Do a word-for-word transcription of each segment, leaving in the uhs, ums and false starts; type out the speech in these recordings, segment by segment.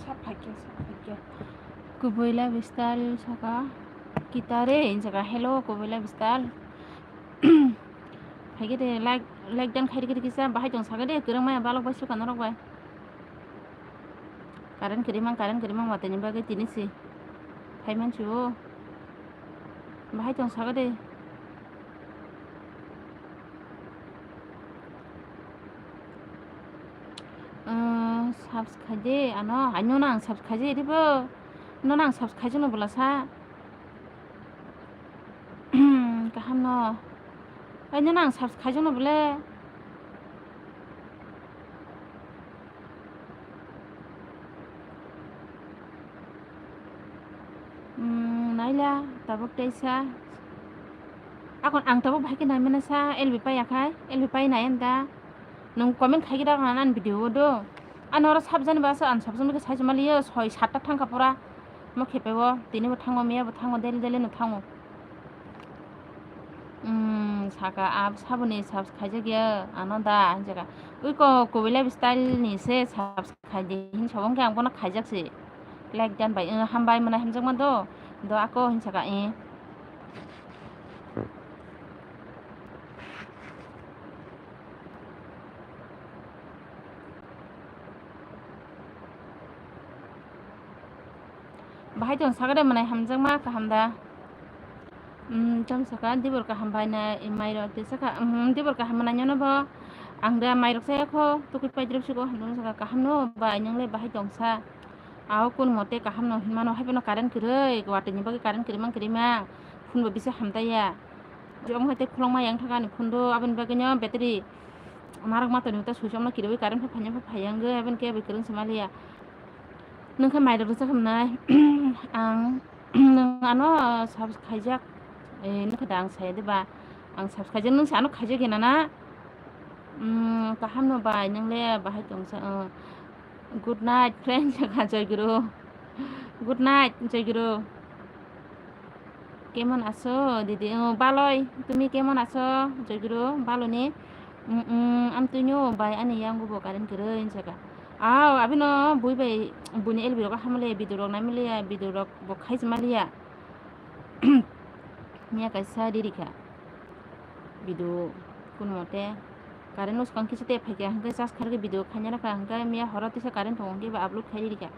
Sap phaikhe, sap phaikhe. Kubui lifestyle saka. Kitare, hinjaka, "Hello, Kubui lifestyle." Phaikhe de, like, like dan khairi kiri kisa, bahai tong saka de, kwrwng maya balok bai suka norok bai. Current kwrwi mang, current kwrwi mang watwi ni bagwi tini si. Phai man si o. Bahai tong saka de. Umm, subscribe de ano, ai nono ang subscribe de ribo. Nono ang subscribe no bwla sa. Kaham no. Ai nono ang subscribe no bwle. Umm, naila, tabuk teisa. Akon ang tabuk bahai khe naimana sa, L B pai yakhai, L B pai nai da. Nwng comment khai khe da ani video o do. Ani oro sabjani ba sa ang sabjani khe sai maliyo, soi satta thangkha pura. Mo khepe o, tini bo thango, miya bo thango, daily daily no thango. Umm, saka, "Ab saboni subs khaijak ya, ano da," hinjaka. Ui ko, Kubui lifestyle ni se subs khaidi, hin sabong khe ang bono khaijak se. Like dan bai, umm, hambai mwnai hamjakma do, do ako hinsaka, eh. Bahai tong sakade mwnai hamjakma kaham da. Umm, tong saka dibor kaham bai na, eh, mairok tei saka, umm, dibor kaham mwnai nyono bo. Ang da mairok saya kho, tukui paidrop siko, hamjakma saka kaham no bai, nang le bahai tong sa. Ao kun mote kaham no hinmano, hai bono current kwrwi, watwi ni bagwi current kwrwi mang kwrwi mang. Phone bo bisa hamtaiya. Jom hai tei khulangma yang thaka ni phone do, aboni bagwi no battery narwkma toni ta switch off no kirwi current pha phaiya pha phaiya wngwi, aboni khe bai kwrwng se maliya. Nwng khe mairok rwchap hamnai. Ang nwng ano subs khaijak, eh, nwng khe da ang saya de ba. Ang subs khaijak, nwng se ano khaijak ya nana. Umm, kaham no bai, nwng le bahai tong sa, uh, Good night, friend, Joy Guru. Good night, Joy Guru. Kemon aso, didi? Oh, baloi. Tumi kemon aso, Joy Guru? Baloni. Mm, mm, am tunyo bai ani yang bo current kwrwi hinjaka. Aw, abino bui bai, buini L B rok hamle, video rok naimaliya, video rok bo khaijmaliya. Miya kaisa riri kha. Video kun mote current no swkang kisa te phaikha, hwnkhe charge kharwi video khaina rakha, hwnkhe miya horo tisa current tongo, hwnkhe ba upload khai riri kha.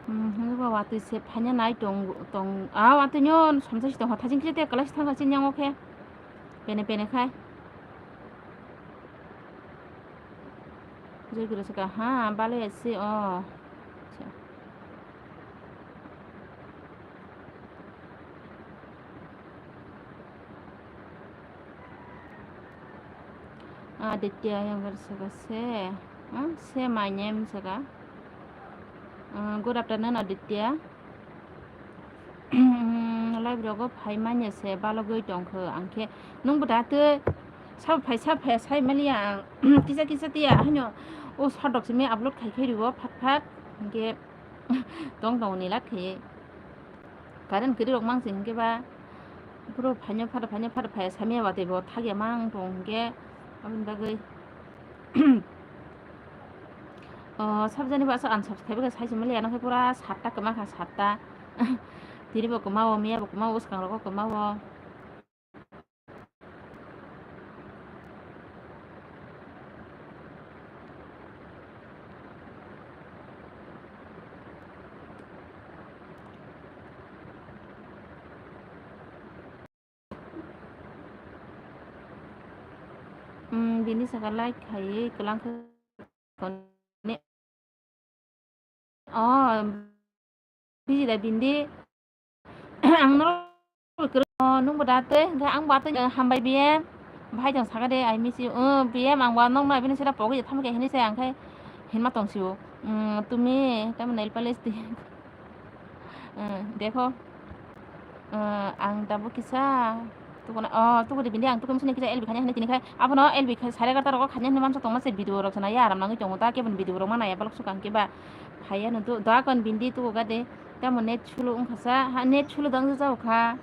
Hmm, hwnkhe ba watwi se phaina nai tong, tong, a watwi nw somsa si tongkha, thajin kisa te kwlai si thangkha chini yango khe. Pene pene khai. Joy Guru saka, ha, balai asi, oh. Acha. Aditya yang saka se, ha, say my name saka. Uh, good afternoon, Aditya. Live rogo phai manya se balogwi tongkho, ang khe nwng bo da twi sabo phai, sabo phai sai maliya ang. Kisa kisa tiya hano o sodok simi upload khai khai riwo phat phat, hwnkhe tong tong ni lak khai. Current kwrwi rok mang se hwnkhe ba phuru phaino phada, phaino phada phai samya ba tei bo thagya mang tong hwnkhe aboni bagwi. Oh, sabjani ba aswk unsubscribe khe sai se maliya, ano khe pura satta kwma kha, satta. Tini bo kwma o, miya bo kwma o, swkang rogo kwma o. Hmm, bini saka like khaiwi kwlang khe. Oh, bini da bini. Ang no, oh, nwng bo da tei, hwnkhe ang bo atwi, eh, hambai B M. Bahai tong saka de, I miss you. Oh, B M ang bo nokno bini sira pogwi tamo khe hinwi se ang khai hinma tong sio. Hmm, tumi tamo nail polish di. Eh, dekho. Eh, ang tabuk kisa tukuna, oh, tuku di bini ang tuku misi kisa L B khanya hinwi tini khai. Abono L B khai sare gata rogo khanya hinwi mansa tongma se video rok sana ya aram nangwi tongo ta keboni video rok mana ya balok sukang keba. Phaiya no do, doa kon bini tuku gade. Tamo net sulu wngkha sa, ha, net sulu dang jao kha.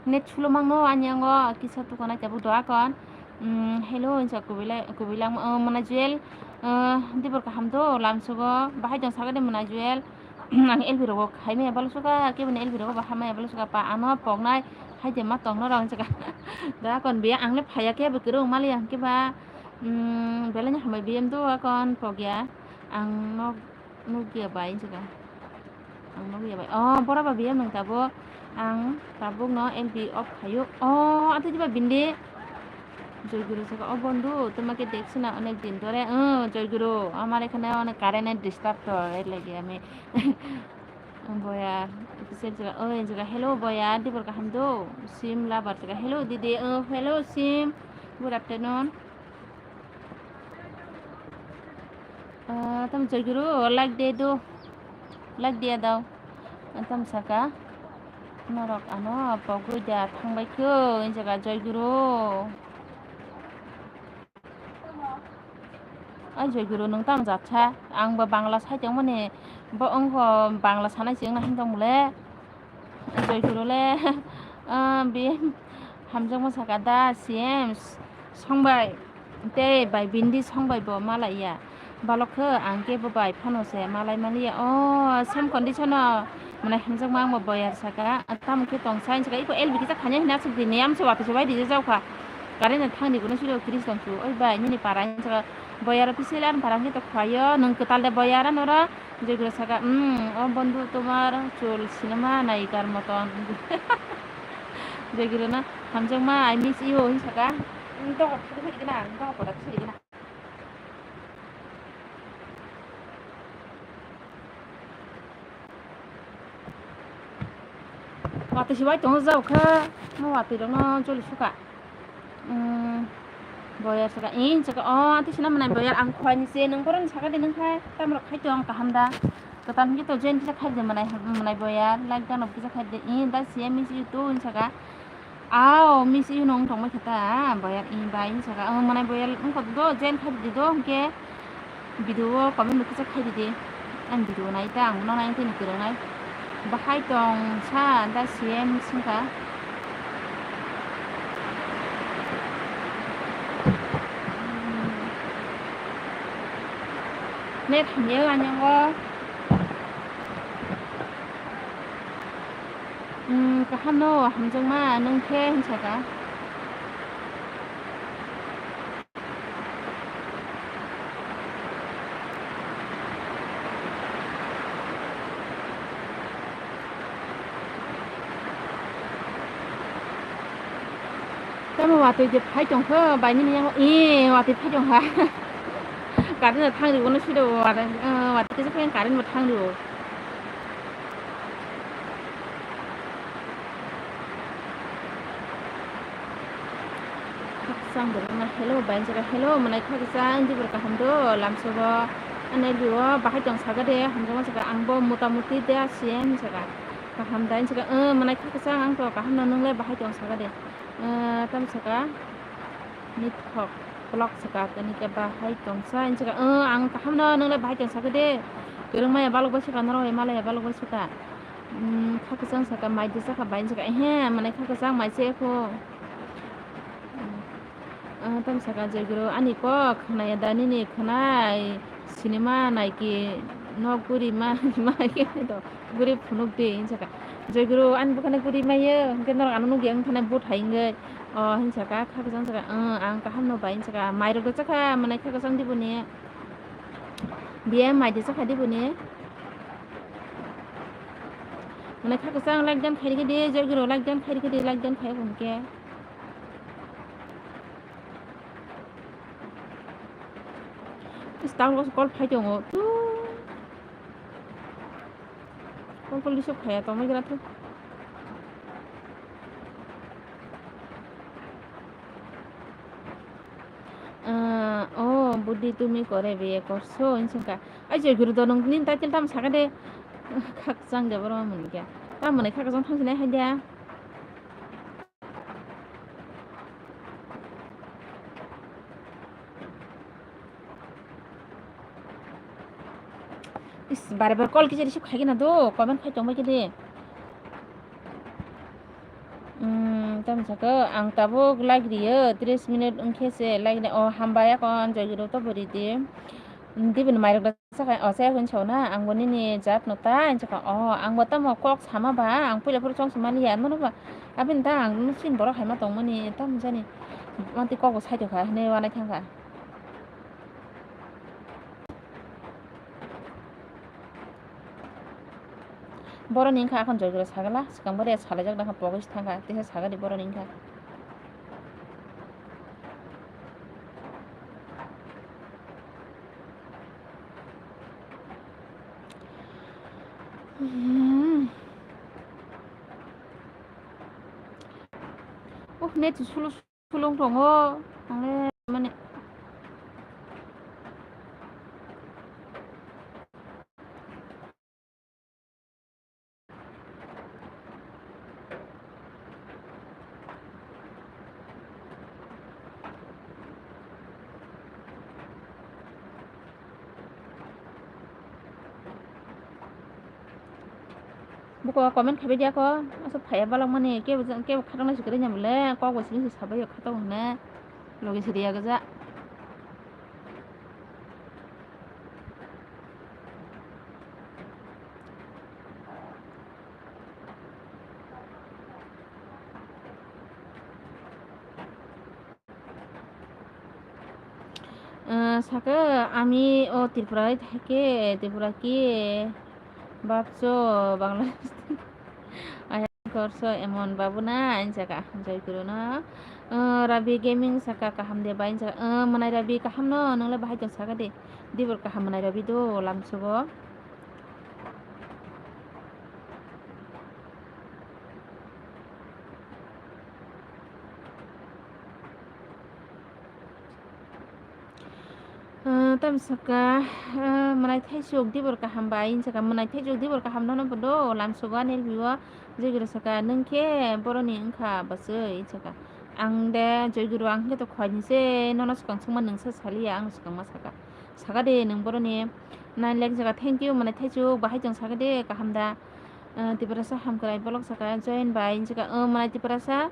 Net sulu mangno ani ango kisa tukuna tabuk doa kon. Mm, hello, insa kubilai, kubilai, uh, mana Jewel, uh, dibor kaham do, lamsogo, bahai tong sagade mana Jewel, ang L B rogo khaimaya balo suka, kebini L B rogo bahamaya balo suka, pa ano poknai, haide ma tongno rong saka, da kon biya ang le phaya kebo kero mali ang keba, mm, belai ni hambai biyem do akon pogya, ang nok nukya bai saka. Ang nukya bai. Oh, bora ba biyam nang tabuk. Ang tabuk no L B off khayo. Oh, atu diba bindi. Joy Guru saka, "Oh, bondhu, তোমাকে দেখছি না অনেক দিন ধরে।" Oh, Joy Guru, আমার এখানে অনেক কারেন্টের ডিস্টার্ব তো, এর লাগি আমি বয়ার, অফিসের জায়গা, ওই জায়গা, "Hello, বয়ার, দিবর কাহাম দো?" সিম লাভার জায়গা, "Hello, দিদি, oh, hello, SIM, good afternoon." Ah, tam Joy Guru, like de do. Like dia dao. Ah, tam saka. Norok ano pogwi da thangbai kho, injaga Joy Guru. Ai Joy Guru, nwng tam jat sa? Ang bo Bangla sai tongmani, bo wngkho Bangla sanai se wngna himtong bole. Joy Guru le, ah, bi hamjakma saka da C M songbai tei bai bindi songbai bo malaiya. Balok khe ang khe bo bai phano se malai maliya. Oh, same condition o mwnai hamjakma ang bo boyar saka. Tamo khe tong sai saka, iko L B kisa khanya hina aswk di, niyam se watwi se bai di jaukha. Current no thangni guna siro kiris tong su. Oi bai, nini para saka boyar official an para khe to khwayo, nwng kwtal de boyar ano ra. Joy Guru saka, "Hmm, o bondhu, tomar chul sinema nayikar moton." Joy Guru no, "Hamjakma, I miss you," hin saka. Hmm, dogo thangwi gana, dogo koda thangwi gana. Watwi se bai tongo jao khe, mo watwi rok no choli suka. Umm, boyar saka, "Ih," saka, "Oh, tei sina mwnai boyar, ang khwlai ni se, nwng borok ni saka de, nwng khai, tamo rok khai tong, kaham da? Kwtal hwnkhe to join kisa khai de mwnai, mwnai boyar, like dano kisa khai de, ih, da C M miss you too," hin saka. "Ao, miss you no wng tong bai khe ta, boyar, ih, bai," hin saka. "Oh, mwnai boyar, wngkha do, join khai di do, hwnkhe." Video o comment bo kisa khai di di. Ang video nai ta, ang no nai tini kwrwngnai. Bahai tong sa da C M singkha. Net hamya ani o. Hmm, kaham no, hamjakma, nwng khe, hin saka. Tamo watwi de phai tong kho, bai nini yango, ee, watwi phai tong kha. Current no thang rw, bono side o watwi, watwi kisa phai current bo thang rw. Khakchang borok no hello bai jora hello mwnai khakchang dibor kaham do lamsogo. Ani bio bahai tong saga de hamjakma saka ang bo mota moti da C M saka kaham da saka mwnai khakchang ang to kaham no nwngle bahai tong saga de tam saka nithok. Block saka kani ke bahai tongsa, hinsa ka, "Ang kaham no, nwngle bahai tongsa khe de. Kwrwng maya balok bai saka, norok hai malaya balok bai saka." Kha kwchang saka, mai de saka, bai saka, "Ehe, mwnai kha kwchang mai se kho." Tam saka, "Joy Guru, ani kok khwnaya da, nini khwnai?" Cinema naiki nok guri ma, ma ke to guri phunuk de hinsa ka. Joy Guru ani bukhane guri mayo, hingke norok ano nukya wngthane but hai wngwi. O hinsa ka, kha kwchang saka, "Ang kaham no bai," hinsa ka. Mai rok do chakha, mwnai kha kwchang diboni. Biya mai de chakha diboni. Mwnai kha kwchang like dan khairikhe di, Joy Guru like dan khairikhe di, like dan khai hwnkhe. Is tang los call phai tongo. Tu. Call call receive khaya tongma gira tu. Ah, oh, Budi, tumi kore biye korso, hinsa ka. Ai, Joy Guru, do nung nin title tam saka de. Khakchang de borok mani kya. Tam mani khakchang thang sinai hai dia. Is, bare bare call kisa receive khai gana do, comment khai tong bai khe de. Hmm, Tamo saka ang tabuk like riyo, tris minute wngkhe se like ri-, o hambai akon Joy Guru to bo ridi. Dibini mairok da sakai, o, saya hwn sauna, ang bo nini jat no ta, ang saka, o, ang bo tamo kok sama ba, ang puila phuru chong simani ya, mano ba, abini ta ang nusin borok hai ma tongmani, tamo jani, mati kok bo sai tokha, hwnwi wanai thangkha. Boroni wngkha akon Joy Guru sagala, swkang bo re salaijak dakha pogwi se thangkha, teisa sagadi boroni wngkha. Hmm. Uh, net sulu sulung tongo, ang le mane. Buko comment khaibai diya ko, aswk phaiya balok mani, kebo, kebo khatang nai se kwrwi nya bole, kok bo sini se sabai yo khatang hwnwi, logi se riya gajak. Ah, saka, "Ami o Tripura hai thake, Tripura ki babcho Bangladesh." Ayang korso emon babu na, ang saka, Joy Guru no. Ah, Rabi Gaming saka, "Kaham de bai?" Ang saka, ah, Manai Rabi, kaham no, nung le bahai tong saka de. Dibor kaham Manai Rabi do, lamsogo. Ah, tamo saka, ah, Manai Thaisuk dibor kaham bai, ang saka, Manai Thaisuk dibor kaham nono bodo, lamsogo ani elbio, Joy Guru saka, "Nung khe boroni wngkha bwswi?" Ang saka, "Ang de Joy Guru, ang khe to khwai ni se, nono swkang swngma nung sa saliya," ang swkang ma saka. Saka de nung boroni nine like saka, "Thank you, Manai Thaisuk, bahai tong saka de, kaham da?" Ah, Tiprasa Hamkrai bolok saka, "Join bai," ang saka, ah, Manai Tiprasa.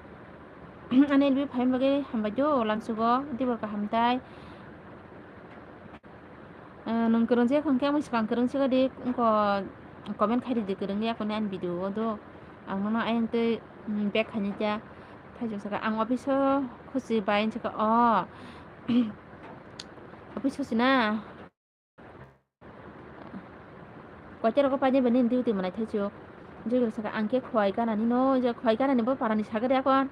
Ani elbio phaima bagwi hambai do, lamsogo, dibor kaham tai. Ah, nung kwrwng se khon khe, ang swkang kwrwng se di, wngkho comment khai ridi kwrwng ya, kone ani video o do. Ang nono ayang tei, mm, back khaini kya, Thaisuk saka, "Ang office o khusi bai," ang saka, "O, office o sina." Koita rogo paide bini duty Manai Thaisuk. Joy Guru saka, "Ang khe khwai ganani no, je khwai ganani bo parani sagade akon."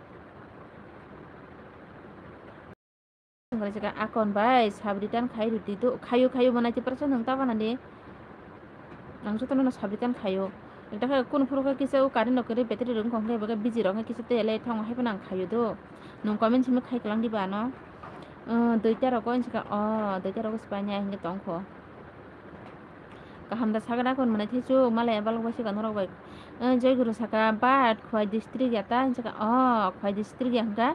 Saka, "Akon bai, sab return khai rwdi do, khayo, khayo, Manai Tiprasa nung ta banani. Ang jotono no sab return khayo. Ekta khe kunu phuru khe kisa o current no kwrwi battery rok wngkha, hwnkhe ebo khe busy rok wngkha kisa tei le thango, hai phano ang khayo do. Nung comment simi khai kwlang diba ano." O, duita rogo, ang saka, o, duita rogo swpanya hwnkhe tongkho. Kaham da sagada kon Manai Thaisuk, malai balok bai sika norok bai. Eh, Joy Guru saka, "But Khwai district ya ta?" Ang saka, "Oh, Khwai district ya hwnkha."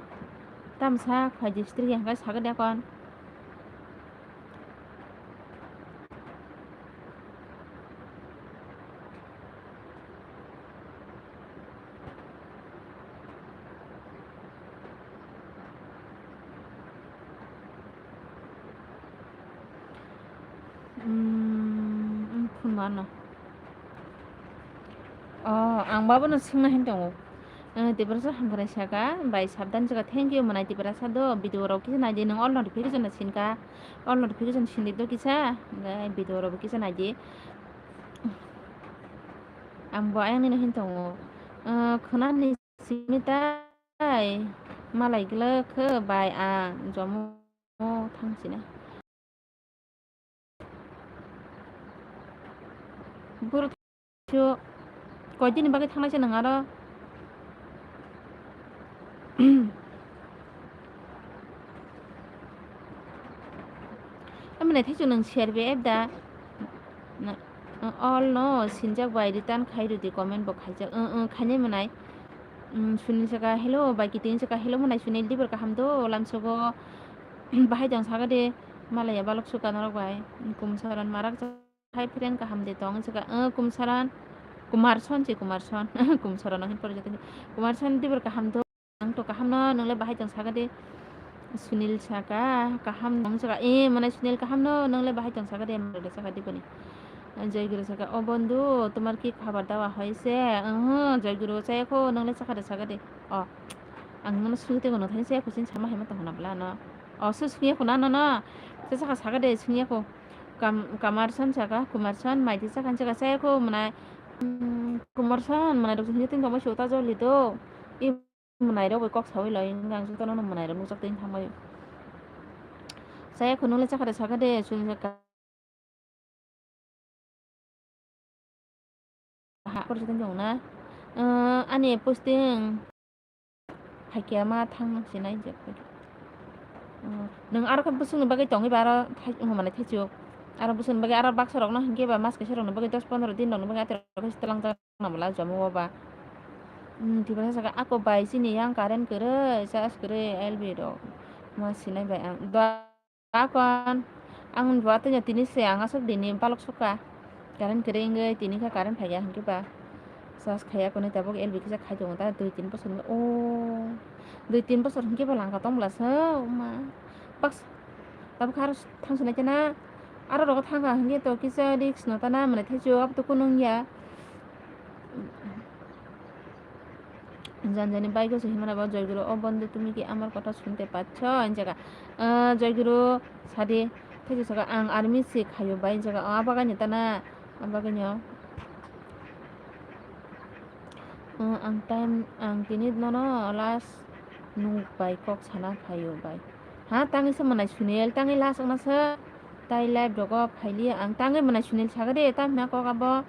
Tamsa Khwai district ya hwnkha sagada kon. Hmm, wng phunmano. Oh, ang babono swngna hin tongo. Eh, Tiprasa Hamkrai saka, bai sabdan saka, "Thank you, Manai Tiprasa do, video rok kisa naidi, nwng all notification no sinka, all notification sindi do kisa, hwnkhe video rok bo kisa naidi." Ang bo ayang nini hin tongo. Eh, khwnani simi tai, malai glak khe bai ang jomo thang sini. Boro thaisuk, koidini bagwi thangnai se nwng aro? Tamni thaisuk nwng share be app da? Na, all no sinjak bai return khai rwdi, comment bo khaijak. Ang, ang khainai mwnai. Sunil saka, "Hello," bai kiting saka, "Hello mwnai Sunil, dibor kaham do lamsogo?" Bahai tong saka de, malaya balok suka norok bai. Kumsaran marak hai friend kaham de tong saka, "Eh, Kumsaran, Kumarson se Kumarson." Kumsaran no hin pore jatoni. "Kumarson dibor kaham do?" Ang to kaham no, nwngle bahai tong saka de. Sunil saka, kaham nong saka, eh, mane Sunil kaham no, nwngle bahai tong saka de, mane saka de boni. Joy Guru saka, "O bondhu, tomar ki khabar dawa hoyse?" Oho, Joy Guru, chaya kho, nwngle saka de, saka de. O, ang nono sungwi tongwi nong thani chaya kho, chini sama hai ma tong hwnna bwla no. O, se sungya kho na, no, no. Se saka, saka de, sungya kho. Kam-, Kamarsan saka, Kumarsan, maidi saka, saka, chaya kho, mane, mm, Kumarsan, mane, rok sungya tin tongma sota joli do. I Mwnairok bai kok saui lai wngkha, ang jotono no mwnairok nukjak twi thangbai. Chaya kho nwngle chakha de, sakha de, chwng je ka-, ha, kor joto wng na. Ani posting phaikya ma thang sinai je. Nwng aro khe bwswkni bagwi tongwi ba aro thai-, wngmani thaichuk. Aro bwswkni bagwi aro baksa rokno hinkhe ba mas kaisa rokni bagwi dos pondro din rokni bagwi aterok khe twlangjak. Nabla jamu o ba. Hmm, Tiprasa saka, "Ako bai chini yang current kwrwi, charge kwrwi, L B rok." Ma sinai bai ang. Dua kon. Ang dua tanya tini se ang aswk dini balok suka. Current kwrwi wngwi tini khe current phaiya hinkhe ba. Charge khaiya kwnwi tabuk L B kisa khai tongo ta dui tin bosor ni. O. Dui tin bosor hinkhe ba langka tong bwla se, o ma. Baks-, tabuk aro thang sinai khe na. Aro rogo thang kha hinkhe to kisa risk no ta na mwnai thaichuk abo to kunu wngya. Janjani bike o se himna bo Joy Guru, "O bondhu, tumi ki amar kotha sunte paccho?" hinjaka. Ah, Joy Guru sadi, thaichuk saka, "Ang army se khayo bai," hinjaka. Oh, abagani ta na, abagani o. Oh, ang time, ang tini nono last nuk bai kok sana phaio bai. Ha, tangwi se mwnai Sunil, tangwi last wngna se. Tai live rogo phaili ang tangwi mwnai Sunil saga de, tam hwnna kok abo.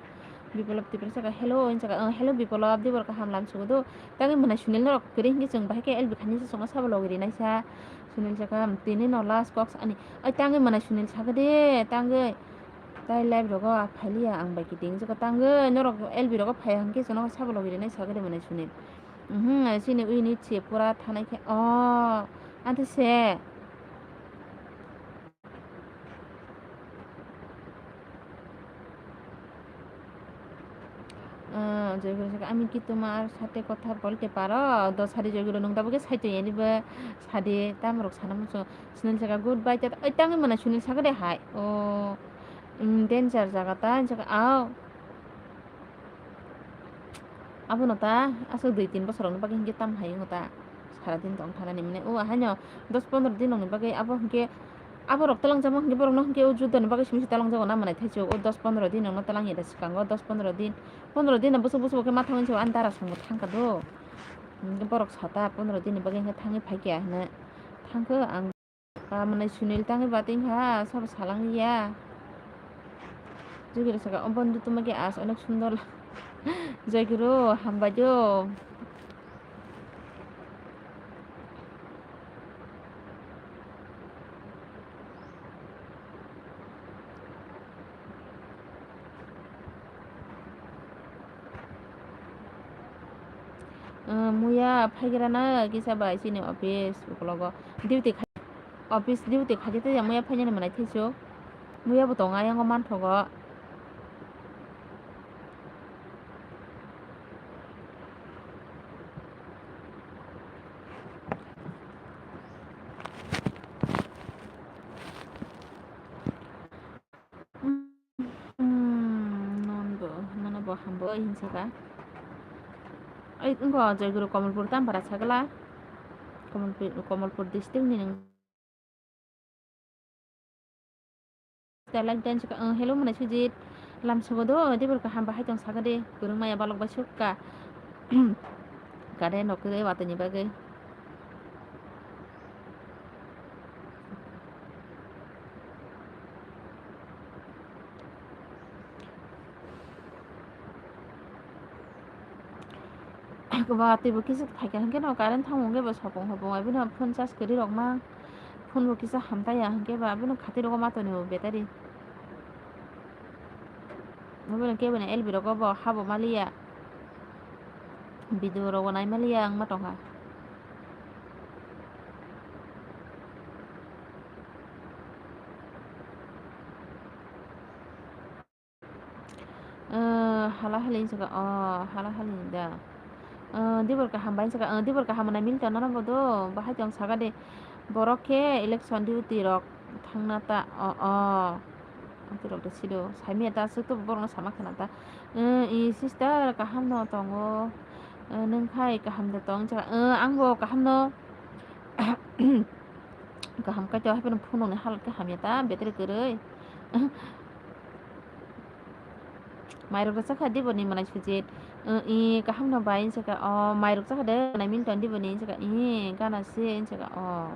Bipolop Tiprasa saka, "Hello," hinwi saka, "Oh, hello Bipolop, dibor kaham lam sugo do." Tangwi mwnai Sunil norok kwrwi hinkhe chwng bahai khe L B khaini se chwngno sabo logi rinai sa. Sunil saka, "Tini no last kok sa ani." Ai tangwi mwnai Sunil saga de, tangwi. Tai live rogo a phailiya ang bai kiting joko tangwi norok L B rogo phai hinkhe chwngno sabo logi rinai saga de mwnai Sunil. Mhm, chini ui ni che pura thanai khe. Oh, ante se. Ah, Joy Guru saka, "Ami ki tomar sathe kotha bolte paro?" Do sadi Joy Guru, nwng tabuk khe saitong yani bo sadi tamrok sana muchung. Sunil saka, "Goodbye," ta, oi, tangwi mwnai Sunil saka de hai. O, mm, danger jaga ta, hinjaka, au. Abono ta aswk dui tin bosor rokni bagwi hinkhe tam hai wngo ta, sara din tong thanani mane o haino dos pondro din rokni bagwi abo hinkhe abo rok twlangjama hinkhe borokno hinkhe o juddoni bagwi simi se twlangjago na mwnai thaichuk o dos pondro din rokno twlangya da swkango dos pondro din, pondro din no bwswk bwswk khe ma thangwi se ani dara songbo thangkha do hinkhe borok sata pondro din ni bagwi hinkhe thangwi phaikha hinwi thangkhe ang. Ba mwnai Sunil tangwi batwi wngkha, sabo salang ya. Joy Guru saka, "O bondhu, tuma ke as onek sundor." Joy Guru, hambai do. Ah, muya phaigrana kisa bai chini office ukologo duty khai, office duty khaidi tei muya phainani mwnai thaisu muya bo tongo ayang o manthogo. Hmm, non bo, nono bo hambo hinsa ka. Ai, wngkha Joyguru Komolpur, Tampara sagala. Komolpur, Komolpur district ni nung. Like dan saka, ang hello mwnai Sujit. Lam sogo do, dibor kaham bahai tong saka de. Kurung maya balok bai sukka. Kade nok de watani bagwi. Ba teibo kisa phaikha hinkhe no current thangma hinkhe bo sopong hopong abo no phone charge kwrwi rok ma phone bo kisa hamtaiya hinkhe ba abono khatwi rogo ma tonwi bo battery. Mobile kebo ni L B rogo bo habo maliya. Video rogo nai maliya wngma tongkha. Ah, hala hali wngkha, oh, hala hali da. Ah, dibor kaham bai saka, ah, dibor kaham na Milton nono bodo, bahai tong saka de. Borok khe election duty rok thangna ta, o, o. Ati rok de sido, saimia ta aswk to borok no sama khana ta. Eh, i sister kaham no tongo. Eh, nwng khai kaham de tong saka, eh, ang bo kaham no. Kaham kaitor hapheno phunukni halat khe hamya ta, battery kwrwi. Mairok rwchapkha diboni mwnai sujit. I kaham no bai hinjaka o, mairok chakha de mwnai Milton diboni hinjaka, i gana se hinjaka o.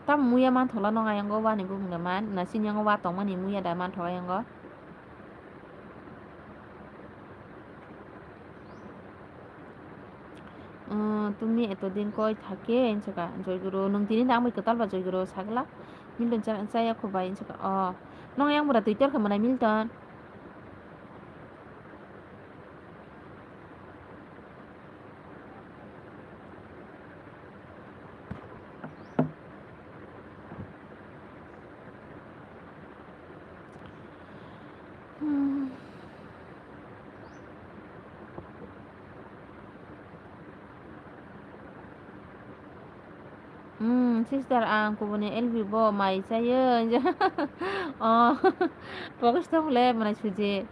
Tamo muya manthola nong ayang o, wani bumung da man, na sini yang o wa tongmani muya da manthola yang o. "উম, তুমি এতদিন কই থাকে?" hinjaka Joy Guru. "Nwng tini nang bai kwtal ba Joy Guru?" sagla. Milton cha-, chaya kho bai hinjaka. O, nong yang bura twi tor kha mwnai Milton. Hmm. Hmm, sister, ang kubuni L B bo mai chayo. Oh, pokis to hule mwnai suji.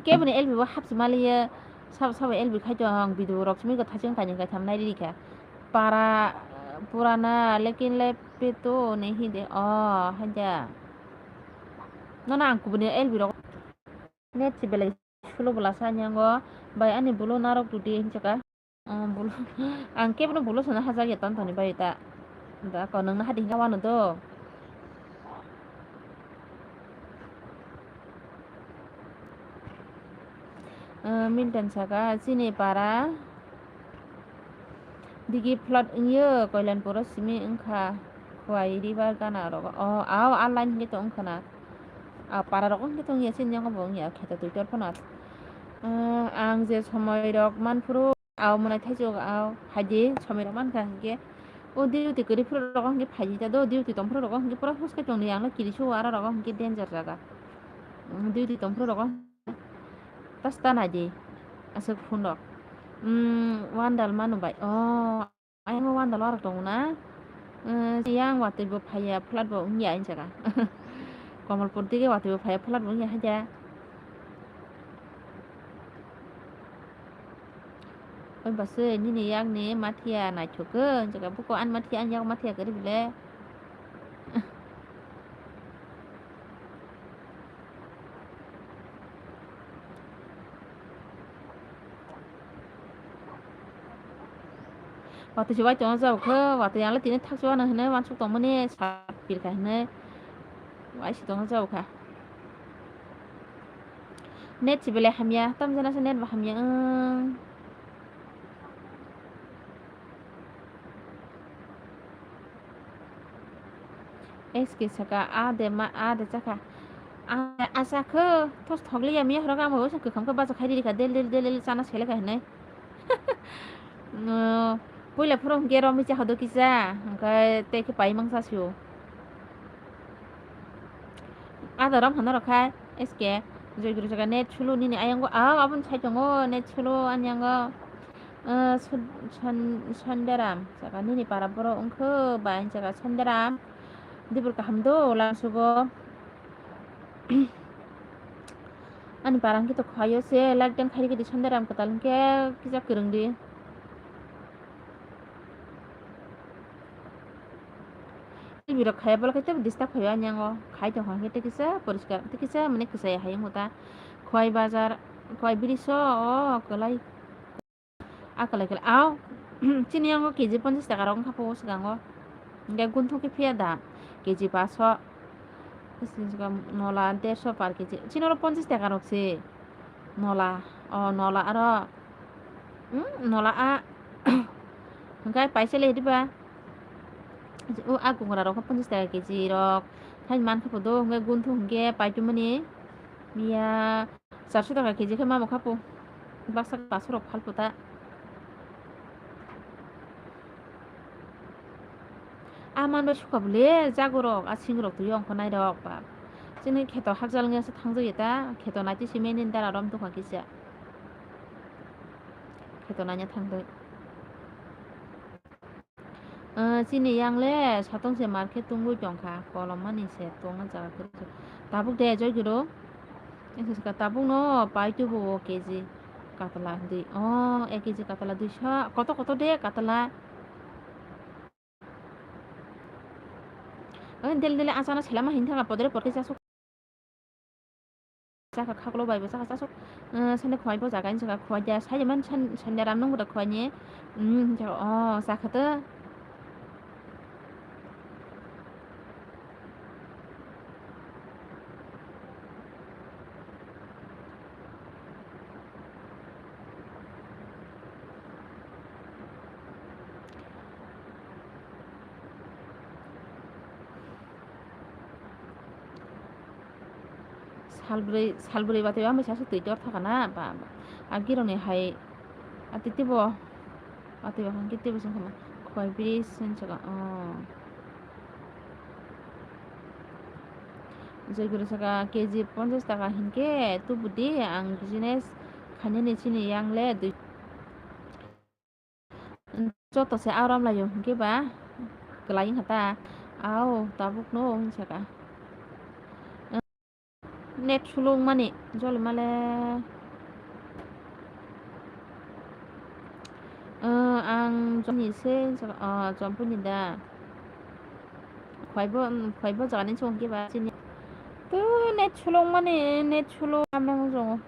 Keboni L B bo hapsi maliye, sabo sabo L B khai tongo, ang video rok simi ko thacheng kainwi kaitham nai rikha. Para, purana, lekin le peto ne hi de, oh, haida. Nono ang kubuni L B rok net si belai sulo bwla sa nyango, bai ani bulu narok dudi hinjaka. Ah, bulu, ang kebono bulu sana hajak ya ton toni bai ta. Da ko nang na hadi hinga wano do. Ah, Milton saka, chini para. Digi flood wngyo, Koilanpuro simi wngkha. Khwai river gana rogo. Oh, ao, a line hinge to wngkha na. A para rogo hinge to wngya, chini yango bo wngya, kheto twi tor phano. Ah, ang je somoi rok manphuru. Aw, mwnai thaichuk, aw, phaidi, somoi rok mankha hinkhe. O duty kwrwi phuru rogo hinkhe phaidi ta do, duty tong phuru rogo hinkhe pura huske tongdi, ang no kiri sugo aro rogo hinkhe danger jaga. Mm, duty tong phuru rogo tas ta naidi, aswk phone rok. Mm, wandal manu bai, oh, ayang wandal warok tongo na? Eh, yang watwi bo phaiya, flat bo wngya hinjaka. Komolpur dige watwi bo phaiya, flat bo wngya haida. Oi basui, nini yakni mathiya naithok khe, hinjaka buko ani mathiya, ani yak mathiya kwrwi bile. Watwi se wai tongna jao khe, watwi ang le tini thakchuk ano hinwi uansuk tongmani, sat pirkha hinwi wai se tongna jao kha. Net si belai hamya, tamjana se net bo hamya wng. S K saka, a de ma, a de chakha. A, a chakho, thos thokliya miya horo kamo, oisa kwkham khe bacha khai rikha, del, del, del, del, chana selekha hinwi. No, puila phuru hwnkhe romwi cha hodo kisa, hwnkhe tei khe pai mang cha sio. Ada rom hano rok khai, S K, Joy Guru saka net sulu nini ayango, a, aboni sai tongo, net sulu ani yango. Ah, Son-, Son-, Sondaram, saka nini para borok wngkho ba, hinjaka Sondaram. Dibor kaham do, langsugo. Ani para hwnkhe to khaio se, like dan khairikhe di Sondaram kwtal hwnkhe kisa kwrwng di. T V rok khaya bolai khe tebo disturb khaio ani yango. Khai tongkha hwnkhe tei kisa poriskar, tei kisa mane kwchaya hai wngkha ta. Khowai bazar, khowai biriso, o kwlai. A kwlai kwlai. Aw, chini yango K G ponchash taka rok wngkha po swkango. Hwnkhe gunthok khe phiya da K G paso. Nola dersho per K G. Chini oro ponchash taka rok se. Nola, o nola aro. Hmm, nola a. Hwnkhe paisa le diba? O a gungra rok ponchas taka keji rok. Hai man khe podo hwnkhe gunthung hwnkhe paitumani miya charso taka keji khe mamo khapo. Baksa paso rok phalpo ta. A manbai sukha bole jagorok, a singrok twi ongkha nairok ba. Chini kheto hakjal wngya se thangjak ya ta, kheto naitwi simi nini dara rom tongkha kisa. Kheto naina thangwi. Ah, chini yang le satong se market tungwi tongkha, kolom mani se tongna jaga kwrwi se. Tabuk de joi guro. Ese saka tabuk no pai tubu o keji katla hwndwi. Oh, ek keji katla duiso. Koto koto de katla. Oy, dele dele achana selama hin thangna podre podre chasu. Chakha khaklo bai bo chakha chasu. Eh, sani khwai bo jaga ni chakha khwai dia sai man san san dia ram nung da khwai ni. Hmm, chakha, oh, chakha to. Salbrwi, salbrwi batwi o mesa se twi tor thaka na, ba, ba. A gironi hai, a titi bo, a twi bo hwnkhe tei bo chwng khama. Khwai bris hinwi saka, oh. Joy guru saka, keji ponchas taka hinkhe tubudi, ang business khainani chini yang le dui. Joto se aram laio hinkhe ba kwlai wngkha ta. Au, tabuk no hinwi saka. Net sulung mani joli male. Ang joni se, ah, jompuni da. Khwaibo, khwaibo jani chong ke ba chini. Tu net sulung mani, net sulung amang jongo.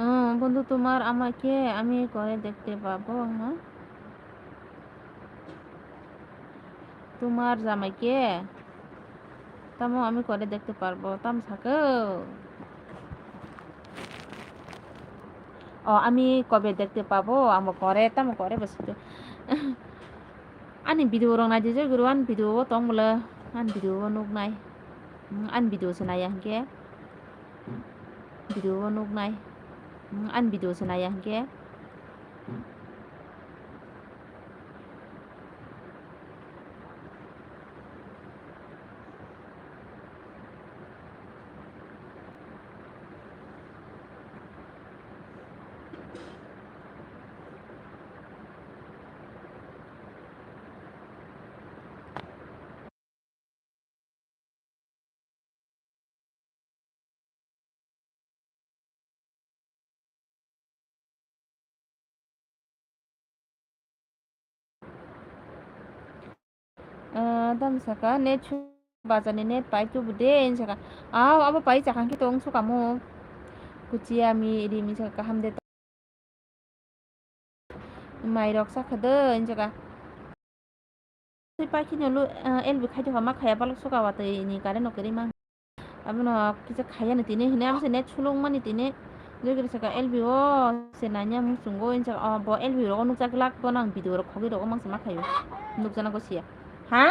আহ, বন্ধু, তোমার আমাকে আমি করে দেখতে পাবো, হ্যাঁ? তোমার জামাইকে? Tamo ami kore dekte parbo, tamo sake? O, ami kobe dekte pabo, amo kore, tamo kore bo sito. Ani video rok nai di jai guru, ani video o tong bole, ani video o nuk nai. Hmm, ani video se nai ya hingke. Video o nuk nai. Hmm, ani video se nai ya hingke. Ah, tam saka, net su-, bazar ni net pai tubu de, in saka. Aw, abo pai chakang khe tong suka mo. Kuchia mi, ri mi saka kaham de. Mai rok sakha de, in saka. Tei paikhe no lu, ah, L B khai tongkha, ma khaya balok suka watwi ni current no kwrwi mang. Abono kisa khaya ni tini hwnwi, amo se net sulung mani tini. Joi kwrwi saka L B o se nanya muchungo, in saka, oh, bo L B rogo nukjak glak, bono ang video rok khogwi rogo mangsa ma khaio. Nukjana go siya. Ha?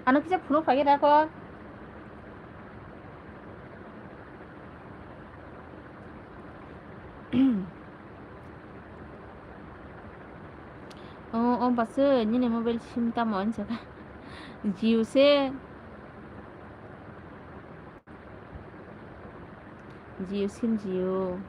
Ano kisa phunuk phage da ko. O, o bwswk, nini mobile sim tamo hinwi saka. Jio se. Jio sim Jio.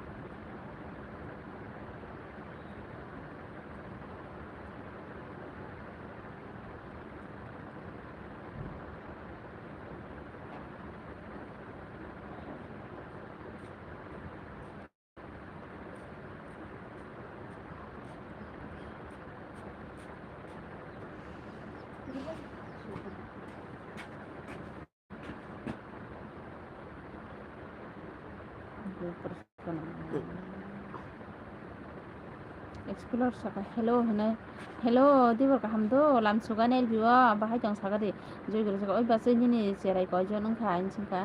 Explore saka, "Hello," hwnwi. "Hello, dibor kaham do? Lam sugan L B o, bahai tong?" saka di. Joy Guru saka, "Oi bachwi, nini cherai koijon wngkha?" hwnwi swngkha.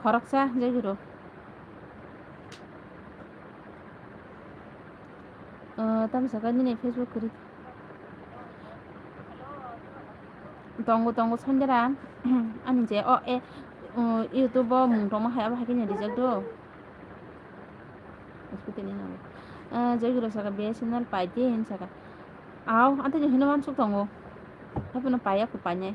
Khoroksa, Joy Guru. Ah, tamo saka nini Facebook kwrwi. Tongo, tongo, Sandra. Ani je, o, e, o, YouTube o mung tongma hai, abo hai khe ni rijak do. Hospital ni nango. Ah, Joy Guru saka, "B S N L pai di," hin saka. Aw, ante je hino mansuk tongo. Hapono paiya ko painai.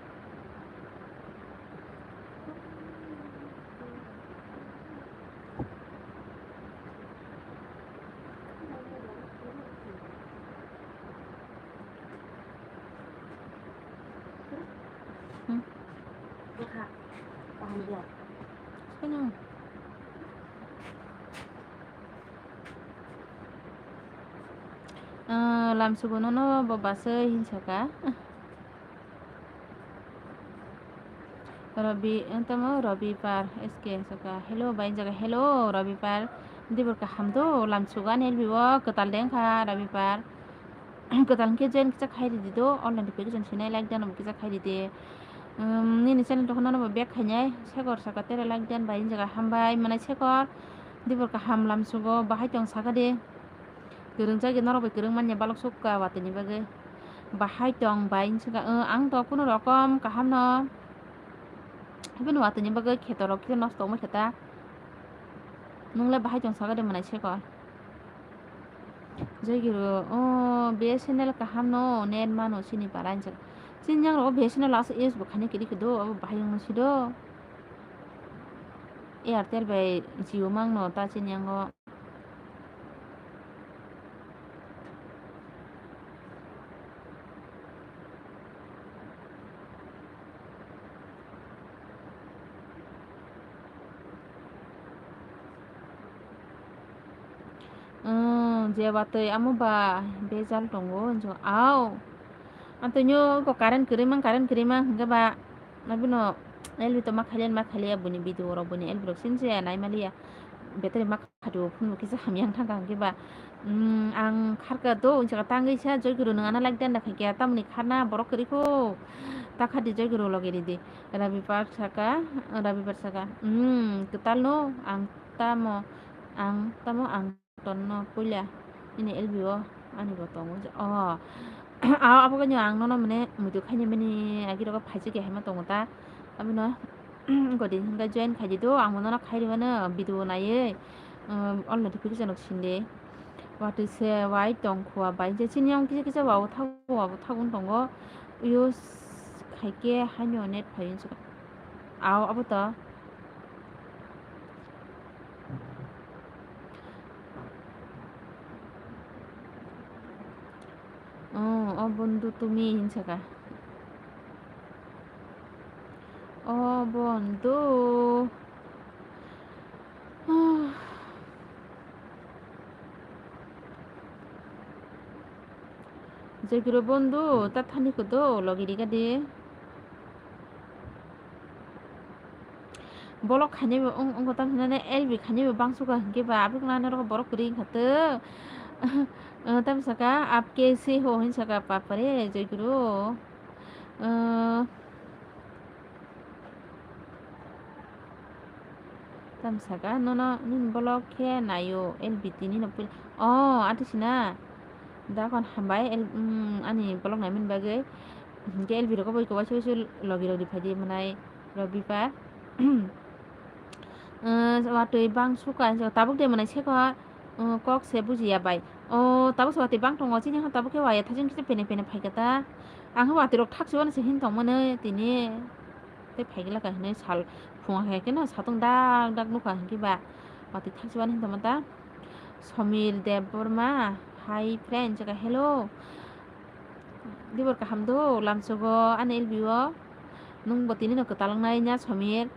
Hmm. Ano. Ah, lam sugo nono bo basai hin saka. Rabi, eh, tamo Rabi Par, S K saka, "Hello, bai," jaga, "Hello, Rabi Par. Dibor kaham do? Lam sugan L B o, kwtal de wngkha, Rabi Par. Kwtal hwnkhe join kisa khai ridi do, online notification sinai, like dan bo kisa khai ridi. Um, nini channel tokha nono bo back khainai, Sekor saka, "Tere like dan bai," jaga, "Hambai, manai Sekor. Dibor kaham lam sugo, bahai tong saka de." Kwrwng jagwi norok bai kwrwng manya balok sukha watwi ni bagwi. Bahai tong bai hinwi swngkha, "Ang to kunu rokom kaham no. Haibini watwi ni bagwi kheto rok kisa nosto wngma khe ta. Nwng le bahai tong saka de mwnai Sekor." Joy Guru, "O, B S N L kaham no, net mano chini para," hinwi swngkha. Chini yang rogo B S N L asa use bo khaina kiri khe do, abo bahai wngma si do. Airtel bai Jio mangno ta chini yango. Umm, je watwi amo ba bejal tongo, hinjo, aw. Antonio ko current kwrwi mang, current kwrwi mang, hwnkhe ba, abino L B to ma khailen, ma khailia, buini video rok, buini L B rok sinse naimaliya. Betari ma Khadu phunukhe se hamya wng thangkha hwnkhe ba, mm, ang kharkha do, wngchakha tangwi sa, Joy Guru nwng ano like dan da khaikha, tamoni kharna borok kwrwi kho, ta khadi Joy Guru logi ridi. Rabi Par saka, Rabi Par saka, mm, kwtal no, ang tamo, ang tamo, ang tonno puila nini L B o ani bo tongo, oh, abo khe ang nono mane muitu khaini mani agi rogo phaisakya haima tongo ta, abino. Godi hinga join khaidi do, ang mono khairi mano video naiwi, um, all notification rok sindi. Watwi se wai tong khua bai je chini yang kisa kisa wa thago, wa thago tongo. Use khaikhe haino net phai hinsuka. Aw, abo to. Oh, o bondhu tumi hinsaka. O bondhu. Jai guru bondhu, ta thani kudo, logi riga de. Bolok khainai bo wng, wngkha tam hinane L B khainai bo bangsuka hinkhe ba, aboni ulo norok borok kwrwi wngkha to. Tam saka, "Aap kaise ho?" hin saka, "Papare, Jai guru." Tam saka, "Nono nini bolok khe naio, L B tini no pui." Oh, ati sina. Da kon hambai, L-, mm, ani bolok naimani bagwi. Hinkhe L B rok bai kwbaisa baisa logi rok riphaidi mwnai Rabibar. Eh, watwi bangsuka, tabuk de mwnai sekha, eh, kok se bujiya bai. Oh, tabuk se watwi bang tongo, chini ha tabuk khe waya thajin kisa pene pene phaikha ta. Ang khe watwi rok thakse uanase hin tongmani tini. Tei phaikhe laka hinwi sal phunga khe keno satung dak dak nukha hinkhe ba watwi thakse uani hin tongma ta. Somir Debbarma, hi friend, chwkha hello. Dibor kaham do, lamsogo ani L B o. Nwng bo tini no kwtal wngnai nya Somir.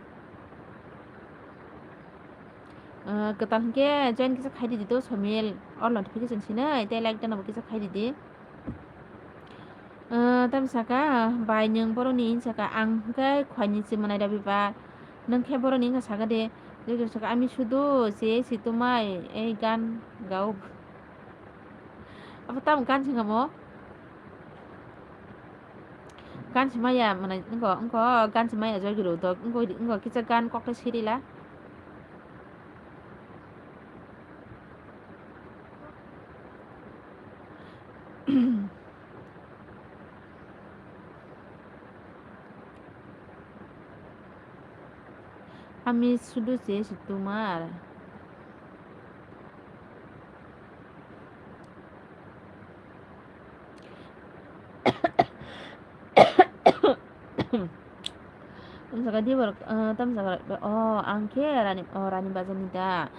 Ah, kwtal hinkhe join kisa khai ridi do Somir. All notification sinai tei like dano bo kisa khai ridi. Ah, tam saka, bai nwng boroni hin saka, ang hinkhe khwani se mwnai Rabibar. Nwng khe boroni wngkha saka de. Joy Guru saka, "Ami sudu se situmai ei gan gauk." Abo tamo gan singamo? Gan simaya mane wngko, wngko gan simaya Joy Guru dok, wngko, wngko kisa gan kokte sirila. Ami sudu se situmar. Tamsaka dibor, eh, tamsaka, oh, ang khe Rani, oh, Rani Bazar ni da.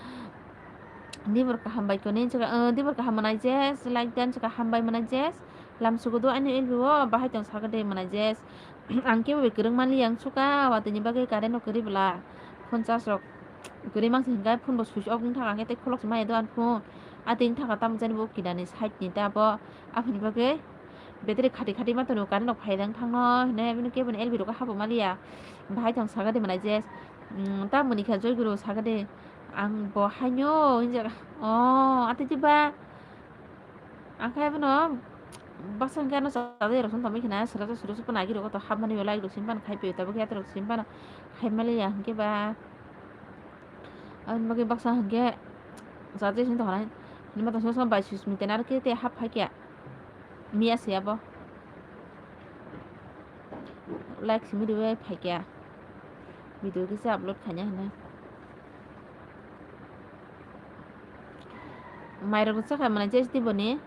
Dibor kaham bai koni, saka, eh, dibor kaham manai je, like dan saka hambai manai je. Lam sugudu ani elbi o bahai tong saka de manai je. Ang kebo bai kwrwng manliya, ang suka watwi ni bagwi current no kwrwi bwla. Phone charge rok kwrwi mangsa hinkhe phone bo switch off wngthaka, ang khe tei kholok se maya do ani phone. Atwi wngthaka tamo jani bo kinani side ni ta abo. Aboni bagwi battery khati khati ma tono, current rok phai rang thangno hwnwi, aboni kebo ni elbi rok habo manliya. Bahai tong saka de manai je. Mm, tamoni kha Joy Guru saka de. Ang bo haino hinjak. Oh, atwi diba? Ang khe bono baksa hwnkhe ano chajai rok song tongmani khna, srasa srasa phano agi rok to hapmani belai rok simi phano khai pio, tabuk yatrok simi phano khai mali ya hwnkhe ba. Aboni bagwi baksa hwnkhe chajai song tongkha nai. Hwnba tong song song bai sus miten aro khe tei hap phai khe miya se abo. Like simi rwui phai khe video kisa upload khaina hwnwi. Mairok rwchapkha mwnai J S D boni.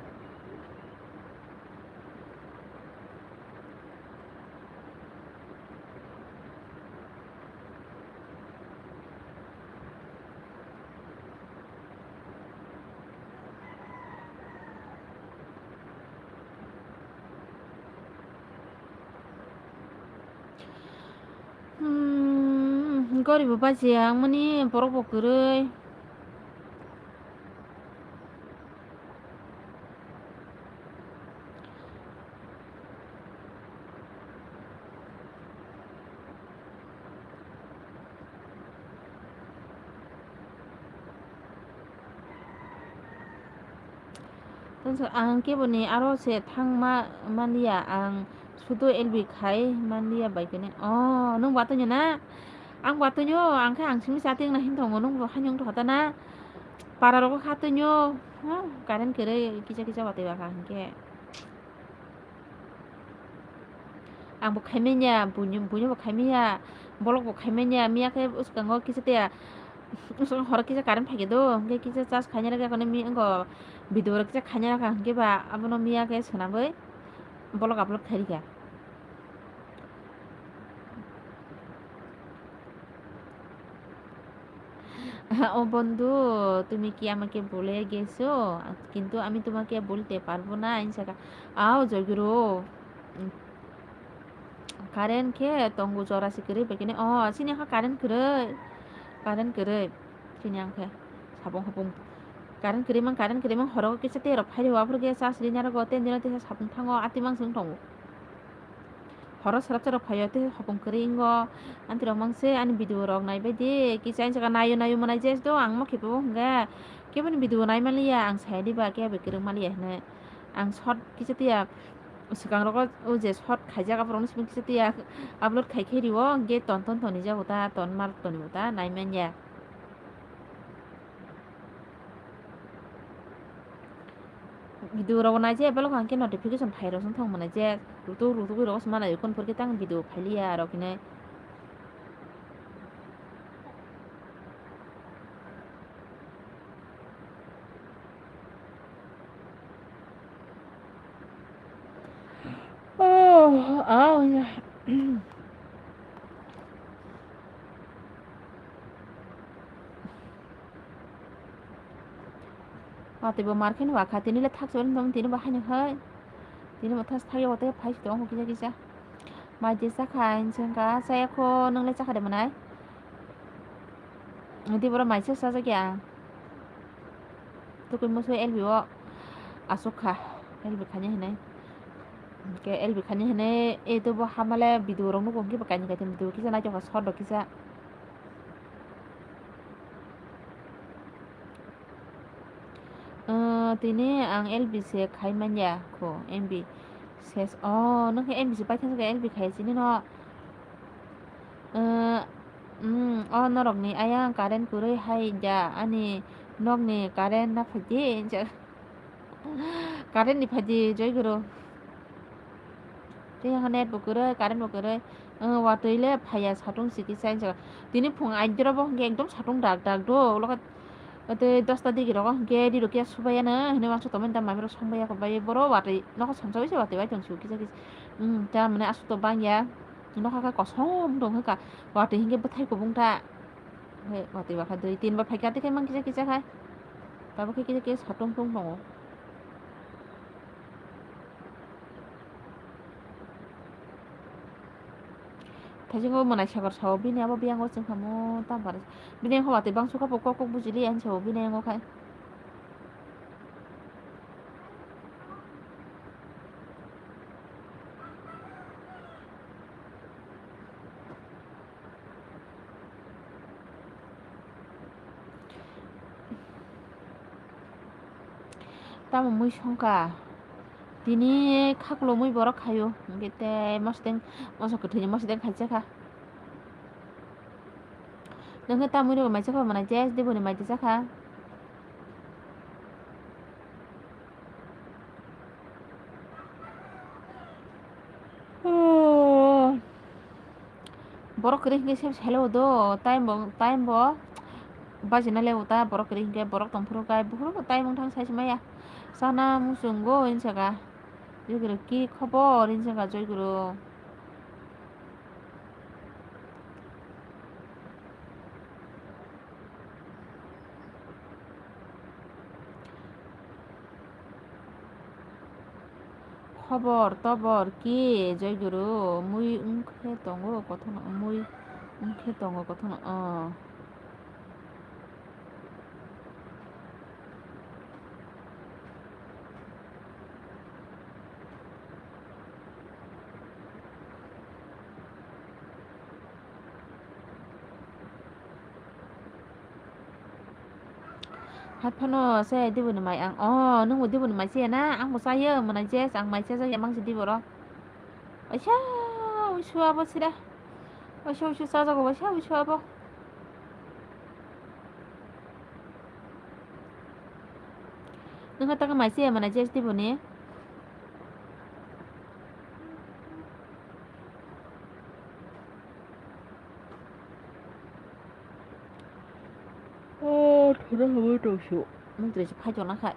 Hmm, goribo bajiya wngmani borok bo kwrwi. Tongsa ang keboni aro se thangma manliya, ang sudo L B khai manliya bai kene. Oh, nwng bo atwino na? Ang bo atwino, ang khe ang simi chatting na hin tongo, nwng bo hanyong tongkha ta na? Para rogo kha atwino. Huh, current kwrwi kisa kisa watwi ba kha hinkhe. Ang bo khaimanya, buino, buino bo khaimanya, bolok bo khaimanya, miya khe bwskango kisa tiya, bwskango horo kisa current phaikhe do, hwnkhe kisa charge khaina rwkhe, kono mi-, wngkho video rok kisa khaina rwkha, hwnkhe ba abono miya khe swnamwi bolok upload khairikha. ও বন্ধু, তুমি কি আমাকে ভুলে গেছো? কিন্তু আমি তোমাকে ভুলতে পারবো না, hinsa kha. Ao, Joy Guru. Current khe tongo jora se kwrwi bai kene. Oh, chini kha current kwrwi. Current kwrwi. Chini ang khe sabong hapung. Current kwrwi mang, current kwrwi mang horo kisa tei rok phai rw, aphuru khe charge rina rwgo, tei nini tei sabong thango, ati mang chwng tongo. Horo srap srap phaio tei hopong kwrwi wngo. Anti rok mang se ani video rok nai bai di. Kisa ani saka naio naio manai je do ang mo khipo hwnga. Kebo ni video nai maliya ang sai di ba kebo kwrwng maliya hwnwi. Ang short kisa tiya swkang rogo o je short khaijak aborok no simi kisa tiya upload khai khe rio hwnkhe ton ton toni jago ta ton mar toni bo ta nai manya. Video rok nai je belok hwnkhe notification phai rok song thang mwnai je rutuk rutuk rok se manai kon phor khe tang video phai liya rok hinwi. Oh, oh, ya. Watwi bo mar khe no wakha, tini le thak se tini bo haino hai. Tini bo thas thak ya watwi phai se tongo kisa kisa. Mai je chakha, hinwi chwng kha, chaya kho, nwng le chakha de mwnai? Tei borok mai se sajak ya. Tukui musu L B o asuk kha, L B khaini hinwi. Hwnkhe L B khaini hinwi, e to bo hamale video rok nugo, hwnkhe bo kaini kaitham video kisa naithok kha, short rok kisa. Tini ang L B se khai manya kho, M B ses. O, nokhe M B se paithak khe L B khai sini no. Eh, mm, o norokni ayang current kwrwi hai da ani nokni current na phaidi, current ni phaidi Joy Guru. Tei ang net bo kwrwi, current bo kwrwi. Eh, watwi le phaiya satung si kisa. Tini phung aidro bo hwnkhe ekdom satung dak dak do. Ulo khe tei dosta digi rogo hwnkhe ri rok ya subaiya no hinwi uansuk tongmani da mami rok song baiya kho bai boro watwi nokha songcha bai se watwi bai tong si kisa kisa. Hmm, ta mane aswk to bangya. Nokha khe kosom tong kha watwi hinkhe bwthai kubung ta. He watwi bakha dui tin ba phaikha tei khe mang kisa kisa khai. Tabuk khe kisa kisa satung tung tongo. Thaisingo mwnai sakar sao bini abo biyango chwng khamu tam par bini homa twi bangso kha bo kok kok bujili ani sao bini yango khai. Tamo mui songkha. Tini khaklumui borok khaio. Hwnkhe tei mosodeng, moso kwthwini mosodeng khaisa kha. Nokhe tamui rok mai chakha, mwnai je diboni mai twi chakha. Borok kwrwi hwnkhe se selo do, time bo, time bo bajina le uta borok kwrwi hwnkhe borok tongphuru kai buphuru bo time wngthang sai se maya. Sana muchungo hinwi saka, Joy Guru ki khobor hinwi saka Joy Guru. Khobor tobor ki Joy Guru, mui wngkhe tongo kothoma, mui wngkhe tongo kothoma, o. Hai phano se diboni mai ang. O, nwngbo diboni mai chaya na? Angbo chayo, mwnai je, ang mai chajakya mangsi diboro. Waisa, uisu abo sira. Waisa, uisu chajago, waisa, uisu abo. Nwngkha taka mai chaya, mwnai je, diboni. O, thoro habo tongsu. Mantri se phai tongna khai.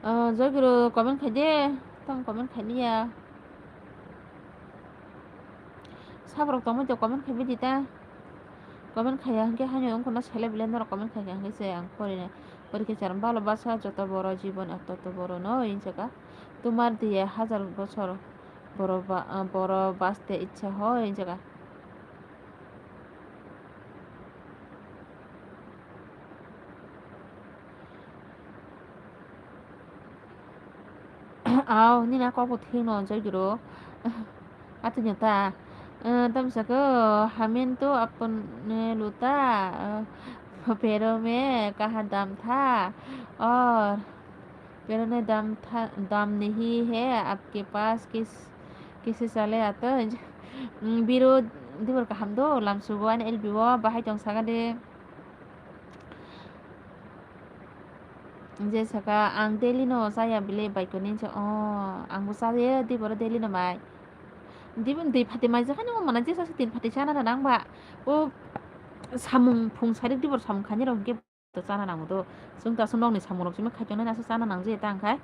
O, Joy Guru comment khai de. Tang comment khai liya. Saborok tongmani to comment khaibai di ta. Comment khaiya hwnkhe haino wngkha na selai belai norok comment khaikha hwnkhe se ang porinai. Porikhe charam balo basa joto boro jibon ekto to boro no hinjaka. Tumar diye hajar bosor boro ba-, boro baste ichha ho hinjaka. Aw, nini a kok bo thwino, Joy Guru. Atwino ta. Eh, tamo saka, hamin tu apne luta, eh, pero me kaha dam tha. Or, pero ne dam tha, dam nahi hai, apke paas kis, kisi chale ato. Mm, biro dibor kaham do, lamsugo ani L B o, bahai tong saka de. Je saka ang daily no chaya bile baikoni se, o, ang bo chaye di boro daily no mai. Di, di phati mai jakha ni mo mana je sasa tin phati chana na nang ba. O samung phung sarik di bor samung khani rok hwnkhe to chana nango do. Chwng ta aswk nokni samung rok simi khaito nai aswk chana nang je ta ang khai.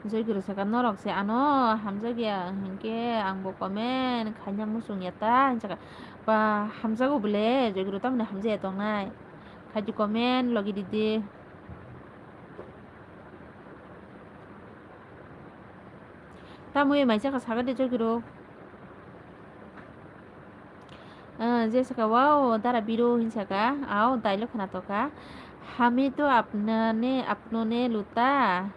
Joy Guru saka, norok se ano hamjakya hinkhe ang bo comment khaina muchungya ta, hinjaka ba hamjago bole Joy Guru tamoni hamjakya tongnai, khaidi comment logi didi. Tamo e mai saka saga de jogiro. Ah, je saka, "Wow, dara biro," hin saka, "Ao, dailo khana toka. Hami to apnane, apnone luta.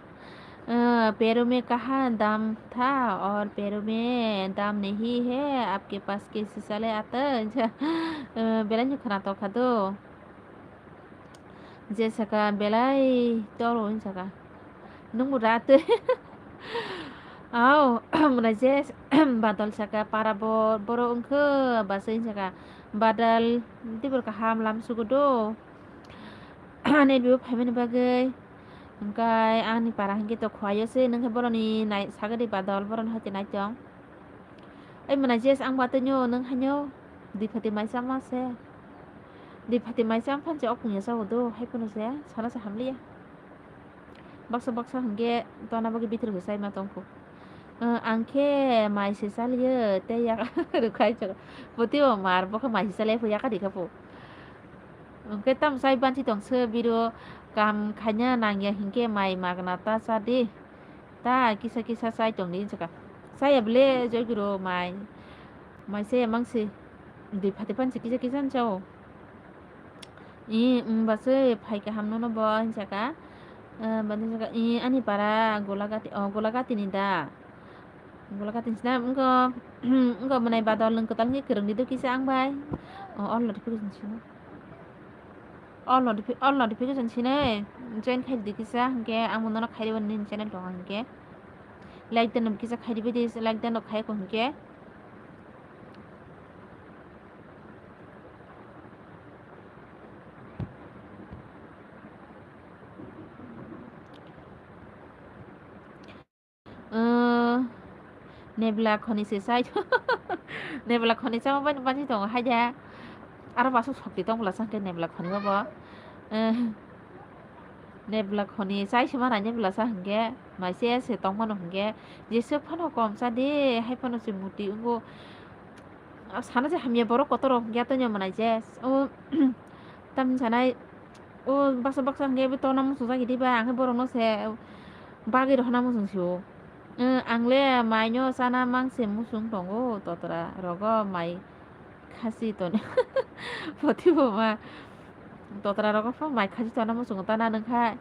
Ah, pero me kaha dam tha, aur pero me dam nahi hai, aapke paas kaise chale aata hai?" Ah, belai no khana toka do. Je saka, "Belai toro," hin saka. Nungbo rat. Ao, mwnai je badal saka, "Para bo, boro wngkhe," bwsai hin saka. Badal, tibur kaham lam sugo do. Ani bibo phaimani bagwi. Hwnkhe ani para hinkhe to khoyo se, nungkhe boroni nai-, sagadi badal, boroni hoite naitong. Ai mwnai je ang bato nyo, nung haino di phati mai chama se. Di phati mai cham phan se okung ya sao do, hai phano se, sana se hamliya. Baksa baksa hwnkhe tona bagwi bithir hwsai ma tongkho. Eh, ang khe mai se chaliyo, tei yak rwkhai chwng. Botwi bo mar, bo khe mai se chaliya pho, yaka rikha pho. Hwnkhe tamo chai banchi tong se, biro kam khaina nangya hinkhe mai magna ta cha di. Ta kisa kisa chai tong di hinchaka. Chaya bwle joi guro mai. Mai chaya mangsi. Di phati pansi kisa kisa hinchao. I, um, basui phai kaham nono bo hinchaka. Eh, bani hinchaka, i, ani para Golagati, oh, Golagati ni da. Golagati ni sina, wngko, wngko mwnai badol nwng kwtal wngkhe kwrwng di do kisa ang bai. Oh, all notification sino. All notifi-, all notification sinai join khai di kisa, hinkhe ang bo nono khai ribo nini channel tongo hinkhe. Like dan kisa khai ribai di, like dan khai ko hinkhe. Nebla khoni se chai. Nebla khoni chama bai bani tongo hai da. Aro baso sokti tong bwla changke nebla khoni bo. Nebla khoni chai se mana nebla sa hingke. Mai se se tong mano hingke. Jese phano kom cha de hai phano se muti ungo. Sana se hamya borok kotor rok ya to nyo manai je. O tam sanai. O baksa baksa hwnkhe bo tona muchungjak di ba, ang khe borokno se bagwi rohorna muchung sio. Eh, ang le maino chana mang se muchung tongo, totra rogo mai khasi toni. Poti bo ma totra rogo pha mai khasi tona muchungo tana nang kha.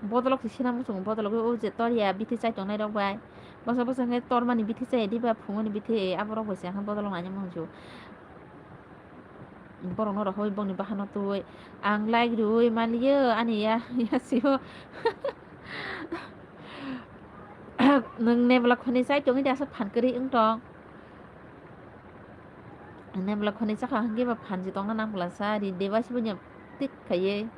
Bodolok se sina muchungo, bodolok o je tor ya bithi chai tongnai rok bai. Bwsa bwsa khe tor mani bithi chai diba, phungoni bithi aborok bai se ang bodolok nai muchungo. Borokno rohoi bongni bahano twi ang like riwi manliyo ani ya, ya sio. Nwng nebla khoni chai tongwi de asa phan kwrwi wng tong. Nebla khoni chakha hwnkhe ba phanji tongna nang bwla sa ri deba se bunya tik khaiye.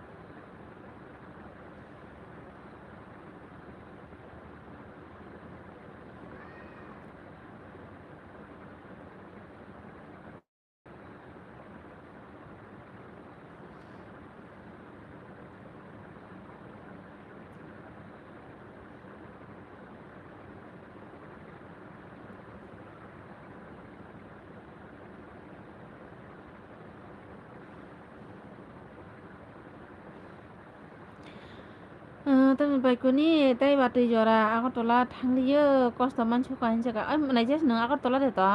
Ah, tamni bai kuni tei ba twi jora Agartala thangliyo, kosto mansukha hinjaka. Ai, nai jes nwng Agartala de to?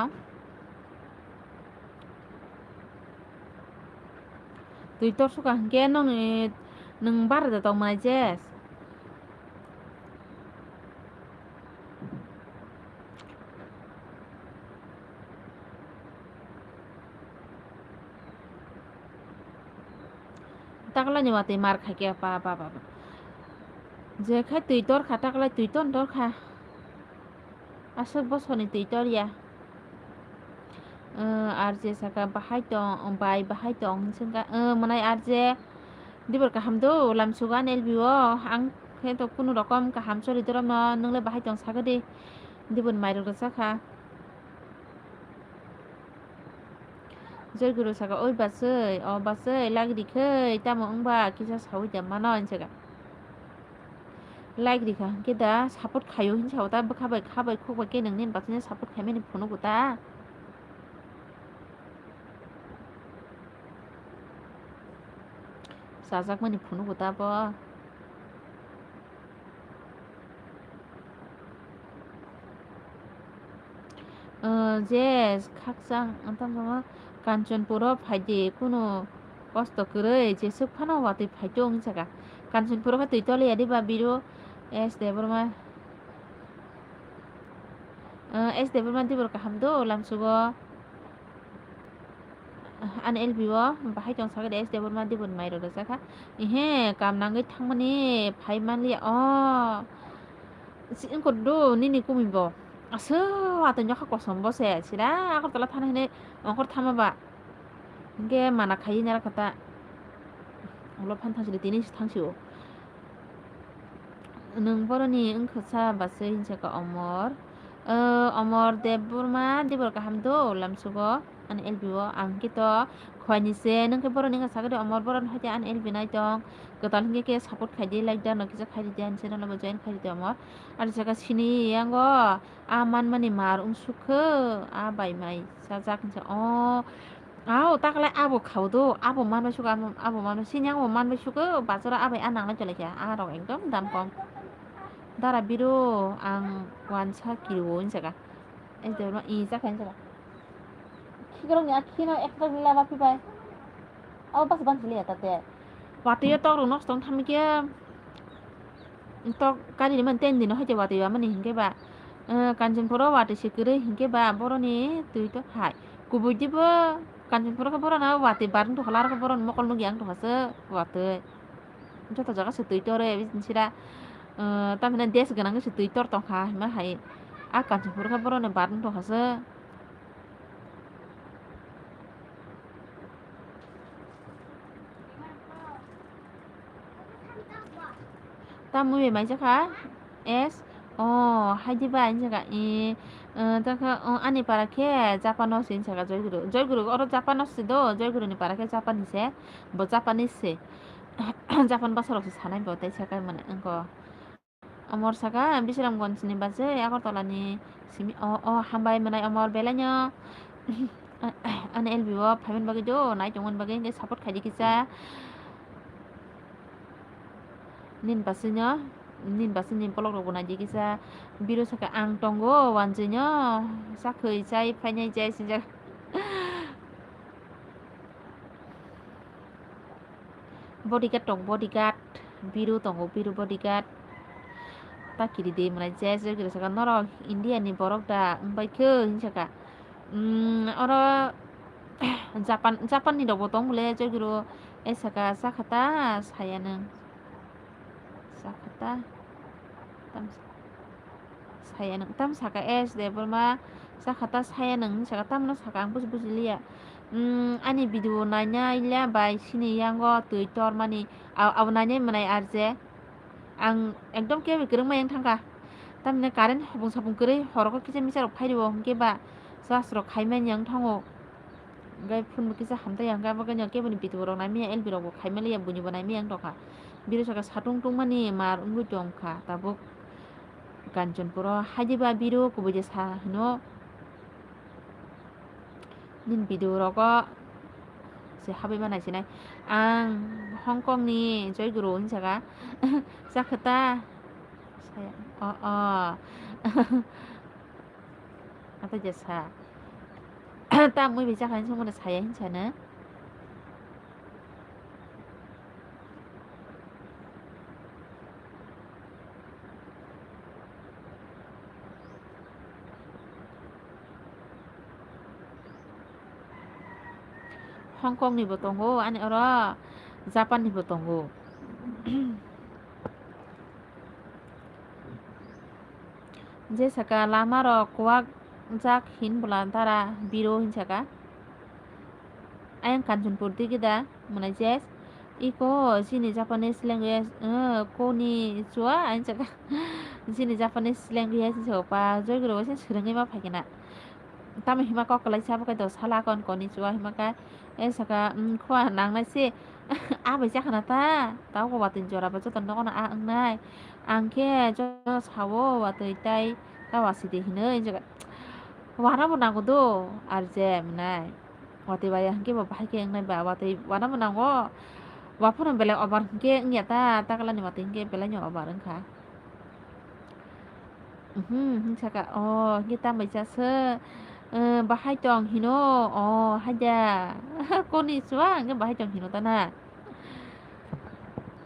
Twi torsukha hinkhe nokni nwng bara de tong nai jes. Taklaini watwi mar khaikhe ba, ba, ba, ba. Jekhai twi torkha, taklai twi ton torkha. Aswk bosorni twi torya. Eh, R J saka bahai tong, bai bahai tong, hinswngkha, eh, mwnai R J. Dibor kaham do, lamsugo ani L B o. Ang khe to kunu rokom kaham choli dorokno, nwng le bahai tong sagadi. Dibor mairok rwchakha. Joy Guru saka, "Oi basoi, o basoi, like rikhai, tamo wngba kisa sawi da mano," hinwi saka. Like rikha hinkhe da support khaio hinwi sao ta, bwkha bai kha bai khuk bai khe nwng nini basaino support khaimani phunugo ta. chajakmani phunugo ta bo. O, je khakchang, ang tamo Kanchanpuro phaidi, kunu kosto kwrwi, jeswk phano watwi phaitong, hinwi sakha. Kanchanpuro khe twi toliya diba, Biru S Debbarma? O, S Debbarma dibor kaham do, lamsugo. Ani L B o bahai tong sakha de, S Debbarma diboni mai rok rwjakha. Ihe, kam nangwi thangmani phai manliya. O, si wngkor do nini kumi bo. Aswk watwi nokha kosom bo se. Sira Agartala thana hinwi ongkhor thama ba. Hinkhe mana khaiwi nara kha ta. Ulo phan thang sidi tini thang sio. Nwng boroni wngkha sa baswi hinwi sakha Omor. O, Omor Debbarma dibor kaham do lamsugo ani L B o. Ang khe to khoini se, nwng khe boroni wngkha sakha de Omor, boroni hoite ani L B nai tong. Kwtal hinkhe khe support khaidi, like da no kisa khaidi de, ani channel o bo join khaidi de Omor. Ani sakha sini yango a manmani mar wngsukha, a bai mai sajak hinsa. O, Aw, taklai abo khao do, abo manbai sugo, abo, abo manbai, sini ang bo manbai sugo, bazaro abai a nanglai tolai kha, a rok ekdom dam kom. Dara Biru, ang wansa kiriwo hinwi sakha. S Debbarma i sakha hinwi sakha. Khikrok ni a khino ekta lila ba phibai. Abo bas ban chili eta te. Watwi o tok rok nosto wng thangmi khe. Tok kari ni mani ten dino hai watwi ba mani hinkhe ba, eh, Kanchanpuro watwi se kwrwi hinkhe ba boroni twi to hai. Kubui dibo Kanchanpuro khe boroni watwi bar wng tongkha, aro khe boroni mokol nukya wng tongkha se watwi. Joto jaga se twi tore, bini sira, eh, tamhinai desh gwnang khe se twi tor tongkha hima hai. A Kanchanpuro khe boroni bar wng tongkha se. Tamwi bai mai jakha S. O, hai di bai hinwi sakha. I, eh, takha, o, ani para khe Japan o se hinwi sakha Joy Guru. Joy Guru oro Japan o se do, Joy Guru ni para khe Japan ni se. Bo Japanese se. Japan bwsa rok se sanai bo tei sakha mane wngkha. Omor sakha, Bisramganj ni bachai Agartala ni simi, o, o, hambai mwnai Omor belai no. Ani L B o phaiman bagwi do, nai tongmani bagwi hwnkhe support khaidi kisa. Nini bachai no, nini bachai ni vlog rok bo naidi kisa. Biru sakha ang tongo, wanjui no, sakhwi chai phainai chai sinjak. Bodyguard tong, bodyguard. Biru tongo, Biru bodyguard. Ta kiri de mwnai je, je kiri saka norok India ni borok da wngbai khe hinwi saka. Mm, oro Japan, Japan ni rok bo tong bole, je kiro e saka sakha ta saya nwng. Sakha ta. Tam Saya nwng tam saka S Debbarma, sakha ta saya nwng hinwi saka, tamno saka ang buji buji liya. Mm, ani video nainai liya bai sini yango twi tormani, a-, abo nainai mwnai R J. Ang ekdom kebo kwrwngma yang thangkha. Tamni current hopung sapung kwrwi horokhe kisa misa rok phai rwo hwnkhe ba charge rok khaimani yang thango. Hwnkhe phone bo kisa hamtaiya, hwnkhe abo khe keboni video rok naimaya, L B rok bo khaimaliya, buini bo naimaya wng tongkha. Biro saka satung tungmani mar wngwi tongkha tabuk. Kanchanpuro hai diba biro kubui de sa hino. Nini video rogo se habwi ma naisinai. Ang Hong Kong ni Joy Guru hinwi saka. Sakha ta? Saya. O, o. Ata jesa. Ta mui bai chakha hinwi songmani saya hinwi sana. Hong Kong ni bo tongo, ani oro Japan ni bo tongo. Je saka lama rok kuwak jak hin bwla dara biro hin saka. Ayang Kanchanpur digi da mwnai je. Iko chini Japanese language, eh, koni chua, ayang saka. Chini Japanese language saka pa Joy Guru waisa swrwngwi ma phaikhe na. Tamo hima kok kwlai sabo khe do sala kon koni chua hima khe. E saka, "Mm, khua nangnai se." A bai chakha na ta. Tamo watwi jora bo joto nogo no a wngnai. Ang khe joto sao watwi tai ta wasi de hinwi. Wana bo nango do, R J mwnai. Watwi bai hwnkhe bo bahai khe wngnai ba, watwi wana bo nango. Waphano belai obar hinkhe wngya ta, taklani watwi hinkhe belaino obar wngkha. Mhm, hinsaka, o, hinkhe tambai chaswk, eh, bahai tong hino, o, haida. Koni chwng hinkhe bahai tong hino ta na.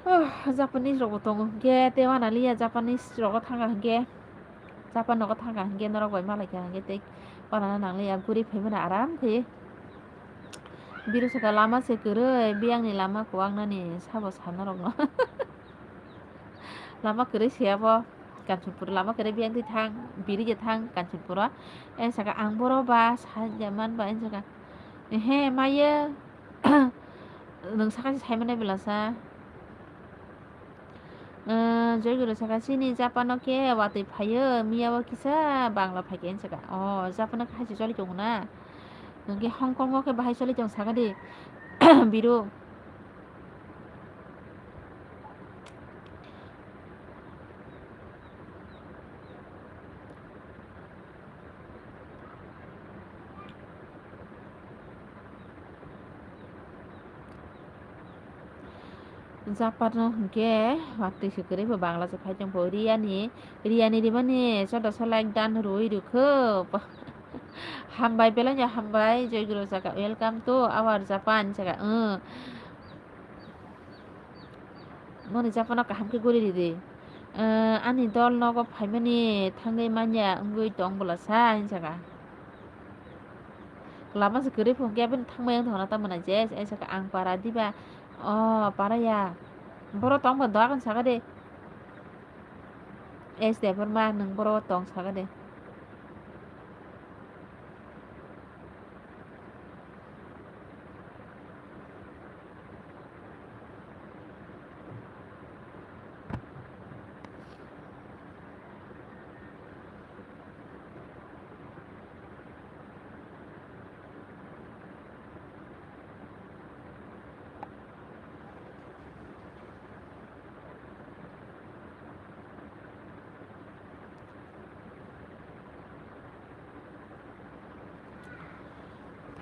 Oh, Japanese rokbo tongo hinkhe, tei wanaliya Japanese rogo thangkha hinkhe, Japan rogo thangkha hinkhe, norok bai malaikha hinkhe, tei wanana nangliya, guri phaimani aram khe. Biru saka lama se kwrwi, biyangni lama kwbang nani sabo sa norokno. Lama kwrwi se abo, Kanchanpur lama kwrwi biyang twi thang, biri je thang Kanchanpuro. E saka ang boro ba sa ya man ba, e saka, ehe, maye, nwng saka se sai mannai bwlasa. Eh, Joy Guru saka, "Chini Japan o khe watwi phaio, miya o kisa Bangla phaikhe," hinwi saka. "O, Japan o khe haise choli tongo na? Nwng khe Hong Kong o khe bahai choli tong saka di, Biru." Japan no hinkhe watwi se kwrwi pho Bangla se phai tong pho. Riya ni, Riya ni rimani chodo so like dan rwi rwkho. Hambai belai no hambai, Joy Guru saka, "Welcome to our Japan," saka. Ang Noni Japan o kaham khe guri ridi. Eh, ani dol nogo phaimani thangwi manya wngwi tong bwlasa, hinwi saka. Lama se kwrwi phone khe aboni thangmani wngtongna tamo na je, hinwi saka ang para diba. O, para ya. Boro tong ba doakan saka de. Es de, borma nwng boro tong saka de.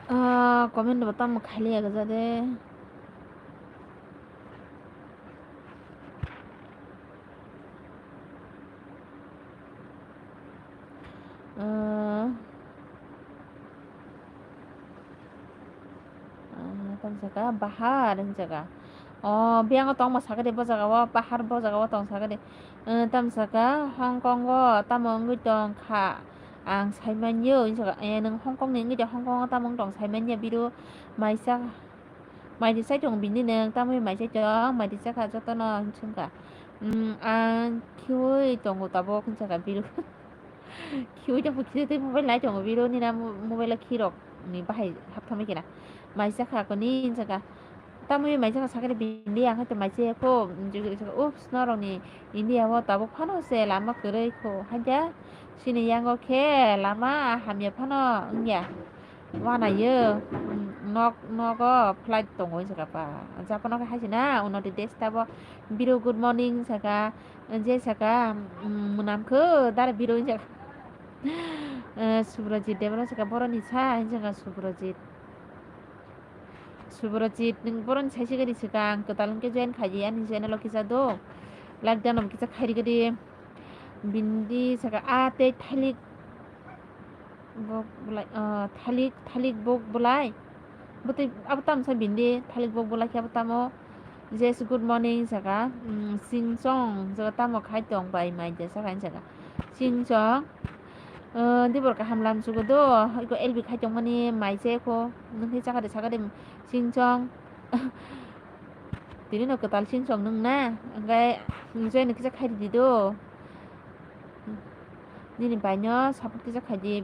Ah, comment bo tamo khailiya gajade. Ah, ah, tamo saka bahar hinwi saka. O, biyango tongma saka de bo jaga o, bahar bo jaga o tong saka de. Eh, tamo saka Hong Kong o tamo wngwi tong kha, ang sai manyo hinwi saka. Eh, nwng Hong Kong ni wngwi de, Hong Kong o tamo wng tong sai manya, Biru maisa. Mai di sai tongo bini nwng, tamo mai sai tong, mai di chakha jotono hinwi swngkha. Mm, ang khiui tongo tabuk hinwi saka Biru. Khiui tongkha, khiui tei mobile nai tongo Biru, nini a mo-, mobile o khi rok ni bahai hapthangbai khena. Mai chakha koni hinwi saka. Tamo mai chakha sakhe bini, ang khe to mai chaya kho, hinwi saka, "Ups, norok ni India o tabuk phano se lama kwrwi kho, haida chini yango khe lama hamya phano wngya." Wanayo, mm, nok, nogo flight tongo hinwi saka pa. Japan o khe haisina, uno de desh tabo. Biru, good morning saka, je saka, mm, mwnam kho, dara Biru hinwi saka. Eh, Subrajit Debra saka, boroni sa hinwi saka Subrajit. Subrajit, nwng boroni sai sigari swkang, kwtal hwnkhe join khaidi ani channel o kisa do. Like dano kisa khairigadi. Bindi saka, a tei thalik. Bok bulai, ah, thalik, thalik bok bulai. Bwtwi abo tamo sa bindi, thalik bok bulai khe abo tamo. Jess, good morning saka. Mm, singchong, jaga tamo khai tong bai mai de saka, saka. Singchong. Ah, dibor kaham lam sugo do, iko L B khai tong mani mai se kho. Nungkhe saka de, saka de, singchong. Tini no kwtal singchong nung na, hwnkhe join no kisa khai di do. Nini bai no support kisa khai di.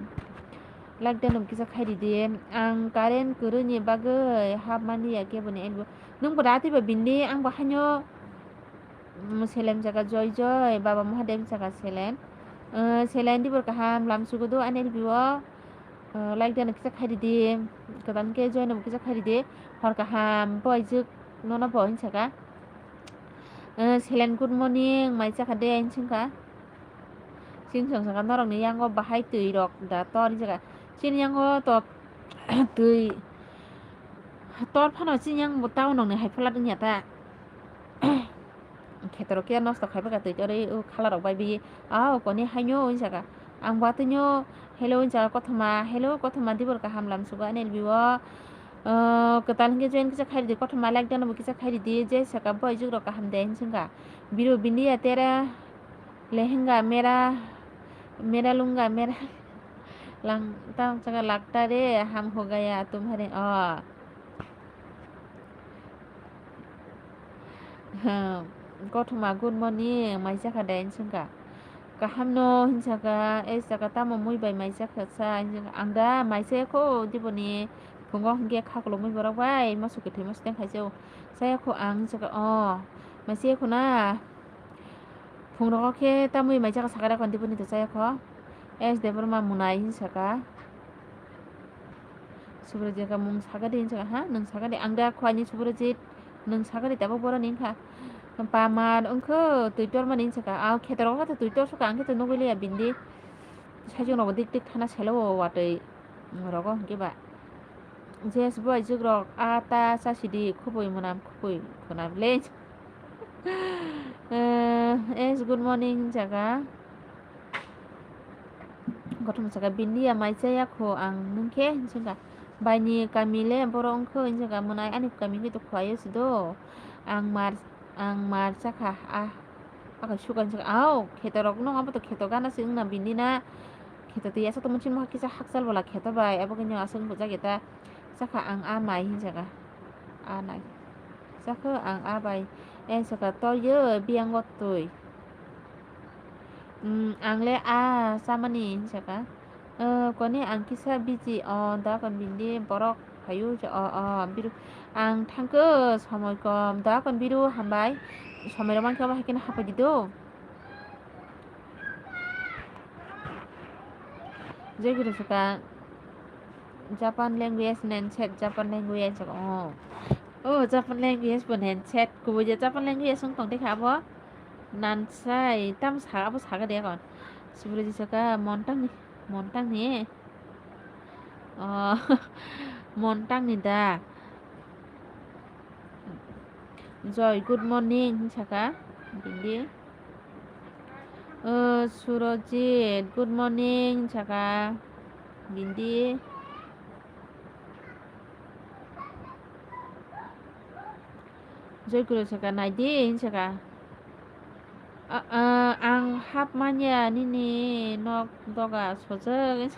Like dano kisa khai di di. Ang current kwrwini bagwi hap mani ya kebo ni L B. Nung bo da twi ba bindi, ang bo haino, mm, selem jaga joy joy, Baba Mahadev jaga selem. Eh, selem dibor kaham lam sugo do ani L B o. Eh, like dano kisa khai di di. Kwtal khe join no bo kisa khai di di. Hor kaham bo aijwk nono bo hinwi saka. Eh, Selen, good morning, mai chakha de, hinwi swngkha. Singchong saka, norokni yango bahai twi rok da tor, hinwi saka. Chini yango to twi tor phano chini yang bo town rokni hai phalat wngya ta. Khetorok khe nosto khaibai ka twi torwi o khala rok bai bi. Au koni haino hinsa ka. Ang bo atwino hello hinsa ka kothoma, hello kothoma dibor kaham lam sugo ani L B o. O kwtal hinkhe join kisa khairidi kothoma like dano bo kisa khairidi je saka bo ijuk rok kaham de hinsingka. Biro bindiya tera lehenga mera mera lunga mera lang tang saka lagta re ham ho gaya tumhare o. Kothoma good morning, mai chakha de, hinsa ka. Kaham no, hinsa ka, e saka tamo mui bai mai chakha sa, hinsa ka. Ang da mai chaya kho, diboni phungo hinkhe khakulo mui borok bai, moso kwthwi moso teng khaisa o. Chaya kho ang, hinsa ka, o, mai chaya kho na. Phung rogo khe tamui mai chakha sakha da kon diboni to chaya kho. Es Debbarma munai, hinsa ka. Subrajit ka mung sakadi hinsa ha, nwng sakadi, ang da khwani Subrajit, nwng sakadi tabuk boroni wngkha. Pamar wngkha twi tormani hinsa ka, a khetorok khe twi torsok ang khe nugwi liya bindi. Saichung rogo dik dik thana selo o watwi rogo hinkhe ba. Jes bo aijuk rok a ta chasidi khubui mwnam khubui khwnam le. Eh, es good morning hinsa ka. Kothoma saka, "Bindiya mai chaya kho ang nwng khe?" Hinsa ka, "Baini kami le borok wngkho," hinsa ka, "Mwnai ani kami khe to khwlai o se do. Ang mar, ang mar chakha, ah, aka suka," hinsa ka, "Au, kheto rok no abo to kheto gana se wngna bindi na. Kheto twi aswk tongma chini kisa hakchal bola kheto bai, abo khe nw aswk wng bujak eta." Chakha ang a mai hinsa ka, a nai. Chakha ang a bai, eh, hinsa ka, "Toyo biyang o twi." "Hmm, ang le a chamani," hinsa ka. "Eh, koni ang kisa busy, o, da kon bindi borok phayu, o, o, biru, ang thangkhe somoi kom, da kon biru hambai, somoi rok mankhe obo hai kheno hapai di do." Jai guru saka Japan language nan chat, Japan language, oh. Oh, Japan language bo nan chat. Kubui je Japan language wng tong dekha abo. Nan sai, tam sa, abo saga de kon. Subroji saka montang ni, montang ni. Oh, montang ni da. Joy, good morning, hinsa ka, bindi. O, Surojit, good morning, hinsa ka, bindi. Joy Guru saka, "Naidi," hinsa ka. A, a, ang hap manya nini nok doga sojak.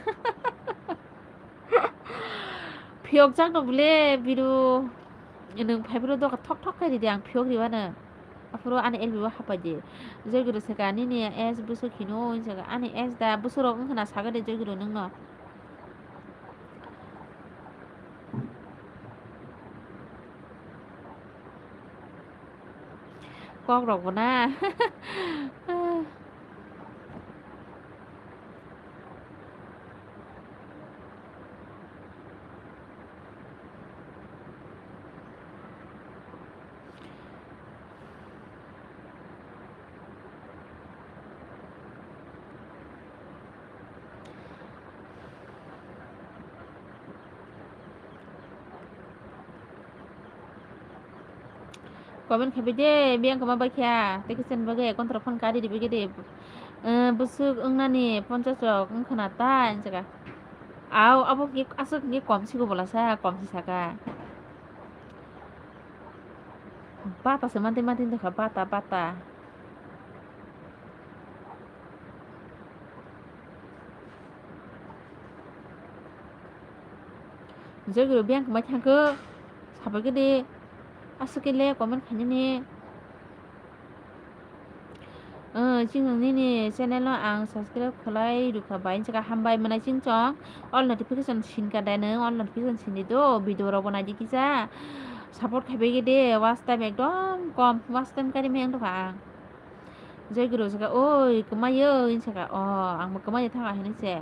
Phiyok jak no bole biru. Nwng phai boro doga thok thok khai ridi, ang phiyok riwano. Aphuru ani L B o hapai di. Joy Guru saka, "Nini S busuk hino," hinsa ka. Ani S da busuk rok wngkha na saga de Joy Guru nwng no. Kok rok bo na. Comment khabai de, biyang kwma bai kha, tei kisa ni bagwi account rok phano kari ribai khe de. Eh, bwswk wngnani ponchash rok wngkha na ta, hinsa ka. Au, abo khe aswk hwnkhe kom si go bola sa, kom si saka. Bata se mantwi mantwi wngkha, bata, bata. Joy Guru biyang kwmai thangkhe sabai khe de, aswk khe le comment khainani. Eh, chwng nini channel no ang subscribe khlai rwkha bai, hinsa ka hambai mwnai chwng chong. All notification sin ka dai nwng, all notification sin di do, video rok bo nai di kisa. Support khai bai de, watch time ekdom kom, watch time kari meng tongkha ang. Joy Guru saka, "Oi, kwmai o," hinsa ka, "O, ang bo kwmai thang," hinwi se.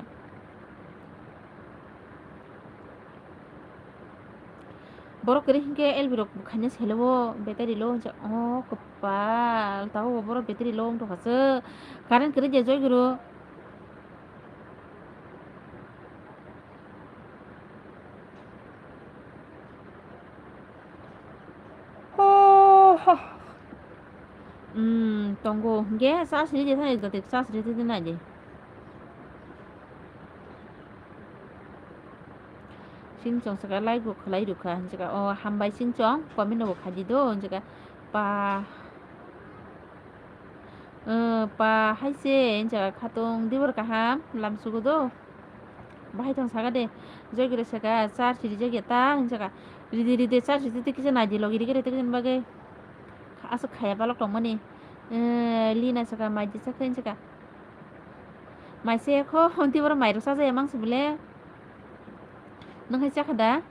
Borok kwrwi hinkhe L B rok bwkhaina selo o, battery low hinsa, o kwpal, tabuk bo borok battery low wng tongkha se, current kwrwi de Joy Guru. Oh, ha. Hmm, tongo. Hingke charge ridi thani, jotoi charge ridi nai di. Singchong saka like bo khlai rwkha, hinjaka, o, hambai singchong, comment rok bo khaidi do, hinjaka, pa, eh, pa hai se, hinjaka, khatung dibor kaham, lam sugo do. Bahai tong saka de, joy guru saka, charge rijak ya ta, hinjaka, ridi ridi charge ridi kisa naidi logi rikhe rikhe bagwi. Aswk khaya balok tongmani. Eh, Lina saka, maidi sakha, hinjaka. Mai se kho, honti borok mairok chajaya mangsi bole. Nwng hai chakha da?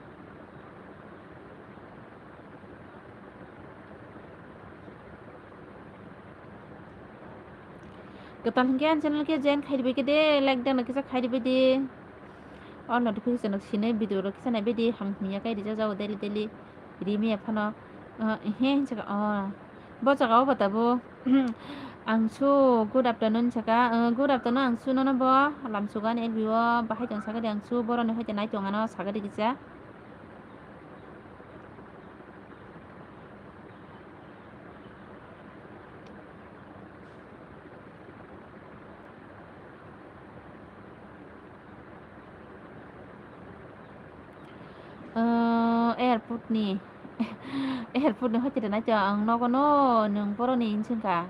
Kwtal hinkhe ani channel khe join khai ribai khe de, like dana kisa khai ribai de. O notification rok sinai video rok kisa naibai de, ham himya kai rijak jago daily daily. Rimi aphano, ah, he hinjaka, oh. Bo jaga o bata bo. Ang su, good afternoon saka. Uh, good afternoon, ang su nono bo. Lam sugan L B o bahai tong saka de ang su, boroni hoite nai tong ano saka de kisa. Ah, airport ni, airport ni hoite rwnai to ang nogo no, nwng boroni hinsingkha.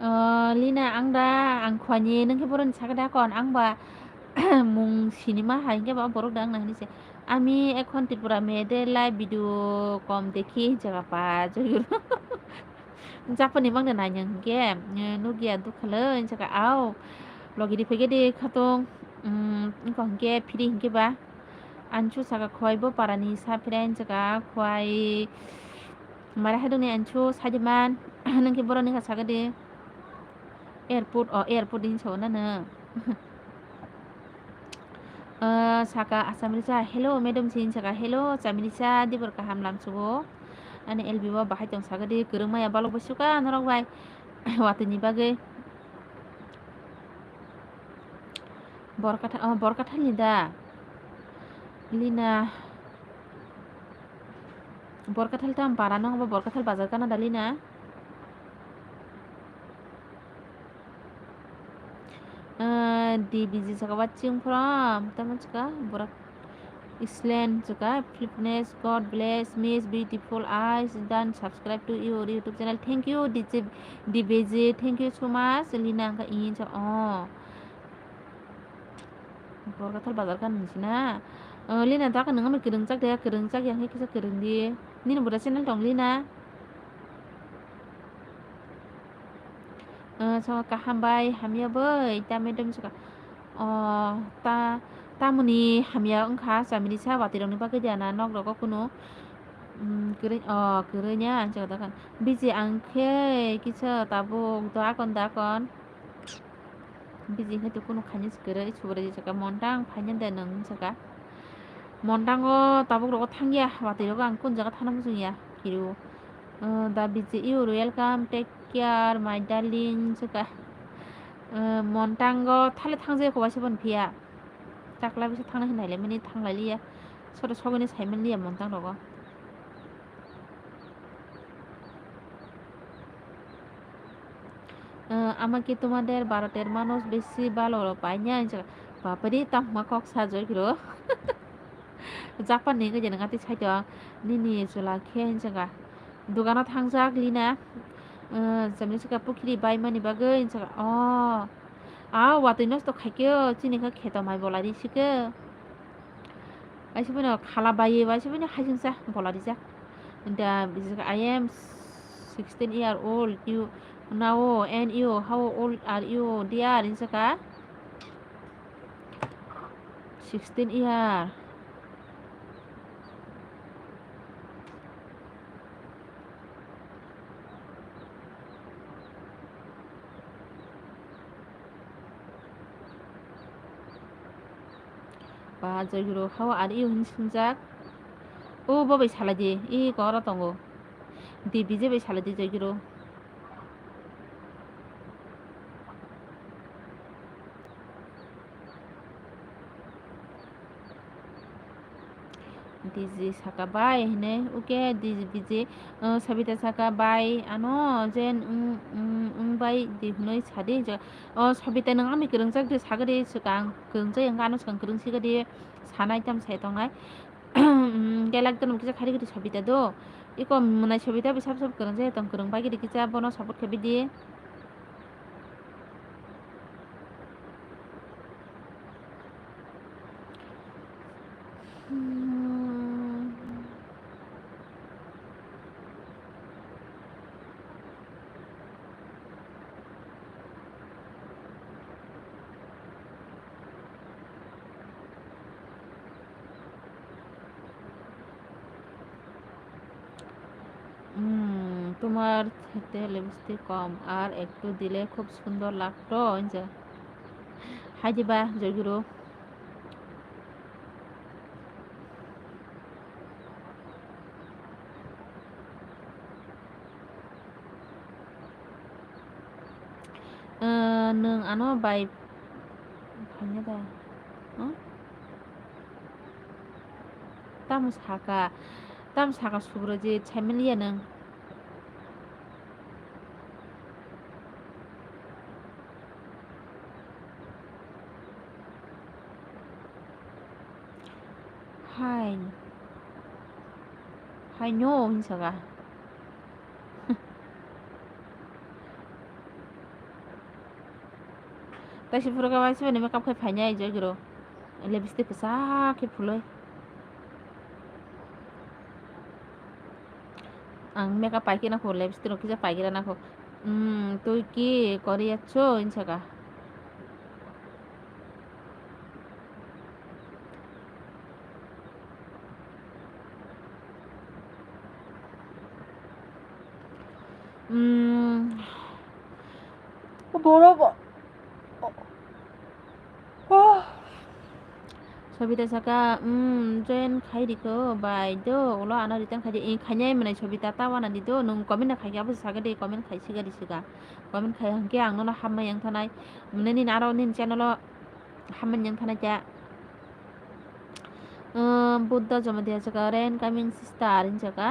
Ah, Lina, ang da, ang khwani, nwng khe boroni sakha da kon, ang ba mung sinima hai hwnkhe ba borok da ang nang hinwi se. Ami ekhon Tripura mein de live video kom dekhi, hinjaka pa joyur. Japani mangna nai hwnkhe, eh, nukya dukha le, hinjaka, au, logi riphaikhe de khatung, mm, wngkha hwnkhe phiri hwnkhe ba, ansu saka khwai bo parani sa phre hinjaka khwai, mara hai dongni ansu sadiman, nwng khe boroni kha saka de, airport, o, airport hinwi sao na nwng. Ah, saka Assamese, "Hello, madam," sin saka, "Hello, Chamilisa, dibor kaham lamsugo." Ani L B o bahai tong saka di, kwrwng maya balok bai suka norok bai. Watwi ni bagwi. Borkatha-, oh, Borkathal ni da? Lina. Borkathal tam para nong bo, Borkathal bazar kana da Lina? Ah, D B G saka watching from, tamo saka, borak Island saka, Philippines, God bless, miss beautiful eyes, done subscribe to your YouTube channel. Thank you, D J, D B G, thank you so much. Lina angka ingin sa, oh. Borkathal bazar kan nung sina. Oh, Lina, ta kan nung ama kwrwng chak de, kwrwng chak yang kisa kwrwng di. Nini buda channel tong Lina. Ah, so kaham bai, hamya bai, ta madam saka. Oh, ta, tamoni hamya wngkha, Chamilisa watwi rokni bagwi dia na nok rogo kunu. Mm, kwrwi, oh, kwrwi nya, ang saka ta kan. Biji ang khe kisa tabuk, da kon, da kon. Biji hai to kunu khaini se kwrwi, subrai saka, Montang phaina de nwng saka. Montango tabuk rogo thangya, watwi rogo ang kun jaga thana muchungya, kiru. Uh, da biji, you welcome, take care, my darling, saka. Uh, Montango thale thangjaya ko waisa bon phiya. Chakla bisa thangna hinai le mani thanglai liya. Soto sogini saiman liya Montang rogo. আহ, আমাকে তোমাদের ভারতের মানুষ বেশি ভালো পায় না, hinjak. Bapari, tamo kok sajak ro. Japan ni gajana ngati saito, nini chwla khe hinjaka. Dugano thangjak Lina, ah, jamni saka pukhiri bai mani bagwi hinjaka. Oh, ah, watwi nosto khaikhe, chini khe kheto mai bolai ri sikhe. Aise bono khala bai, aise bono haisingsa bola rijak. Da, I am sixteen year old. You now, and you, how old are you, dear? Hinsa kha. Sixteen year. Ba, Joy Guru, how are you? Hinwi swngjak. O, bo bai salai di, i koro tongo. Di, bije bai salai di, Joy Guru. D J saka bai hinwi, okay, D J, D J, uh, Sabita saka bai, ano jen wng, wng, wng bai di hinwi sadi je, o Sabita nwng ani kwrwngjak de sagadi swkang kwrwngjak wngkha, ano swkang kwrwng sigadi sanai tam sai tongnai. Gelak dono kisa khari gidi Sabita do, iko mwnai Sabita bai sab sab kwrwngjak tong, kwrwng bai gidi kisa bono support khaibidi. উম, তোমার ঠোঁটে লিপস্টিক কম, আর একটু দিলে খুব সুন্দর লাগতো, ওই যে। হাই দিবা, জয়গুরু। Nwng ano bai phaina da? Tamo saka, tamo saka Subrojit, saimaliya nwng. Hai. Hai no hinwi saka. Taisi phuru khe waisa bai makeup khai phainai jagiro. Lipstick kwchak khe phulwi. Ang makeup paikhe nakho, lipstick rok kisa paikhe nakho. Hmm, twi ki koriya cho hinwi saka. Hmm. Borok. Oh. Sobita saka, um, join khai rikho bai do, ulo ano return khai di, eh, khainai mwnai Sobita ta wana di do, nwng comment no khaikhe abo saka de, comment khai siga di siga, comment khai hwnkhe ang nono hambai yang thanai, mwnai nini aro nini channel o hambai yang thanai khe. Um, Buddha Jamatia saka, rain coming sister, hin saka.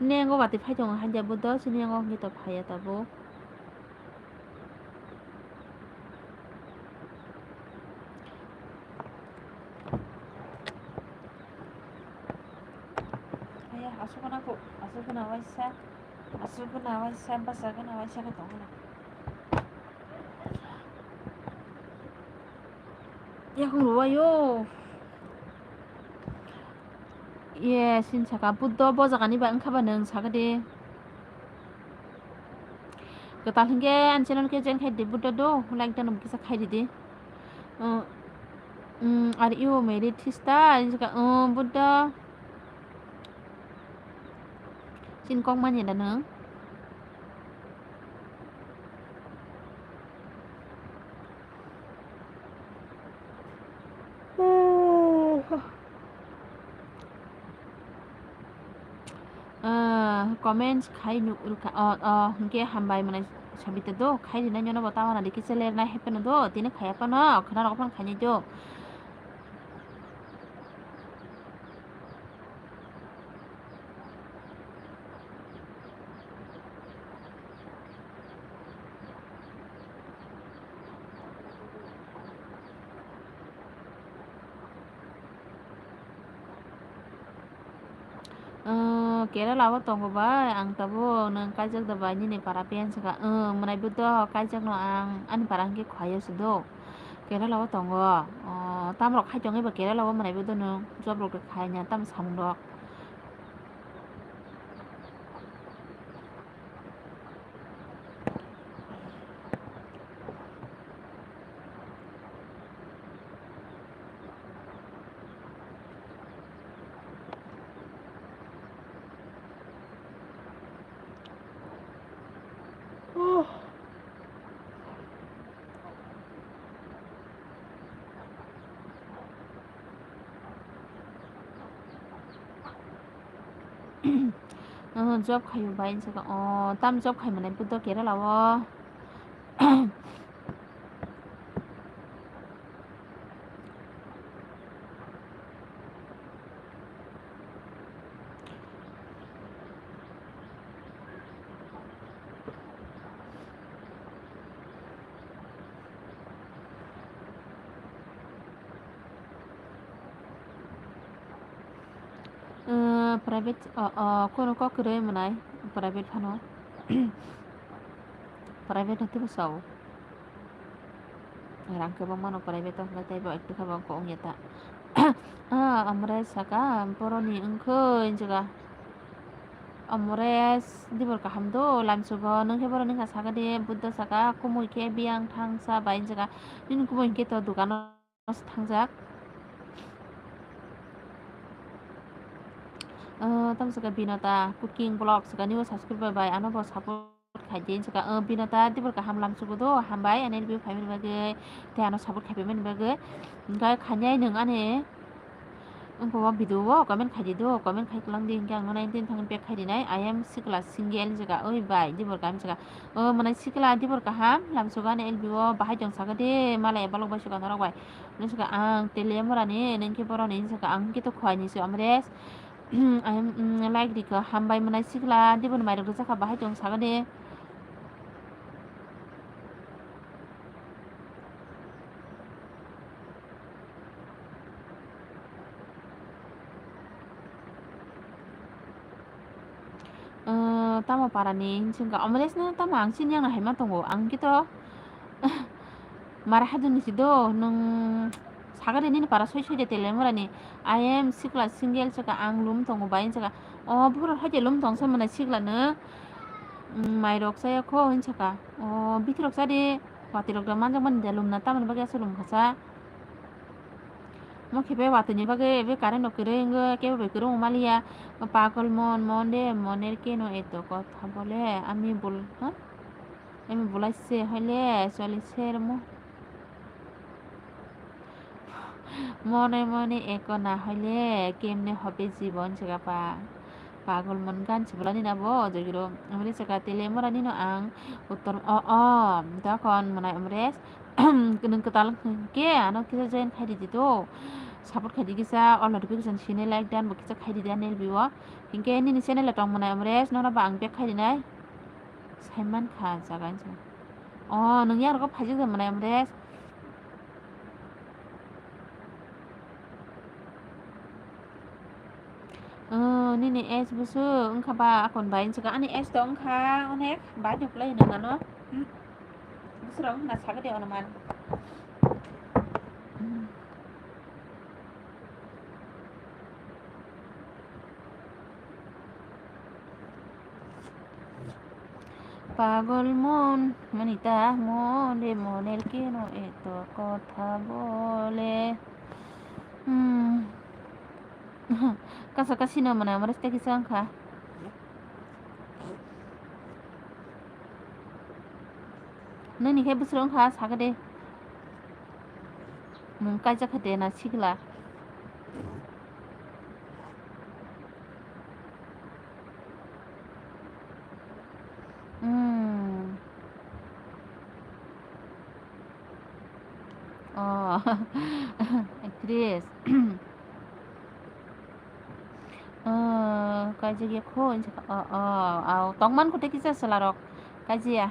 Nengo watwi phai tongo, haikhe Buddha, chini yango hwnkhe to phaiya tabuk. Aya, aswk gana kho, aswk gana waisa, aswk gana waisa, basa gana waisa khe tongmani. Yakung rwbaio. Yes, hin saka Buddha bo jagani ba wngkha ba nwng saka de. Kwtal hinkhe ani channel khe join khai di Buddha do, like da nang kisa khai di di. Uh, um, are you married sister? Ani saka, uh, Buddha. Chini kok manya da nwng? Ah, comments khai nuk rwkha. Oh, oh, hwnkhe hambai mwnai Sabita do, khai rinai nono bo ta wana dikhe chele rinai hapheno do, tini khaya phano, khwna rok phano khainai do. Kerala o tongo bai, ang tabuk nwng kaijak da bai nini para piyan saka. Mwnai Buddho kaijak no ang ani para hwnkhe khwlai o se do. Kerala o tongo. Tamrok khai tongwi ba Kerala o mwnai Buddho nwng job rok khai nya tamo samung rok. Job khaio bai hinwi saka. Tam job khai mwnai Buddho Kerala o. Private, o, o, kono kok kwrwi mwnai, private phano. Private no teibo sao. Rang kwbangma no private o hwnkhai teibo ekti kha bo wngkha wngya ta. Ah, Amres saka, boroni wngkhoi jaga. Amres, dibor kaham do, lamsugo, nwngkhe boroni wngkha saka de, Buddha saka, kumui khe biyang thangsa bai jaga. Nini kumui hinkhe to dukano thangjak. Ah, tamo saka Binota cooking vlog saka nibo subscribe bai, ano bo support khaidi saka, ah, Binota dibor kaham lamsugo do, hambai ani review khaimani bagwi, tei ano support khaimani bagwi. Hingkhe khainai nwng ani wngkha o video o comment khaidi do, comment khai kwlangdi, hingkhe ang nono tini thangwi back khaidinai, I am sikla single saka, oi bai dibor kaham saka, o mwnai sikla dibor kaham lamsugo ani L B o bahai tong saka de, malai balok bai saka norok bai. Nung saka ang tele morani, nung khe boroni saka ang khe to khwai ni se Amres. Ang, mm, like rikha, hambai mwnai sikla, diboni mairok rwjak kha, bahai tong saka de. Ah, tamo parani hinsingkha, Amres no tamo ang sini yang haima tongo, ang kito mara haduni si do, nung sagari nini para soi soi de tele murani, I am sikla single saka ang lum tongo bai saka, o bukhuk rok haide lum tong sa mwnai sikla no, mm, mairok chaya kho hinsaka, o bithi rok chadi, watwi rok da manjak mani de lum na tamoni bagwi aswk lum kha sa. Mo khe bai watwi ni bagwi ebe current rok kwrwi wngwi kebo bai kwrwngma maliya. Pagol mon, mon de, moner keno eto kotha bole, ami bul-, ha? Ami bulai se hoile choli ser mo. Mone mone eko na hoile kemne hobe jibon se gapa. Pagol mon gan se bolani na bo jogiro. Amre se ka tele morani no ang uttor o o. Dokon mwnai Amres. Nwng kwtal hwnkhe ano kisa join khai ridi to. Support khai di kisa, all notification sini like dan bo kisa khai ridi ani L B o. Hinkhe nini channel tong mwnai Amres, nono ba ang back khai rinai. Saiman kha jaga hinsa. O, nwng yang rogo phaijak de mwnai Amres. Oh, nini age busu wngkha ba akon bai wngkha ani age to wngkha onek bai de kulai nang ano. Hmm. Busuro wngkha na sagade ono man. Hmm. Pagol mon, mani ta mon re moner keno eto kotha bole. Hmm. Kasa kasi no mwnai Amres tei kisa wngkha. Nini khe bwswrwng wngkha sakha de. Nwng kaijak kha de na sikla. Hmm. Oh, actress. Oh, kaijak ya kho, oh, oh, oh, tongman kho tei kisa chwla rok. Kaijak ya.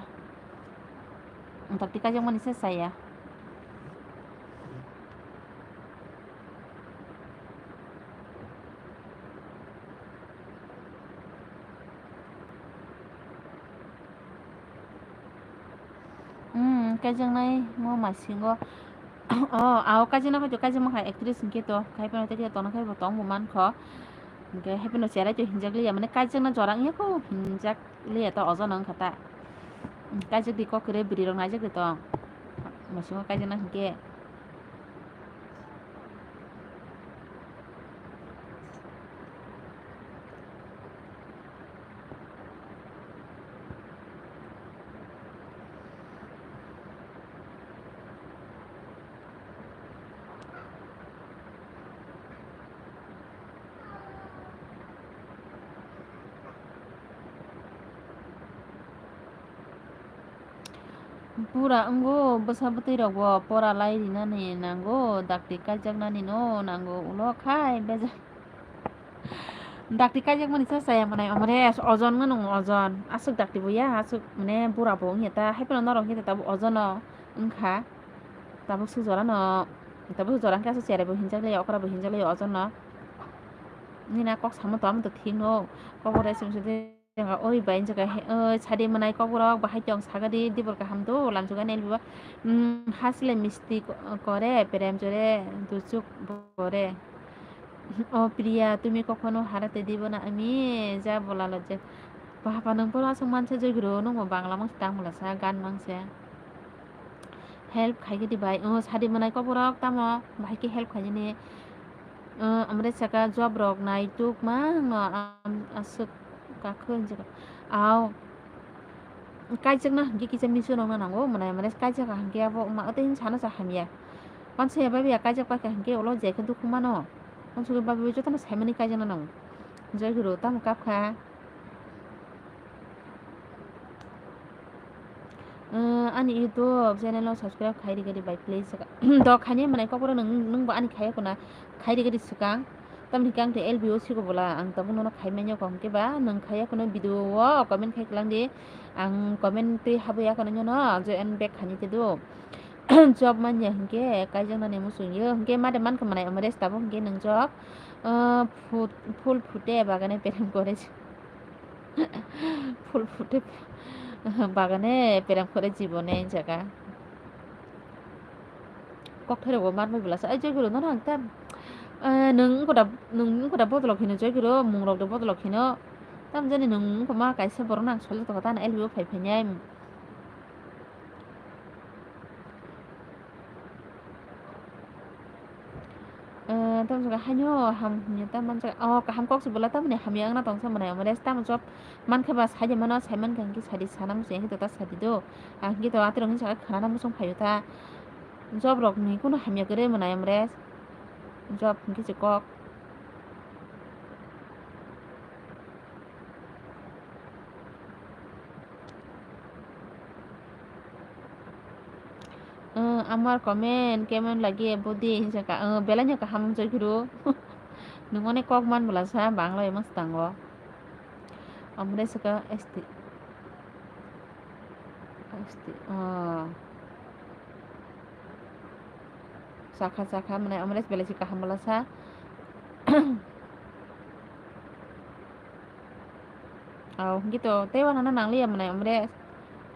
Wngtok tei kaijak mani se chaya. Hmm, kaijaknai mo masingo. Oh, ao kaijaknai kaijakma kha actress hinkhe to. Khai phano tei khe tongna khai bo tong bo mankho. Hinkhe hai phano cherai to hinjak liya, mane kaijakna jora wngya kho hinjak liya to ojono wngkha ta. Hmm, kaijak di kok kwrwi bwrwi rok naijak di tong. Masingo kaijakna hinkhe. Pura wngo, bwsa bwtwi rokbo pora lai rinani nango, dakti kaijaknani no nango, ulo khai beja-, dakti kaijakmani sa chaya mwnai, omore ojon mano ojon, aswk dakti bo ya, aswk mane bura bo wngya ta, hai phano norok hinkhe tabuk ojono wngkha, tabuk swk jora no, tabuk swk jora hinkhe aswk cherai bo hinjak liya, okra bo hinjak liya ojono. Nini a kok samo to, amo to thik no. Kokborok song sadi, oi bai, wng jaga he, oi, sadi mwnai kokborok, bahai tong sagadi, dibor kaham do, lamjugani L B o. Hmm, hasle misti ko-, kore, prem jore, duchuk bore. O Priya, তুমি কখনো হারাতে দিবে না আমি, যা বলা লজ্জা. Papa, nwng pura aswk mansa Joy Guru, nwng bo Bangla mangsa tang bwlasa, gan mangsa. Help khaigidi bai. O, sadi mwnai kokborok tamo bahai khe help khainani. O, amre saka job rok nai tuk ma no, am, aswk kakho hinjak. Au. Kaijakna hwnkhe kisa misu rokna nango, mwnai amre kaijak hwnkhe abo ma, ote hin sana sa hamya. Wansa ya babi ya kaijak paikha hwnkhe ulo jai khe dukhu mano. Wansa khe babi jotono saimani kaijakna nango. Joy Guru tamo kapkha. Ani YouTube channel no subscribe khai rigadi bai please. Do khaini mwnai kokborok nwng, nwng bo ani khaya kuna khai rigadi swkang. Tamni hwnkhe ang tei L B O siko bola ang tabuk nono khai manya kok hwnkhe ba nwng khaya kuno video o comment khai kwlangdi. Ang comment twi habwi ya kuno nyono join back khaini te do. Job manya hwnkhe kaijaknani muchung yo hwnkhe made mankha mwnai amres tabuk hwnkhe nwng job, ah, phut-, phul phute bagane perem kore. Phul phute bagane perem kore jibone jaga. Kokthai rokbo mar bai bwlasa. Ai, Joy Guru, nono ang tam, eh, nwng wngkho da, nwng wngkho da bodolok hino, Joy Guru, mung rok da bodolok hino. Tam jani nwng wngkho ma kaisa borok no ang solok tongkha, tamo L B o phai phai nai. Eh, tamo jaga haino ham hwnwi ta manjak. Oh, kaham kok se bwla tamoni hamya wngna tongsa mwnai omo rest tamo job mankhe ba saide mano, sai mankha hwnkhe sadi sana muchung hwnkhe ta sadi do. Ang hwnkhe to atirok hwnwi saka khana muchung phaio ta. Job rok ni kunu hamya kwrwi mwnai omo rest. Job hwnkhe se kok. Ang, amar comment kemon lagi bodi hinsa ka, ang, belai no kaham Joy Guru. Nwng onek kok man bwlasa Bangla bai ma swkango. Amre swka S T. S T, ah. Chakha, chakha, mane amre belai se kaham bwlasa. Aw, hwnkhe to tei uanana nangliya mwnai, amre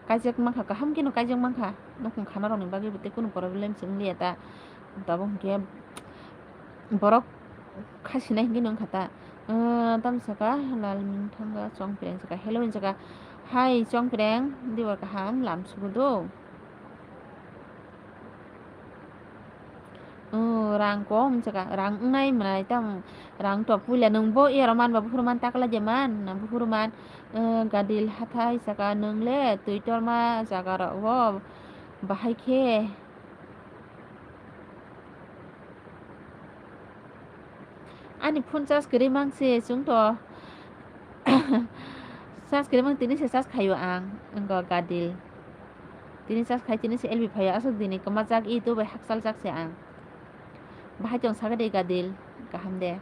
kaijak mankha, kaham kheno kaijak mankha, nukhung khana rokni bagwi bo tei kunu problem se wngliya ta. Tabuk hwnkhe borok kha sinai hwnkhe no wngkha ta. Tamo saka Lalmingthanga Chongpreng saka, hello hinwi saka, hai Chongpreng, dibar kaham lam sugo do. Oh, rang kom jaga, rang wngnai mwnai tamo, rang to puila nwng bo iyaro man ba buphuru man takla je man, buphuru man, eh, gadil hathai saka nwng le twi torma jaga rok o bahai khe. Ani phone charge kwrwi mang se chwng to. Charge kwrwi mang tini se charge khaio ang, wngkha gadil. Tini charge khai tini se L B phaio, aswk dini kwma jak i to bai hakchal jak se ang. Bahai tong sakha de gadil, kaham de.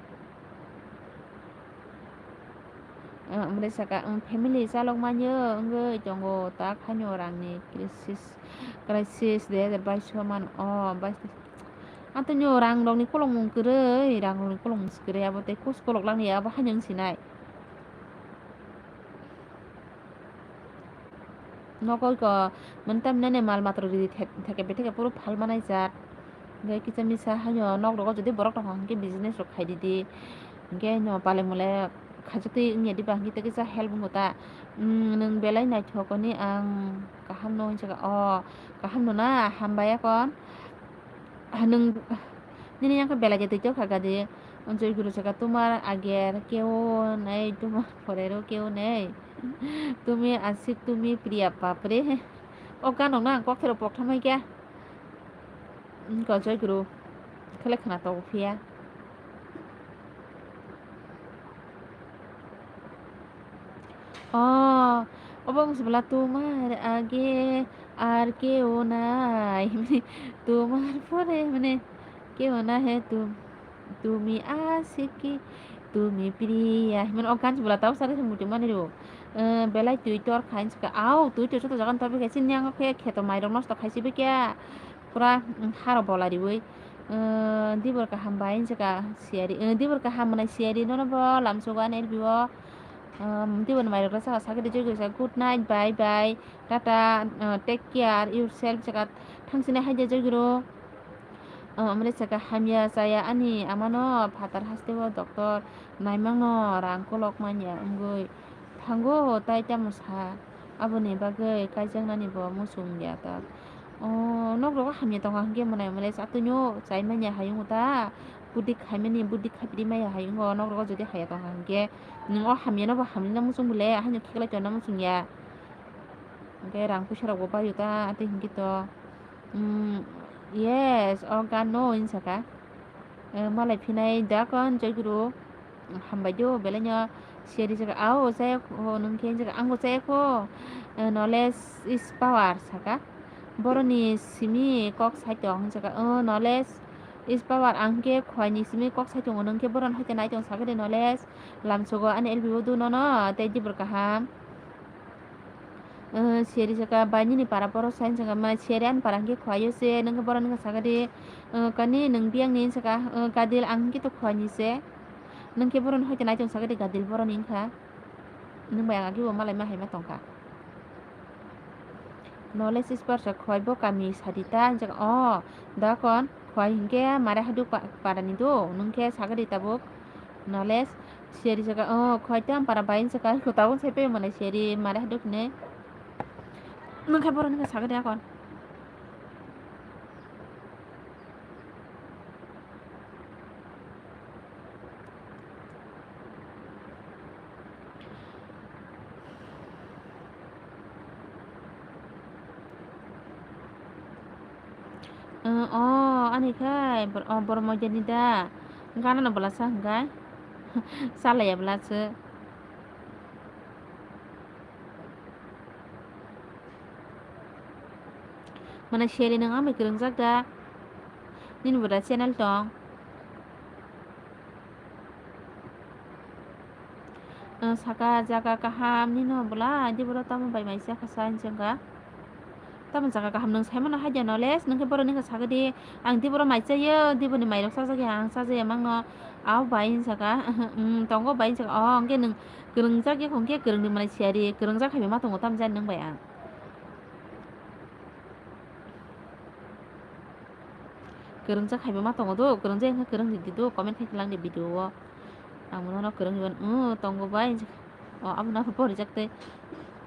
Ah, amre saka, um, family chalok manyo wngwi tongo, tak haino rangni crisis, crisis dui hajar baish o man, o, baish. Ato nyo rang rokni kolokmung kwrwi, rang rokni kolokmung se kwrwi, abo tei kus kolok langya, abo haino wng sinai. Nogo iko mwnta mwnene mal matra ridi thek-, theke betheke phuru phal manai jat. Hingke kisa misa haino nok rogo jodi borok tongkha hingke business rok khai ridi. Hingke no pale mole khajak twi wngya diba hingke tei kisa help wngo ta. Umm, nwng belai naithok hwnwi ang kaham no hwnwi saka. O, kaham no na, hambai akon. Nwng nini yang khe belai de twi tokha gadi. Joy Guru saka, "Tumar ager keo nei, tumar porero keo nei. Tumi asik, tumi priya, bapre." O ganokno ang kok thero pok thamai kya. Wngkha Joy Guru khele khna tongo phiya. Oh, obo wngkha sibla, "Tumar age ar keo nai." Tumar pore, mane, keo na hai tum, tumi ashiki, tumi priya. Mane, o gan sibla tau sari se muchung mani rw. Eh, belai twi tor khain sika. Au, twi tor joto jagan tor bikhe, chini yang khe kheto mairok nosto khai si bikhe. Pura, mm, haro bola riwi. Dibor kaham bai hinjaka siyari, dibor kaham mwnai siyari nono bo lamsogo ani L B o. Dibor ni mairok saka sakhe de joy kisa good night, bye bye, tata, take care yourself saka thangsini haide joy guru. Amre saka hamya chaya ani amano phatar haste o doctor naimangno rang kolok manya wngwi thango tai tamo sa. Aboni bagwi kaijaknani bo muchung ya ta. O, nok rogo hamya tongo hwnkhe mwnai mwnai chatwino chai manya hayung ta. Buddhi khaimani, buddhi khaipri maya hayung o nok rogo jodi haya tongkha hwnkhe nwng o hamya no bo hamlina muchung bole, haino khiklai tongna muchung ya. Hwnkhe rang puisa rok bo baio ta, tei hwnkhe to. Yes, o gan no hinsa kha. Malai phinai da kon joy guru. Hambai do belai no seri jaga ao jaya kho nung khe jaga ango jaya kho. Knowledge is power saka. Boroni simi kok sai tong jaga knowledge is power ang khe khwai ni simi kok sai tongo nung khe boron hai khe nai tong saka de knowledge. Lamsogo ani L B o do nono tei dibor kaham. Seri saka bai nini para borok sai saka ma seri ani para hwnkhe khwlai o se nung khe borok nung khe saka di kani nung biyang ni saka gadil ang hwnkhe to khwlai ni se nung khe borok hoi khe nai tong saka di gadil borok ni wngkha nung bai ang agi bo malai ma hai ma tong kha. Knowledge is power sa khwlai bo kami sadi ta saka o da kon khwlai hwnkhe mare hadu para ni do nung khe saka di tabuk. Knowledge seri saka o khoi tam para bai saka ko tabuk sai pe mane seri mare haduk ne nung khe borok nung khe saka de akon. O ani khai bor-, o borok moidani da gana no bwlasa hwnkhe salaiya bwlasa. Mane seri nung amai kwrwngjak da nini bo da channel tong. Saka jaga kaham nino bwla diboro tamo bai mai chakha sa hinwi wngkha. Tamo jaga kaham nwng saimano haida knowledge nwng khe borok nini khe sakha di ang diboro mai chaio diboni mairok chajak ya ang chajaya mangno. Abo bai hinwi saka tongo bai hinwi saka o hwnkhe nwng kwrwngjak yakho hwnkhe kwrwngni manai siyari kwrwngjak hai bai ma tongo tamo jani nwng bai ang. Kwrwngjak hai bai ma tongo do, kwrwngjak wngkha kwrwng ridi do, comment khai kwlang di video o. Ang bono kwrwng ribon, o tongo bai, o abono pori jak tei.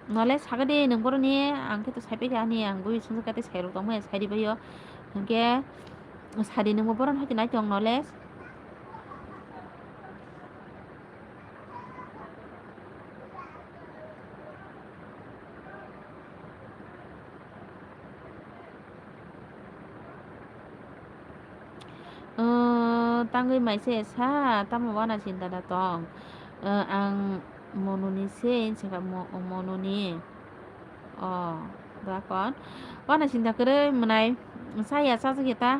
Nole saga di nwng boroni, ang khe to sai pai kha ani, ang bui swngjak kha tei sai rok tongmani sai ribai o. Hwnkhe sadi nwngbo boroni hai nai tong nole. Tangwi mai se sa, tamo wana chinta da tong. Ang mononi se, hinsa kha mo-, mononi. O, bakon. Wana chinta kwrwi mwnai, saya chajak ya ta.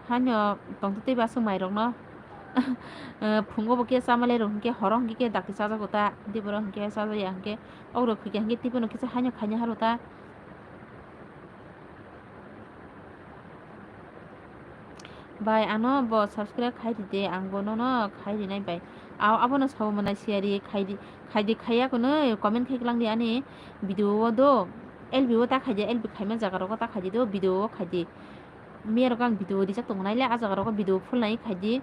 Haino tongtwtwi baswk mairokno. Phungo bo khe chama le rw hwnkhe horo hwnkhe khe dakti chajago ta. Tei borok hwnkhe chajak ya hwnkhe. Oro khwikya hwnkhe tei bono kisa haino khaina haro ta. Bai, ano bo subscribe khai ride, ang bo nono khai rinai bai. Ao abono sabo mwnai siyari khai di, khai di, khai ya kono comment khai kwlang di ani video o do. L B o ta khai di, L B khaima jaga rogo ta khai di do, video o khai di. Miya rogo ang video rijak tongo nai le, a jaga rogo video full nai khai di.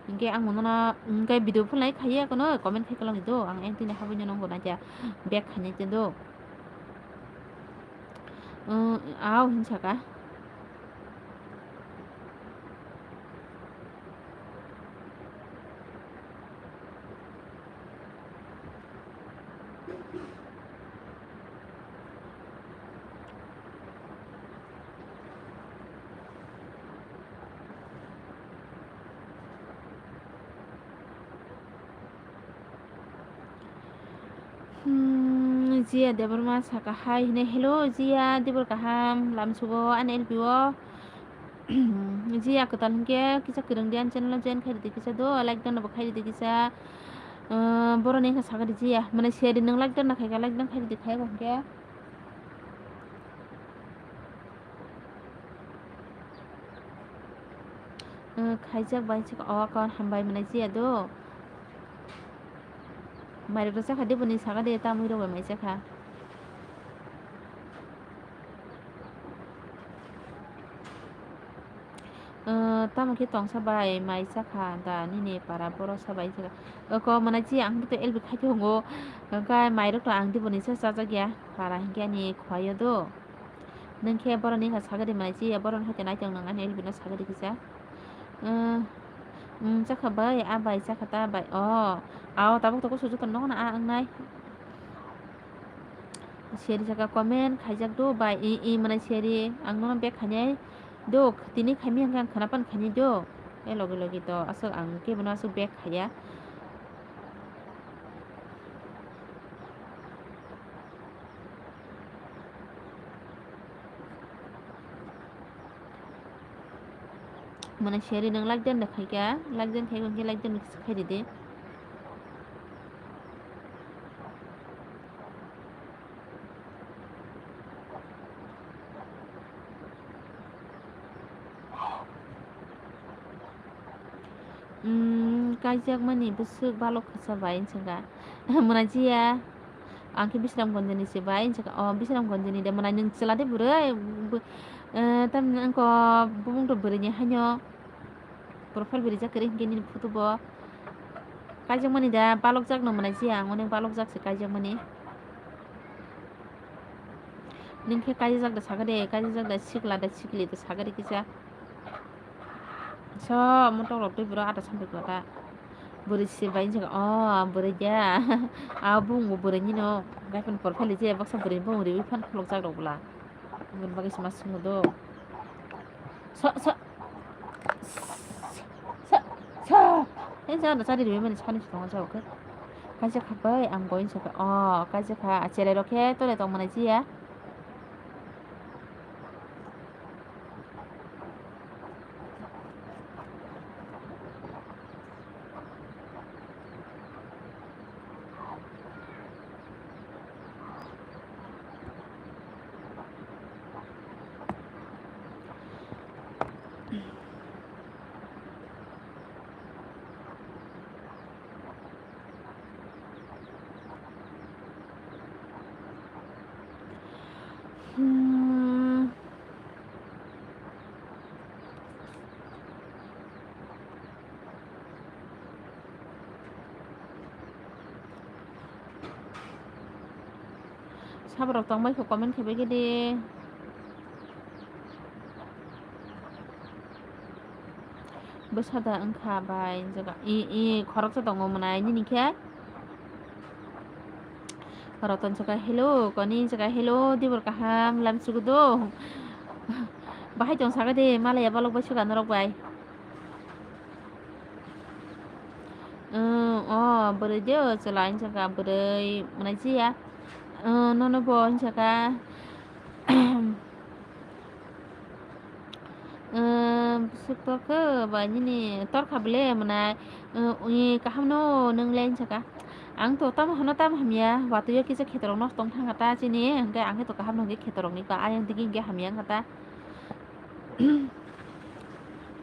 Hwnkhe ang bono na, hwnkhe video full nai khai ya kono comment khai kwlang di do, ang eng tini habwi no nongo nai ja, back khai nai te do. Ao hinsa kha. Hmm, Jiya Debbarma saka hai hwnwi, "Hello Jiya, dibor kaham, lamsugo ani L B o." Jiya kwtal hwnkhe kisa kwrwng di ani channel o join khai rwdi kisa do, like dono bo khai rwdi kisa. Boroni wngkha sakha di Jiya, mane share di nwng like dono khai kha, like dono khai rwdi khai bo hwnkhe. Khaijak bai chikha o account hambai mwnai chiya do. Mairok rwchakha diboni sakha de tamwi rok bai mai chakha. Tamo khe tongsa bai mai chakha da nini para borok sa bai chakha. Oko mwnai chiya ang to L B khai tongo. Hwnkhe mairok to ang diboni sa chajak ya para hinkhe ani khwlai o do. Nwng khe boroni wngkha sagadi mwnai chiya, boroni hai khe naitok nwng ani L B no sagadi kisa. Umm, umm, chakha bai, a bai chakha ta bai. O, ao tabuk tabuk sujuk tong nogo na a wngnai. Seri saka comment khaijak do bai, i, i mwnai seri ang nono back khainai do, tini khaimya hwnkhe ang khwnapan khainai do. E logi logi to aswk ang kebono aswk back khaiya. Mane seri nang like den da khaikha, like den khaikha hwnkhe like den kisa khairidi. Umm, kaijakmani bwswk balok khacha bai wngkha. Mwnai chiya, ang khe Bisramganjni se bai wngkha. O, Bisramganjni de mwnai nwng chwla de bwrwi, bw-, eh, tamni wngkha bumung to bwrwini haino profile bwrwijak kwrwi hinkhe nini photo bo. Kaijakmani da balokjak no mwnai chiya, ang onek balokjak se kaijakmani. Nwng khe kaijak da sakha de, kaijak da sikla da sikli da sakha de kisa. So, motok rok twi bwrwi ata sampai kwta. Bwrwi se bai wngkha, o, bwrwi da. A bung bo bwrwi nino, gaifan por phali je baksa bwrwi bung riwi phan khulukjak rok bwla. Aboni bagwi se ma swngo do. So, so. Sa, sa. Hei, jano chari rwi mani sani se tongo jao khe. Kaisa kha bai ang boying se kha. O, kaisa kha. A cherai rok khe tole tong mani chiya. Hmm. Saborok tongbai kho comment khaibai khe di. Bwsa da wngkha bai jaga i, i khoroksa tongo mwnai nini khe. Roton saka hello, koni saka hello, dibor kaham lam sugu do. Bahai tong saka de malaya balok bai suka norok bai. Umm, o bwrwi de o chwla hinsa kha bwrwi mwnai chiya. Umm, nono bo hinsa kha. Umm, bwswk torkha ba nini torkha bwle mwnai. Umm, ui kaham no nwng le hinsa kha. Ang to tamo hano tamo hamya watwi o kisa khetorok nosto wng thang kha ta chini hwnkhe ang khe to kaham no hwnkhe khetorok ni ba ayang digi hwnkhe hamya wng kha ta.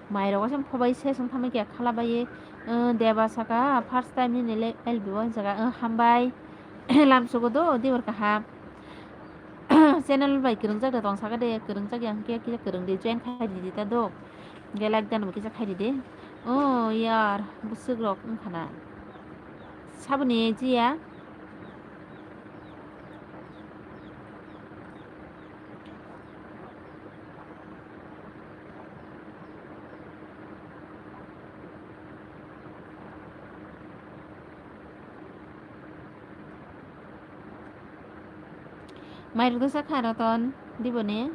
Mai rok se phobai se song thamwi khe khala bai, eh, deba saka first time nini le L B o hinsa kha, eh, hambai. Lam sugo do, dibor kaham. Channel bai kwrwngjak da tong saka de, kwrwngjak ya hwnkhe kisa kwrwng di, join khai di di ta do. Hwnkhe like dan bo kisa khai di di. Oh yar, bwswk rok wngkha na. Saboni jiya. Mai rwgwsa kha Roton diboni.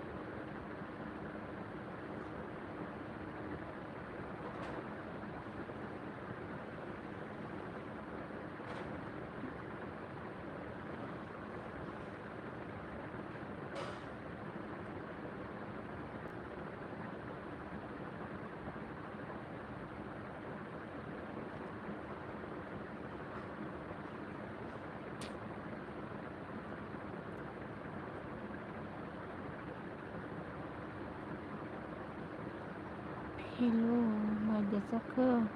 Hello. Maijak kho.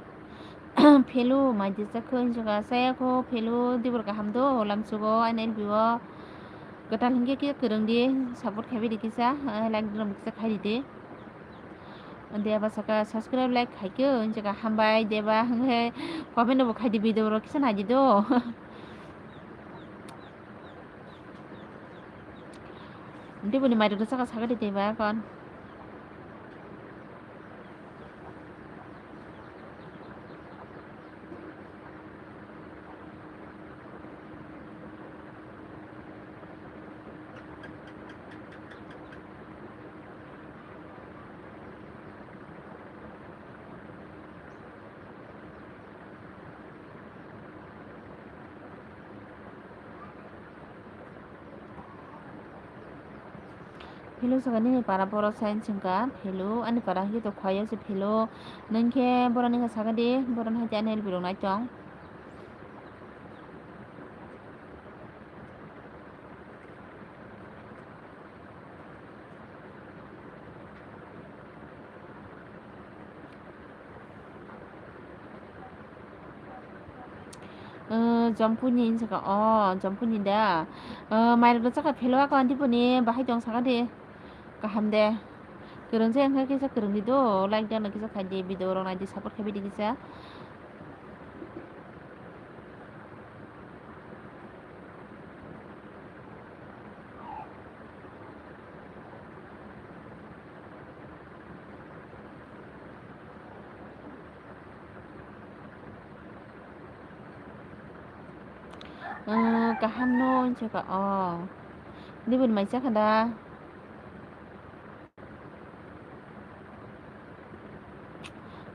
Phelu, maijak kho, hinjaka saya kho, phelu, dibor kaham do, lamsugo, N L B o. Kwtal hinkhe khe kwrwng di, support khaibai di kisa, eh, like rok kisa khai di de. Deba saka subscribe, like khai khe, hinjaka hambai, deba, hinkhe comment bo khai di, video rok kisa nai di do. Diboni mairok do saka saka di deba kon. Phelu saka nini para borok sai wngkha phelu, ani para hwnkhe to khwlaiya se phelu, nwng khe borok nini saka di, borok hai N L B rok nai tong. Eh, Jampuni hinwi saka, oh, Jampuni da. Eh, mairok rok chakha phelo ako antipuni, bahai tong saka de. Kaham de. Kwrwng se wngkha kisa kwrwng di do, like da no kisa khai di, video rok nai di, support khai di kisa. Ah, kaham no hinwi saka, oh. Diboni mai chakha da?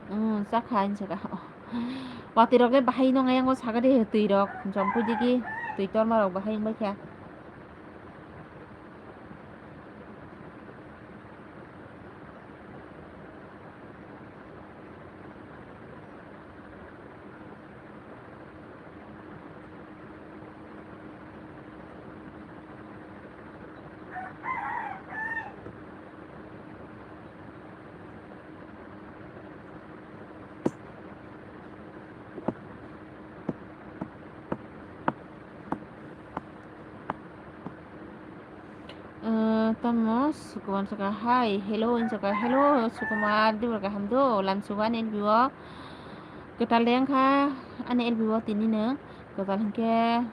Hmm, chakha hinwi saka, oh. Watwi rok le bahai no ngayang o saka de twi rok, jompu digi twi torma rok bahai wngbai kha. Eh, tamo Sukumar saka, "Hi, hello," hinwi saka, "Hello, Sukumar, dibor kaham do? Lamsugo ani L B o." Kwtal de wngkha ani L B o tini no. Kwtal hinkhe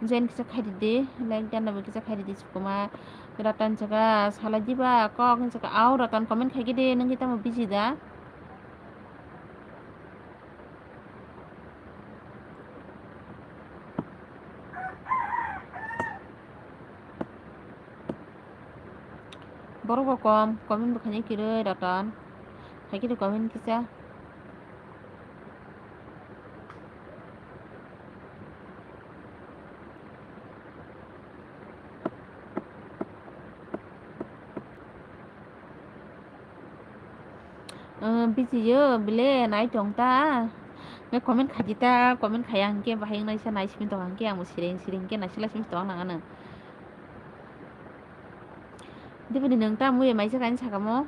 join kisa khai di de, like da no bo kisa khai di de Sukumar. Ratan saka, "Salai diba kok?" hinwi saka, "Au, Ratan comment khai khe de, nwng khe tamo busy da?" Borok bo kom, comment bo khaina kwrwi Ratan. Hai khe de comment kisa. Ah, busy yo, bile nai tong ta. Nge comment khaidi ta, comment khaya hwnkhe bahai wngnai sa nai simi tong hwnkhe ang bo sireng sireng khe nai sila simi tong nang ano. Dibini nwng ta muya maisa kain sakamo.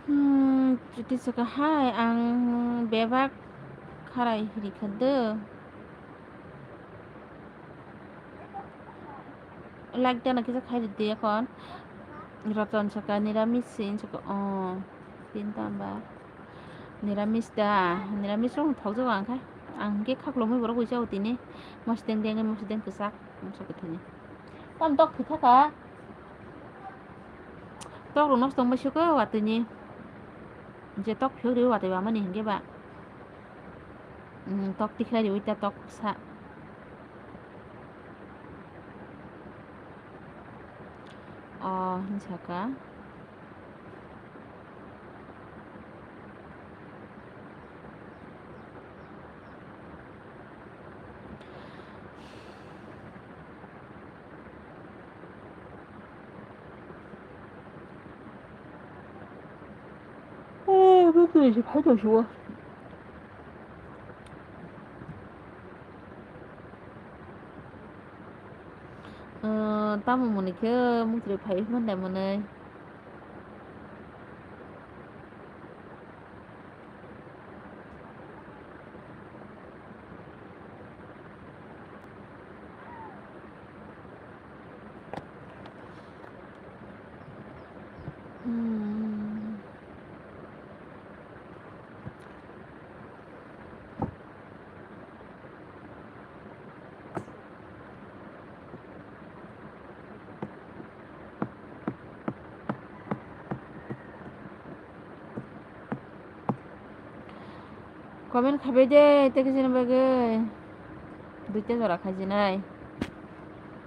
Hmm, chuti saka hai ang bebak kharai rikha de. Like dana kisa khai ridi ekhon. Roton saka niramis sin saka, oh, tin tamba. Niramis da, niramis rok thok jago ang khai. Ang hwnkhe khaklomwi borok ui jago tini. Mosdeng deng, mosdeng kwchak, mosok kwthwini. Tam tok thwi thaka. Tok rok nosto wngbai soko watwini. Je tok phiyok riwi watwi bamani hwnkhe ba. Mm, tok tikhlai riwi ta tok sa. O, hinsa ka. Eh, bwtwi se phai tong sio. Tamo mwnwi khe muktrwi phai manda mwnwi. Comment khaibai de, tei khe chini bagwi duita jora khaijinai.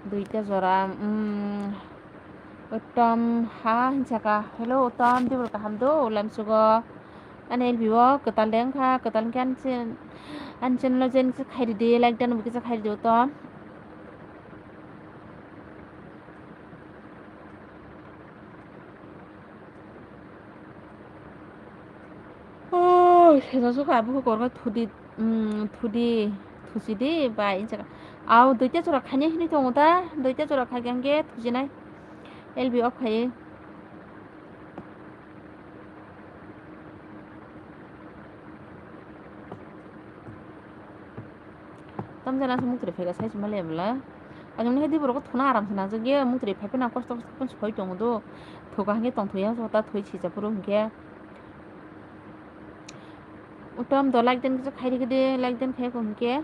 Duita jora, um, Uttom ha hinsa ka. Hello, Uttom, tibur kaham do, lamsugo. Ani L B o kwtal de wngkha, kwtal wngkhe ani channel, ani channel o join kisa khairidi, like dan bo kisa khairidi, Uttom. Oh, sejak suka abo korma thudi, um, thudi, thusidi, bai, insa. Au, duita jora khaina hini tongo ta, duita jora khai khe thujinai. L B off khai. Tamjani aswk muktrwi phaikha sai se maliya bwla. Ang nini hai diborogo thuna aram se nangjak ya, muktrwi phaiphano kosto kosto phano soi tongo do. Thoka hwnkhe tongthokya jota thoi sija phuru hwnkhe. Utom do like den kisa khairi khe de, like den khai ko hwnkhe.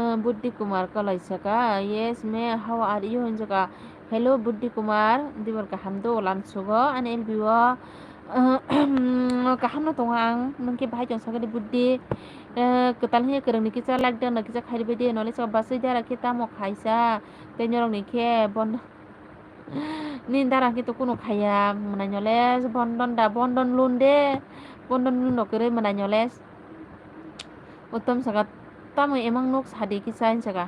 Ah, Buddhi Kumar kalai saka, "Yes, me, how are you?" hinjaka. "Hello, Buddhi Kumar, dibor kaham do, lam sugo, ani L B o, ah, kaham no tongo ang, nung khe bahai tong sakani Buddhi, eh, kwtal hinkhe kwrwngni kisa like dan no kisa khairi bai di, nole saka basui dara khe tamo khaisa, tei norok ni khe bono." Nini dara khe to kunu khaya, mwnai nole bondon da, bondon lun de, bondon lun rok kwrwi mwnai nole. Utom saka, tamo emang nuk sadi kisa hinwi saka.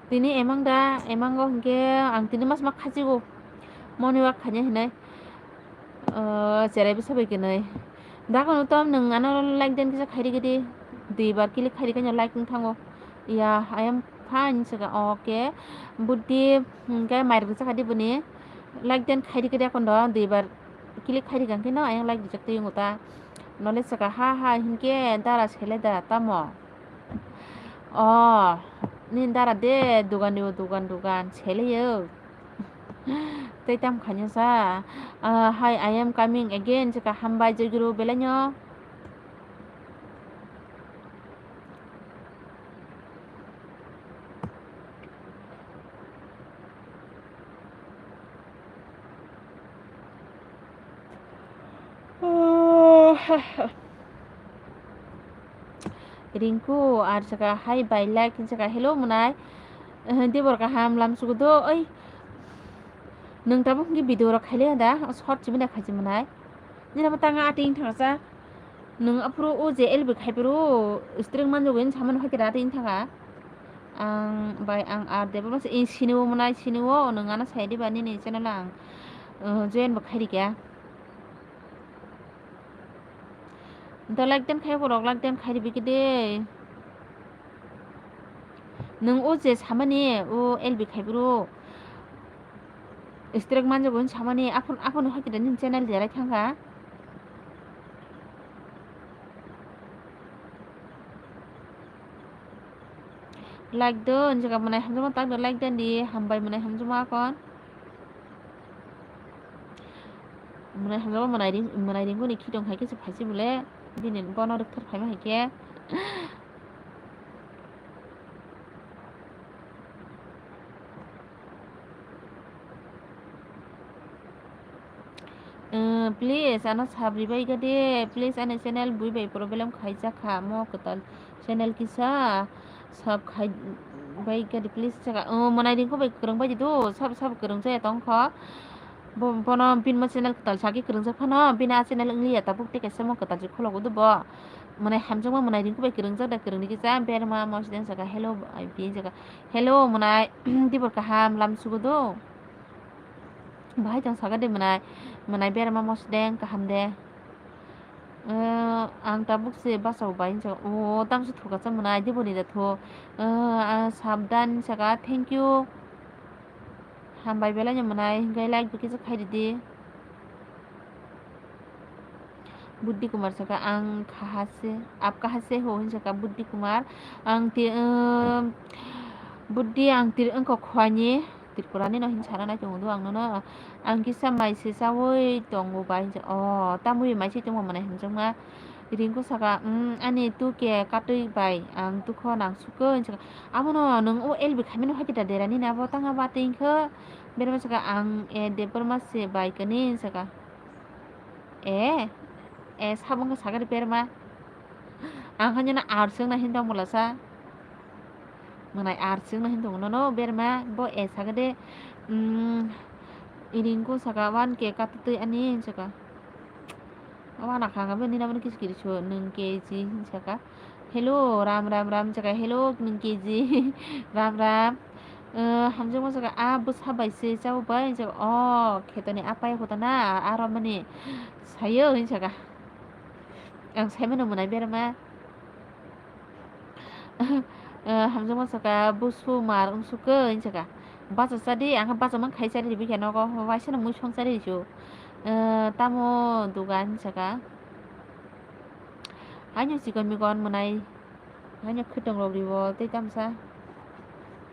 Tini emang da, emango hinkhe ang tini mas ma khachigo. Moni wak khaina hinwi. Oh, cherai bwsa bai kwnwi. Dakhano tom nwng ano like den kisa khairi gidi. Duibar click khairi kanya like wng thango. Ya, I am fine saka. Okay. Buddhi, hwnkhe mairok saka di bwni. Like den khairi gidi akondo duibar click khairi kang khe no ayang like dijak twi wngo ta. Nole saka ha ha hinkhe dara sele da tamo. Oh, nini dara de dugan yo dugan dugan sele yo. Tei tam khainw sa, ah, "Hi, I am coming again," se ka, "Hambai, Joy Guru, belai no." Oh, ha, ha. Rinku, ar saka, "Hi, bai, like," hinwi saka, "Hello, mwnai." Eh, dibor kaham, lam sugo do, oi. Nwng tabuk hwnke video rok khaile da, short chibina khachi mwnai. Nini bo tanga ating thangsa. Nwng aphuru o je L B khai phuru string manjogwi hinwi samani hoi khe da ating thanga. Ang bai ang ar debama se, eh, sini o mwnai, sini o, nwng ano sai diba nini channel ang, eh, join bo khai rikya. Nto like den khai borok, like den khai ribi khe de. Nwng o je samani, o L B khai bro. Strike manjago hinwi samani, aphun, aphun hoi khe de nini channel jerai thangkha. Like do, nini jaga mwnai hamjakma tak do, like den di, hambai mwnai hamjakma akon. Mwnai hamjakma mwnai ring, mwnai ringkuni khitong hai khe se phaisi bole, bini bono rwkthar phaima hai khe. Eh, please, ano sab ribai kha de, please, ani channel bui bai problem khaijak kha, mo kwtal channel kisa sab khai, Bai gari please saka. Oh, mwnai ringkho bai kwrwng bai di do. Sab sab kwrwng jaya tong kho. Bo, bono bini mo channel kwtal sagi kwrwng jak phano. Bini a channel wng liya tabuk tei kaisa mo kwtal si khologo do bo. Mwnai hamjakma mwnai ringkho bai kwrwng jak da kwrwng ni kisa. Berma mo sideng saka hello, ai bi saka. Hello mwnai, tibor kaham lam sugo do. Bahai tong saka de mwnai. Mwnai berma mo sideng kaham de. Eh, ang tabuk se bachao bai hinsa. O, tamse thukasa mwnai, diboni da thu. Eh, ah, sabdan saka, thank you. Hambai belai no mwnai, hinkhai like bo kisa khai ridi. Buddhi Kumar saka, ang kahase, ap kahase ho, hinsaka Buddhi Kumar. Ang ti, eh, Buddhi ang ti wngkha khwani. Tripura ni no hin sana nai tongo do ang nono. Ang kisa mai se chaui tongo bai hinsa. O, tamui mai se tongma mwnai hinjakma. Ringko saka, "Umm, ani tu ke katui bai, ang tukho nang sukoi," hinsa. Abono nwng o L B khaimani hoi kita derani na bo tanga ba tingkho. Berma saka, "Ang e Debbarma se bai kani," hinsaka. E, e, sabo wngkha sakari berma. Ang khaina na archwng na hinwi tong bolasa. Mwnai archwng na hinwi tongo nono berma. Bo e sakade, mm, iringko saka one K katutwi ani hinsaka. Wana khanga bo nina mani kisu kirisu nwng K G hinsaka. Hello, ram, ram, ram, saka, hello, nwng K G. Ram, ram. Eh, hamjakma saka, ah, bwsa bai se chao bai, saka, oh, khetoni apai hota na, aro mani sayo, hinsaka. Ang saimano mwnai berma. Eh, hamjakma saka, busu mar, wngsuko, hinsaka. Bacha chadi, ang bacha mang khai chadi, bikha nogo, waisano mui song chadi su. Eh, tamo dugan, hinsaka. Haino chikon mikon mwnai. Haino khwtwng rok ribo tei tamsa.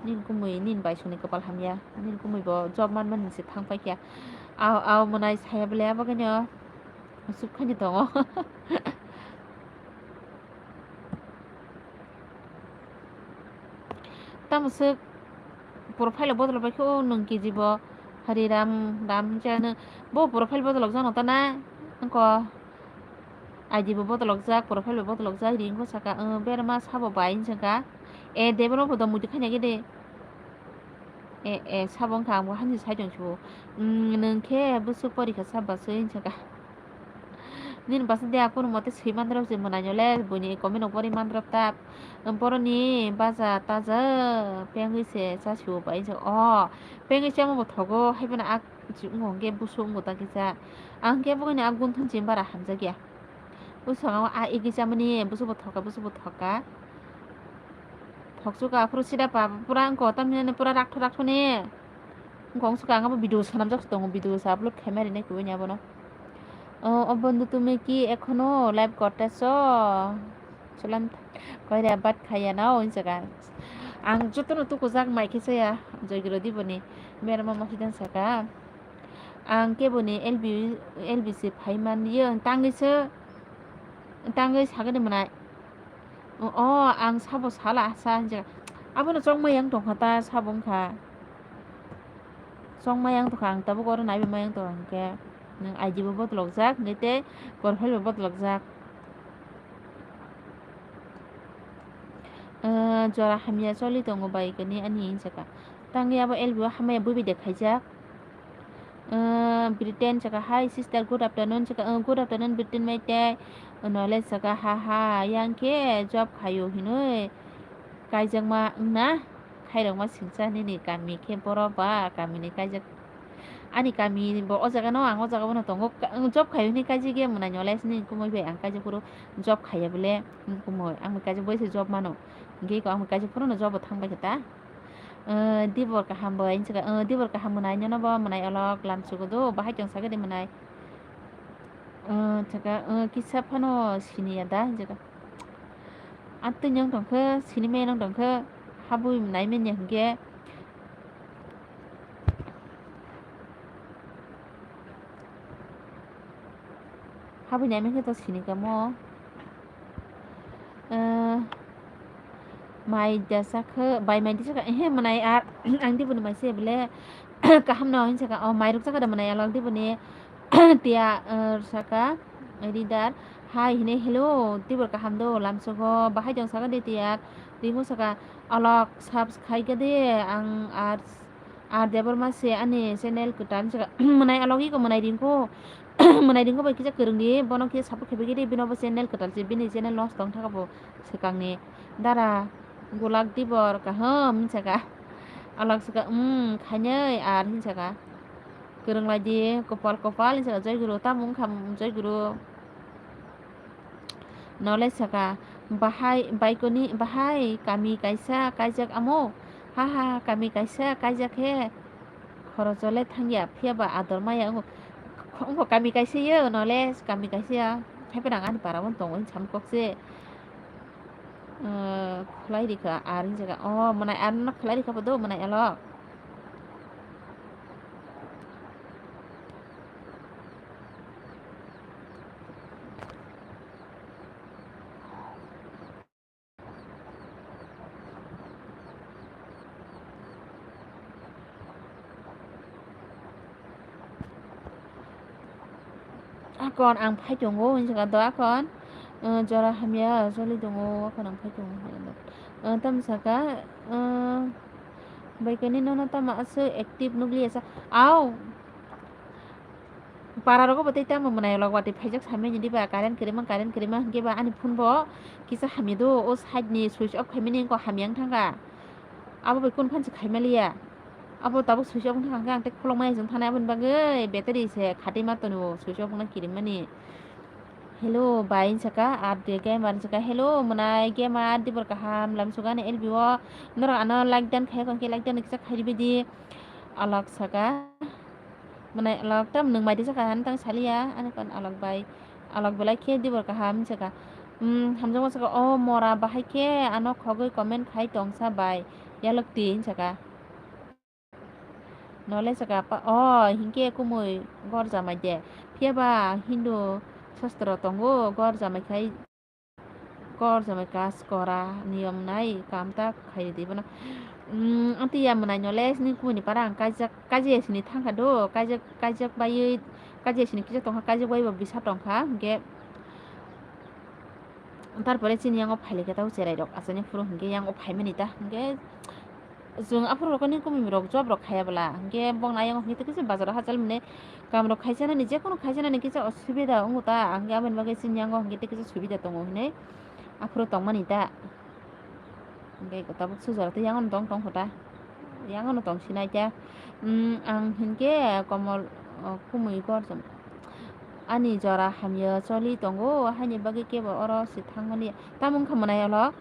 Nini kumui nini bai songni kwpal hamya. Nini kumui bo job man mani se thang paikha. Au, au mwnai saya bole abo khaino. Aswk khaino tongo. Tamo swk profile bodol bai khe o nwng K G bo Hari Ram, Ram hinwi ano bo profile bodol jano ta na. Angko I D bo bodolokjak, profile bo bodolokjak, ring bo saka, "Berma sabo bai," hinwi saka. E, Debbarma bo do muitu khaina gede. E, e, sabo wngkha, ang bo hani sai tong sibo. "Nwng khe bwswk porikha sab baswi," hinwi saka. Nini bwsa de a kunu mote swi mandrop se mwnai nole, buini comment rok pori mandrop ta. Boroni baja taja pengwi se cha sibo bai hinwi saka. O, pengwi chama bo thogo, haiphano a wngkha hwnkhe bwswk wngbo ta kisa. Ang khe bokni a gunthun chini bara hamjakya. Bwskango a igi chamani, bwswkbo thoka, bwswkbo thoka. Thoksuka, aphuru sida pa, pura wngkha, tamni pura raktho raktho ni. Wngkha wngsuka, ang abo video swnamjak tongo, video se upload khaima rinai kubui ni abono. O, o bondhu, tumi ki ekhono live korteso? Chulam koire bat khaya na, o, hinwi saka. Ang jotono tukujak mai khe chaya, Joygrodi boni. Berma mokhe dan saka. Ang keboni L B, L B C phai man ye, tangwi se, tangwi sagani mwnai. O, o, ang sabo sala sa hinjak. Abono chongma yang tongkha ta, sabo wngkha. Chongma yang tongkha, ang tabuk oro naiwi ma yang tongkha hwnkhe. Nwng I D bo botolokjak, hwnkhe tei profile bo botolokjak. Eh, jora hamya choli tongo bai kani ani hinjaka. Tangwi abo L B o hamya bui bai de khaijak. Eh, Britain saka, "Hi sister, good afternoon," saka, "Eh, good afternoon, Britain mai tei." Nole saka, "Ha ha, yang khe job khaio hinwi kaijakma wngna?" Khairokma singcha nini kami khe boro ba kamini kaijak. Ani kami bo o jaga no, ang o jaga bono tongo. Ka-, job khaio hinwi kaijak ya mwnai nole sini kumui bai ang kaijak phuru job khaiya bole kumui ang bai kaijak bai se job mano. Hingke ko ang bai kaijak phuru no job bo thang bai khe ta. Eh, dibor kaham bo, hinwi saka, eh, dibor kaham mwnai, nono bo mwnai olok lam sugo do, bahai tong saka de mwnai. Eh, saka, eh, kisa phano sini ya da, hinwi saka. Atwi nyong tong khe, sini me nong tong khe, habui mwnai me nya hingke. Habui nai me khe to sini kamo. Eh, mai da sakhe, bai mai da sakhe, ehe, mwnai ar, ang diboni mai se bole, kaham no, hinwi saka, o, mai rok sakhe da mwnai alok diboni, tiya, eh, saka, ridar, hai, hine, hello, tibor kaham do, lamsogo, bahai tong saka de tiya, ringo saka, Alok subscribe khe di, ang ar, ar Debbarma se ani channel kwtal se mwnai alok iko mwnai ringko, mwnai ringko bai kisa kwrwng di, bono kisa support khe bagwi di, bino bo channel kwtal se, bini channel nosto wng thaka bo swkangni dara gulak dibor kaham hinsa ka, alok swka um khainai ar hinsa ka, kwrwng lai di kopal kopal hinsa ka, joi guru tamo wngkha joi guru. Nole saka, bahai, baikoni, bahai, kami kaisa kaijak amo. Ha, ha, ha, kami kaisa kaijak he. Khoro chole thangya, phiya ba ador maya, wngkho, wngkho kami kaisa yo, nole kami kaisa ya. Haiphano ang ani para o tongo, hinwi samkok se. Eh, khwlai rikha, ar hinwi saka, oh, mwnai ar no khwlai rikha bo do, mwnai alok. Akon ang phai tongo, hinwi saka do akon, eh, jora hamya choli tongo, akon ang phai tongo, hinwi saka do. Eh, tamo saka, eh, baikani nono tamo aswk active nukliya sa, au. Para rogo bo tei tamo mwnai lok watwi phaijak samani diba, current kwrwima, current kwrwima hinkhe ba ani phone bo kisa hamya do, o side ni switch off khaimani wngkha hamya wng thangkha. Abo bai kunu phan se khaimaliya. Abo tabuk switch off wng thangkha, ang tei kholokmani chwng thanai, aboni bagwi battery se khatwi ma tono switch off wngna kirimani. Hello bai hinwi saka, R D gamer hinwi saka, hello mwnai gamer, dibor kaham, lamsugani L B o norok ano like dan khaiyakho hinkhe like dan kisa khairibidi. Alok saka. Mwnai alok tam nwng bai risa ka, ang tang saliya, ani kon alok bai, alok belai khe dibor kaham saka. Hmm, hamjakma saka, o mora bahai khe ano khogwi comment khai tongsa bai, yalwk twi, hinwi saka. Nole saka, pa, o hinkhe kumui gor jamai de. Phiya ba Hindu sastro tongo, gor jamai khai. Kor jamai kas kora niyom nai kam ta khairi di bono. Mm, amtwi ya mwnai nole sini kumui ni para ang kaijak, kaijak sini thangkha do, kaijak, kaijak baiwi, kaijak sini kisa tongkha, kaijak bai bo bisa tongkha, hinkhe tarpore chini yango phailai khe tabo cherai rok achai phuru hinkhe yango phaimani ta, hinkhe Chwng aphuru rokni kumui rok job rok khaya bwla, hinkhe bokni ayang hinkhe kisa bazar o hachal mwnwi kam rok khaisa nani, jekono khaisa nani kisa osubida wngo ta, hinkhe aboni bagwi chini yango hinkhe tei kisa subida tongo hinwi aphuru tongmani ta. Hinkhe tabuk sujaro tei yangono tong tongkho ta, yangono tong sinai ta. Umm, ang hinkhe komol, o, kumui gorjom ani jora hamya choli tongo, haini bagwi kebo oro se thangmani. Tamo wngkha mwnai olok?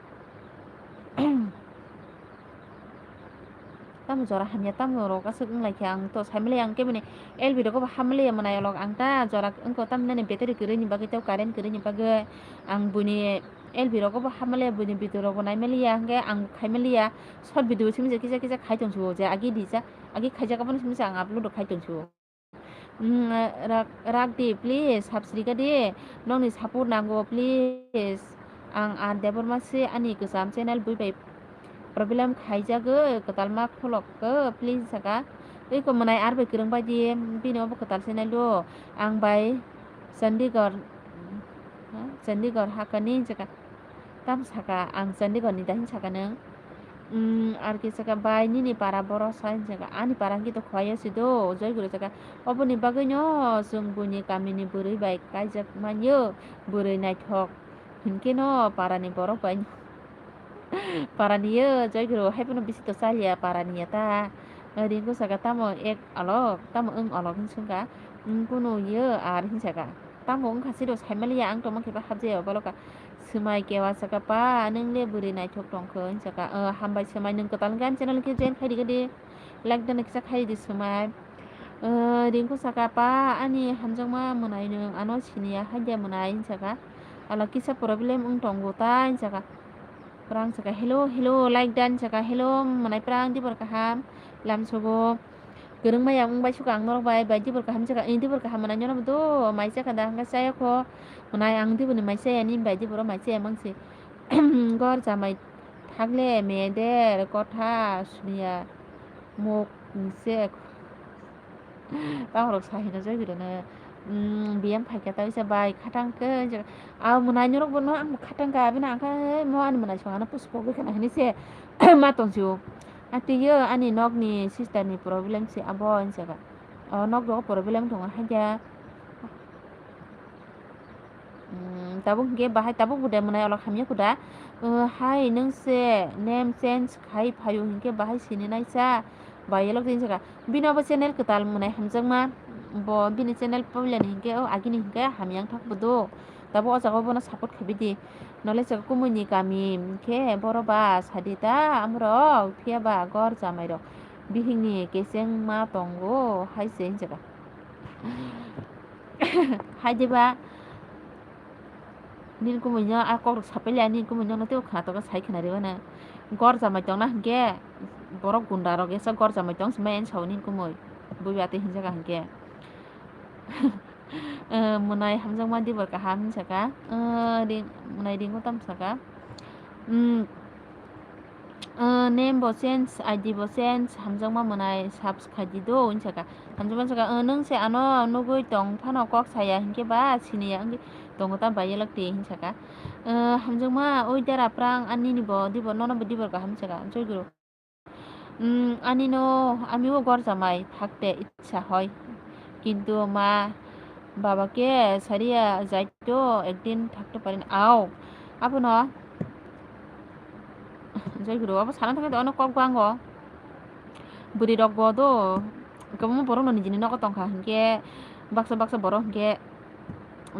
Tamo jora hamya, tamo rok aswk wng lai khe, ang to sai mali, ang keboni L B rogo bo ha mali ya mwnai olok, ang ta jora wngkha, tamni nani battery kwrwi ni bagwi tei current kwrwi ni bagwi ang buini L B rogo bo ha mali ya, buini video rok bo nai mali ya, hwnkhe ang khai mali ya, short video simi se kisa kisa khai tong sio, je agi disa agi khaijak abono simi se ang upload rok khai tong sio. Mm, rak, rak di, please, subscribe di. Nokni support nango, please. Ang R Debbarma se ani kwcham channel bui bai problem khaijagwi kwtalma kholok khe, please saka. Tei ko mwnai ar bai kwrwng bai di, bini obo kwtal channel do. Ang bai Chandigarh, ha? Chandigarh hakani saka. Tam saka, ang Chandigarh ni da hin saka nung. Umm, ar khe saka, bai nini para boro sa hin saka, ani para hwnkhe to Khowai o se do, Joy Guru saka. Oboni bagwi no chwng buini kamini bwrwi bai kaijak manyo, bwrwi naithok hinkhe no para ni borok bai no. Para ni yo Joy Guru hai phano bisi to chaliya para ni ya ta. Ringku saka, tamo ek alok, tamo wng alok hin sungka. Umm, kunu yo ar hin saka. Tamo wngkha se do, sai maliya, ang tongma khe ba hapjaya o baloka. Swmai kewa saka, "Pa, nwng le bwrwi naithok tong kho," hin saka. "O, hambai swmai, nwng kwtal wngkhe ani channel khe join khai di, like dan kisa khai di swmai." O, Ringku saka, "Pa, ani hamjakma mwnai nwng ano siniya, hai de mwnai," hin saka. "Ala kisa problem wng tongo ta," hin saka. Pwrang saka, "Hello, hello, like dan," saka, "Hello, mwnai pwrang, dibor kaham, lamsogo." Kwrwng maya wng bai suka ang norok bai, bai dibor kaham chakha, eh, dibor kaham mwnai nw do, mai chakha da, hwnkhe chaya kho, mwnai ang dibor ni mai chaya, nini bai dibor o mai chaya mang se. Gor jamai thakle meder kotha suniya mok se. Tamo rok sai hino jai gurino. Umm, biyang phaikha ta wisa bai khatang khe, ah, mwnai norok bono ang khatang kha, abini ang khe, "He, mo ani mwnai songano puspogwi khana," hinwi se ma tongsi o. Atwiyo ani nokni sister ni problem se abo, hinwi sakha. O nok rogo problem tongo, haikhe. Umm, tabuk hinkhe bahai tabuk bude mwnai olok hamya khuda. Umm, hai nwng se name change khai phaio hinkhe bahai sini naisa. Bai elok din saka. Bini obo channel kwtal mwnai hamjakma. Bo bini channel puilani hinkhe o agini hinkhe hamya wngthok bodo. Tabuk o jaga o bono support khaibidi. Nole saka kumui ni kami hinkhe boro ba sadi ta amorok phiya ba gor jamai rok. Bihik ni keseng ma tongo hai se hinjaka. Hai diba. Nini kumui no a kok rok sapai le, nini kumui no tei khna tongo sai khna rw mano. Gor jamai tongna hinkhe borok gunda rok yasa gor jamai tong sima yan sao nini kumui. Bui ba tei hinjaka hinkhe. Eh, mwnai hamjakma dibor kaham hinsaka. Eh, ring, mwnai ringo tam saka. Hmm. Ah, name bo change, I D bo change, hamjakma mwnai subs khai di do, hinwi saka. Hamjakma saka, "Ah, nwng se ano nugwi tong phano kok saya, hinkhe ba siniya wngwi tongo ta bai elok de," hinwi saka. Ah, hamjakma, "Oi dara phrang, ani ni bo dibor, nono bo dibor kaham," hinwi saka. Joy guru. "Hmm, ani no, ami o gor jamai thakte ichha hoi. Kintu ma, baba ke sariya jaito ekdin thakto parin ao." Abono Joy guru, abo sana thangwi tongno kok bango. Bwrwi rok bo do, kwbangma borok no nijini nogo tongkha hinkhe, baksa baksa borok hinkhe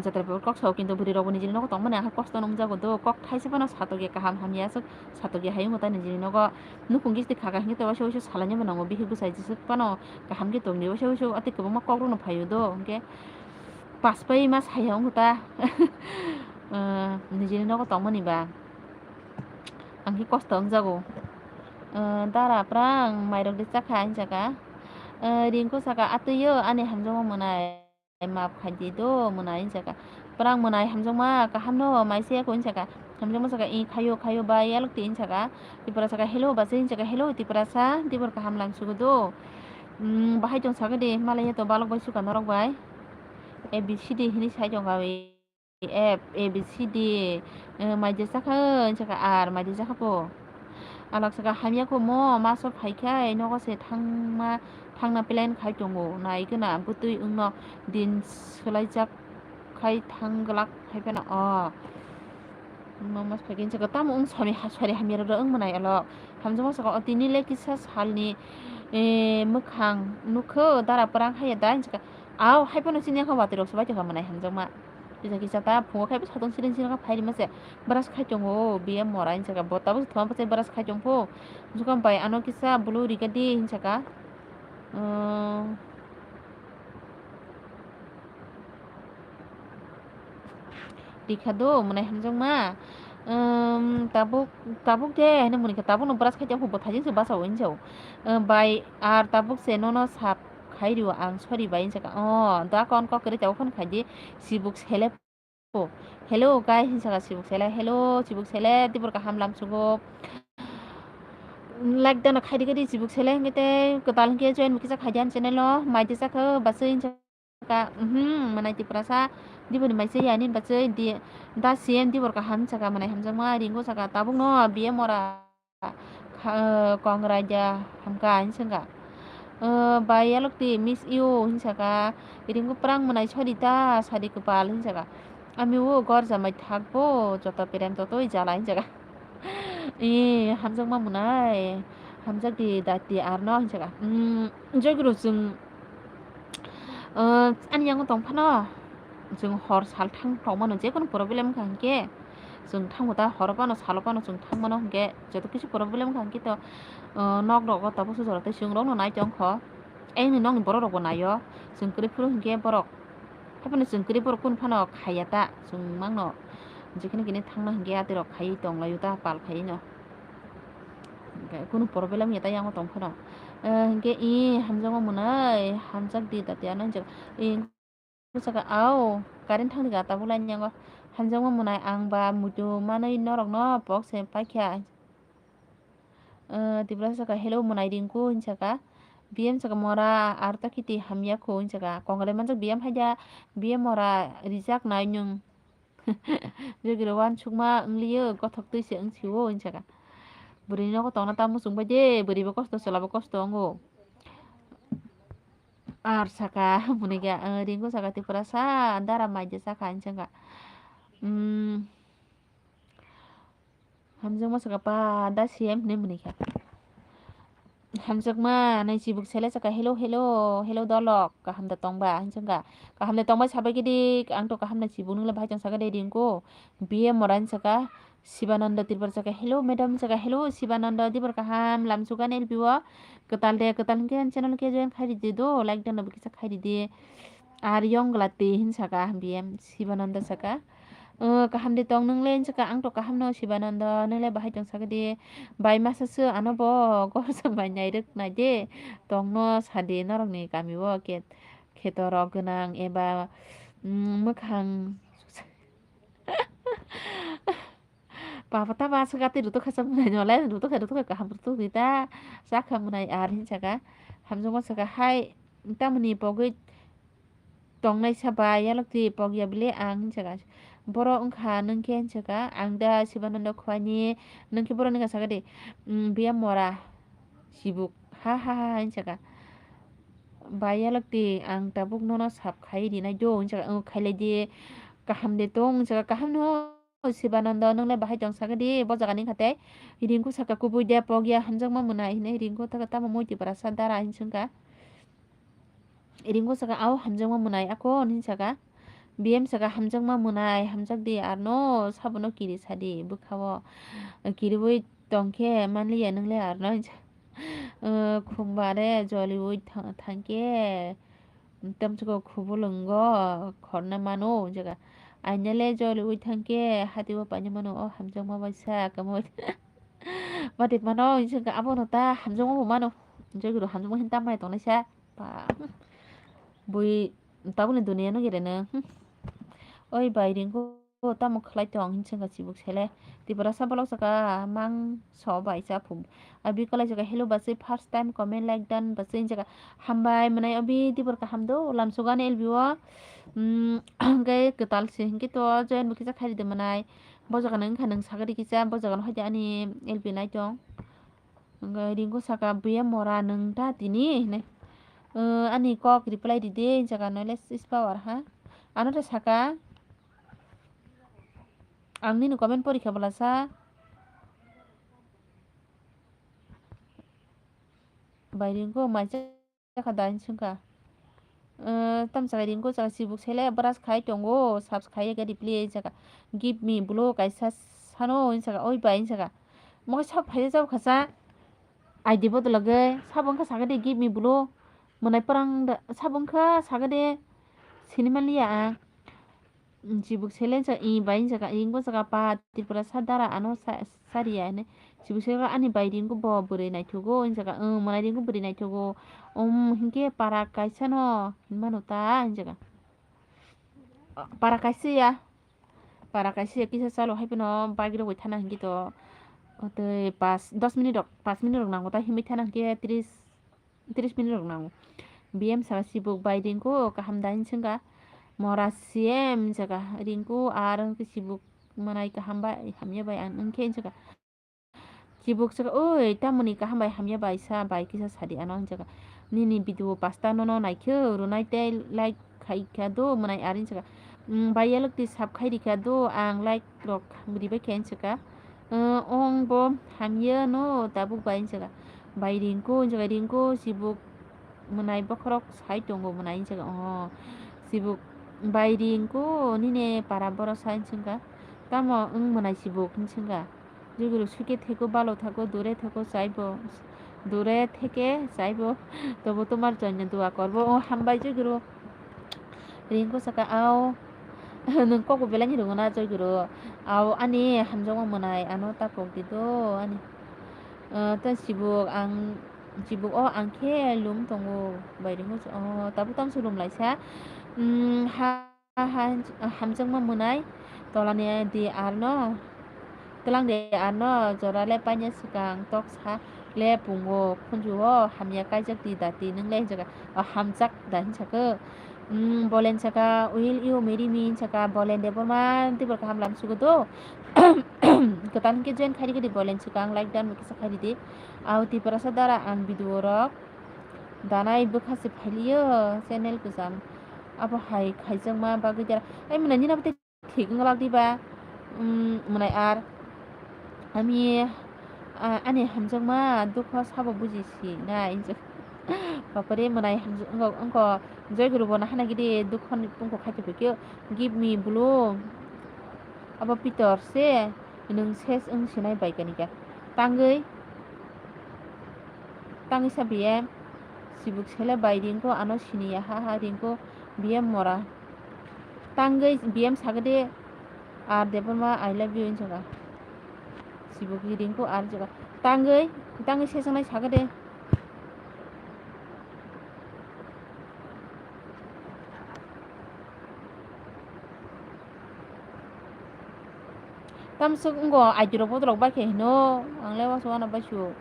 jatra kok sao, kintu bwrwi rok bo nijini nogo tongmani ang kosto nukjago do, kok thaisa phano satokya kaham hamya aswk satokya hayung ta nijini nogo nukhung gisti khaka hinkhe to waisa waisa salainani mwnango bihik bwsai jeswk phano kaham khe tongdi waisa waisa atwi kwbangma kok rokno phaio do hinkhe paspai ma saya wngkha ta nijini nogo tongmani ba. Ang khe kosto wngjago. Eh, dara phrang mairok de chakha hinjaka. Eh, Rinku saka, "Atwiyo ani hamjakma mwnai map khai di do mwnai," hinjaka. Phrang mwnai hamjakma kaham no mai se ko hinjaka. Hamjakma saka, "I khayo khayo ba yalok ti," hinjaka. Tipra saka, "Hello ba se," hinjaka. "Hello Tiprasa, dibor kaham lang sugo do." Hmm, bahai tong saka de, malaya to balok bai suka norok bai. A B C D hini sai tong kha. F, A B C D, eh, maide chakha, hinjaka R, maide chakha po. Alak saka, "Hamya kho mo, maso phaikhai, nogo se thangma, thangna plan khai tongo, nai gana, bwtwi wngno din swlaijak khai thang glak hai phano o." Mama saka hinjaka, "Tamo wng sori ha-, sori hamya rwrw wng mwnai alok." Hamjakma saka, "O tini le kisa salni, eh, mwkhang nukho, dara phrang haiya da?" Hinjaka, "Ao, hai phano chini yakho watwi rok swbai tongkha mwnai," hamjakma. Kisa kisa ta phungo khai bwsa tong siring siring kha phai rima se. Brush khai tongo, biya mora hinjaka. Bo tabuk se thoma bwsai brush khai tong pho. Jukam bai ano kisa blue rika di hinjaka. Umm. Rikha do, mwnai hamjakma. Umm, tabuk, tabuk de, hino muni kha tabuk no brush khai tong pho, bo thajin se basa o hinjao. Umm, bai, ar tabuk se nono sap khai rio ang, sorry bai hinjaka. O, da kon kok kwrwi tabuk phone khai di, sibuk sele. Hello guys, hinwi saka sibuk sele. Hello sibuk sele, tibor kaham lam sugo. Like dano khaidi khaidi sibuk sele, hingke tei kwtal hingke join bo kisa khaidi ani channel o. Mai tisa kho basui hinwi saka, mhm, mwnai Tiprasa. Diboni mai se yani basui di, da C M dibor kaham saka mwnai hamjakma ringo saka tabuk no B M ora. Kha-, Kongraida hamkha hinwi swngkha. Bai yalokti miss you hinwi saka. Ringbo phrang mwnai sori ta sadi kwpal hinwi saka. Ami o gor jamai thakbo joto perem totoi jala hinwi saka. Ee, hamjakma mwnai. Hamjakdi dati arno hinwi saka. Umm, jogro chwng, ani yango tong phano chwng hor sal thang tong mano, jekunu problem wngkha hinkhe. Chwng thangbo ta horo phano salo phano chwng thang mano hinkhe joto kisi problem wngkha hinkhe to, nok rogo tabuk se jora tei chwng rokno nai tong kho. Ayang ni nokni borok rokbo naio. Chwng kwrwi phuru hinkhe borok, haiphano chwng kwrwi borok kunu phano khaiya ta chwng mangno. Jekhene kini thangna hinkhe atwi rok khaiwi tong laio ta pal khaiwi no. Kunu problem ya ta yango tong phano. Hinkhe i hamjakma mwnai hamjakdi dati ano hinjak. Bwsakhe, "Au, current thangdi ka tabuk line yango. Hamjakma mwnai ang ba muitu manwi norokno pok se paikha." Tiprasa sakha, "Hello mwnai Rinku," hinwi sakha. B M saka mora ar ta khiti hamya kho hinwi saka. Kongrai manjak B M haida, B M mora rijak nai nwng. Jogiro wansukma wngliyo, gothok twi se wngsio hinwi saka. Bwrwini nogo tongna ta muchung bai de, bwrwibo kosto, chwlabo kosto wngo. Ar saka, mwnwi khe, ah, Rinku saka Tiprasa, dara maija saka hinwi saka. Hmm. Hamjakma saka pa da C M hinwi mwnwi kha. Hamjakma nai chibuk sele saka, "Hello, hello, hello dolok, kaham da tongba?" hinwi saka. "Kaham da tongba sabai khe di, ang to kaham nai chibuk, nwng le bahai tong saka de Rinku?" B M mora hinwi saka, Sibananda Tiprasa saka, "Hello madam," saka, "Hello Sibananda, dibor kaham, lamsugan L B o, kwtal de, kwtal hinkhe channel khe join khai ridi do, like dan bo kisa khai ridi." Ar yong glati hinwi saka B M, Sibananda saka, "O, kaham de tong nwng le?" hinwi saka, "Ang to kaham no Sibananda, nwng le bahai tong saka de?" Bai masa se ano bo gor sambai nai rwk nai de, tongno sadi norokni kami o khe, kheto rok gwnang eba, mm, mwkhang. Baba ta ba swkha tei rutuk kha sa mwnai nole, rutuk kha, rutuk kha, kaham rutuk di ta, chakha mwnai ar hinwi saka. Hamjakma saka, "Hai, tamoni pogwi tongnai sa ba, yalok twi pogya bile ang," hinwi saka. "Boro wngkha nwng khe," hinwi saka, "ang da Sibananda Khowai ni, nwng khe boro ni kha saka de, mm, biya mora chibuk, ha, ha, ha," hinwi saka. "Ba yalok twi ang tabuk nono sap khai rinai do," hinwi saka, "Wng, khailai di, kaham de tong," hinwi saka, "Kaham no." O Sibananda, nwng le bahai tong saka di, bo jaga ni kha tei. Rinku saka, "Kubui de pogya, hamjakma mwnai," hinwi Rinku ta-, tamo moi Tiprasa dara hinwi swngkha. Rinku saka, "Ao hamjakma mwnai akon," hinwi saka. B M saka, "Hamjakma mwnai, hamjak di, arno sabono kiri sadi bwkha o. Kiriwi tong khe manliya nwng le arno," hinwi saka. O, khumba re joliwi tha-, thang khe. Tamsoko khubulwngo khorna mano, jaga aina le joliwi thangkhe hati o paina mano, o hamjakma bai sa kamoi. Mati mano, hinwi saka abono ta hamjakma bo mano. Jogiro hamjakma hin tambai tongnai sa. Ba, bui tabukni duniya no gere no. Oi bai Rinku. O tamo khlai tong hinwi swngkha chibuk sele. Tiprasa bolok saka mangso bai cha phum. Abi kwlai saka, "Hello bachwi, first time comment like done bachwi," hinwi saka. Hambai mwnai obi tibor kaham do, lamsugan L B o. Mm, hwnkhe kwtal se hwnkhe to join bo kisa khairide mwnai. Bo jaga nang wngkha nang sagadi kisa, bo jaga no haide ani L B nai tong. Hwnkhe Rinku saka, "Buya mora nwng ta tini," hinwi. "O, ani kok reply ride," hinwi saka, "Noile switch power ha." Ano ta saka. Ang nini comment porikha bwlasa. Bai Rinku mai chakha da hinwi swngkha. Eh, tam saka Rinku saka chibuk sele brush khai tongo, subscribe khe reply saka. "Give me bwlw kaisa sano," hinwi saka, "Oi bai," hinwi saka. Mo khe sab phaijak jabo kha sa. I D bodologwi sabo wngkha saka de, "Give me bwlw." Mwnai pwrang da, sabo wngkha saka de. Sinimanliya ang. Chibuk sele hinwi saka, "I bai," hinwi saka, "Ringbo saka pa Tripura sa dara ano sa-, sariya," hinwi. Chibuk sele ani bai Ringbo bo bwrwi naithogo, hinwi saka, "Mwtai Ringbo bwrwi naithogo." "Um, hinkhe para kaisa no hinmano ta," hinwi saka. "Para kaisa ya, para kaisa ya, kisa chalo hai phano bike rogwi thana hinkhe to tei pas, dos minute rok, pas minute rok nango ta himwi thana hinkhe tris, tris minute rok nango." B M saka, "Chibuk bai Ringbo kaham da?" hinwi swngkha. Mora C M hinwi saka, "Ringbo ar chibuk mwnai kaham bai, hamya bai ang wngkhe," hinwi saka. Chibuk saka, "Oi, tamoni kaham bai hamya bai sa, bai kisa sadi ano," hinwi saka. "Nini video pasta nono naikhe, rwnai tei like khaikha do mwnai," ar hinwi saka. "Bai yalwk twi sub khai rikha do, ang like rok ribai khe," hinwi saka. "Ong bo hamya no tabuk bai," hinwi saka. "Bai Ringbo," hinwi saka, "Ringbo chibuk mwnai bokhorok sai tongo mwnai," hinwi saka. "O chibuk bai Ringbo nini para boro sai," hinwi swngkha. "Tamo wng mwnai chibuk?" hinwi swngkha. Jogiro suke theko balo thako, dure theko chaibo, dure theke chaibo, tobo tomar joinno dua korbo. O hambai jogiro. Ringbo saka, "Ao, nwng kokbo belai ni rwngna jogiro. Ao ani hamjakma mwnai ano ta kok di do ani." O, tei chibuk ang, chibuk o ang khe lum tongo, bai Ringbo, o, tabuk tamo se lum laisa. Umm, ha, ha, hamjakma mwnai, tola ni di arno, twlang di arno, jora le paina swkang tok sa, Le pungo khunju o hamya kaijak di dati nung le hinjaka, o hamjak da hinsaka. Bolen saka, "Will you marry me?" hinsaka, Bolen Debbarma tibor kaham lam sugo do. Kwtal hinkhe join khairi gidi Bolen saka ang like dan kisa khairi di. Au Tiprasa dara ang video rok danai bwkha se phailiyo channel kwcham. Abo hai khaijakma bagwi dara. Ai mwnai nini abo tei thik wng lak diba? Mwnai ar. Ami, ani hamjakma dukho sabo buji si nai. Bapare mwnai hamjak wngkha, wngkha Joy Guru bo nahana gidi dukho ni pungko khaito phikyo. Give me blue. Abo Pitor se nwng ses wng sinai bai kanika. Tangwi, tangwi sa B M. Sibuk sele bai ringko ano siniya ha ha ringko B M mora. Tangwi B M sagade ar Debbarma I love you hinjaka. Sibuk ringko ar jaka. Tangwi, tangwi sesangnai sagade. Tamsuk wngkha aidurok bodolok bai khe hino, ang le wansuk wana bai su.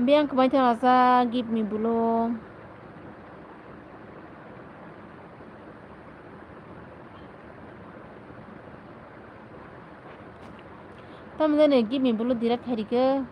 Biyang kwmai thang asa give me bulu. Tamo jani give me bulu direct khairikhe.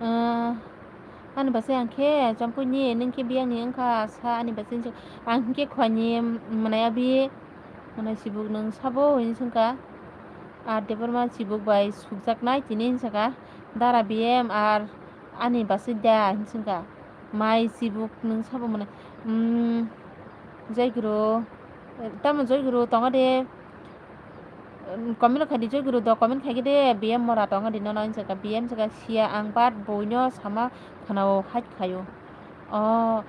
Ah, ani bwsai ang khe champuini, nung khe biyangni wngkha sa ani bwsai hinwi. Ang hinkhe khwani mwnai abi, mwnai sibuk nwng sabo hinwi swngkha. Ar Debbarma sibuk bai sukjaknai tini hinwi sakha. Dara B M ar ani bwsai da hinwi swngkha. Mai sibuk nwng sabo mwnai. Umm, Joy Guru, tamo Joy Guru tongo de. Comment khaidi Joy Guru do comment khaikhe de B M mora tongo de nono hinwi sakha. B M sakha siya ang bat boino sama khwnao hai khaio. O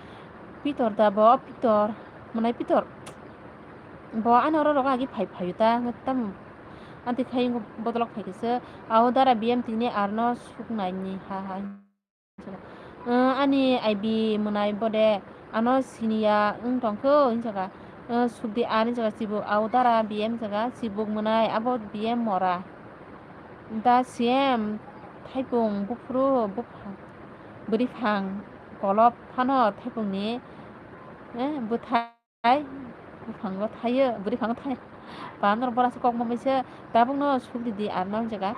Pitor da bo Pitor, mwnai Pitor. Bo ano oro rogo agi phai phaio ta, tamo. Anti khai bodolok phaikhe se. Ao dara B M tini arno suknaini ha ha. Ah, ani I B mwnai bode ano siniya wng tongkho hinwi sakha. Ah, sukdi ar hinwi sakha, sibuk au dara B M sakha, sibuk mwnai abo B M mora. Da siyem thaipung buphuru bupha-, bwrwiphang kolop phano thaipungni, eh, bwthai. Hai, buphango thaio, bwrwi phango thai. Ba norok bora se kokma bai se tabukno suk di di arno hinwi sakha.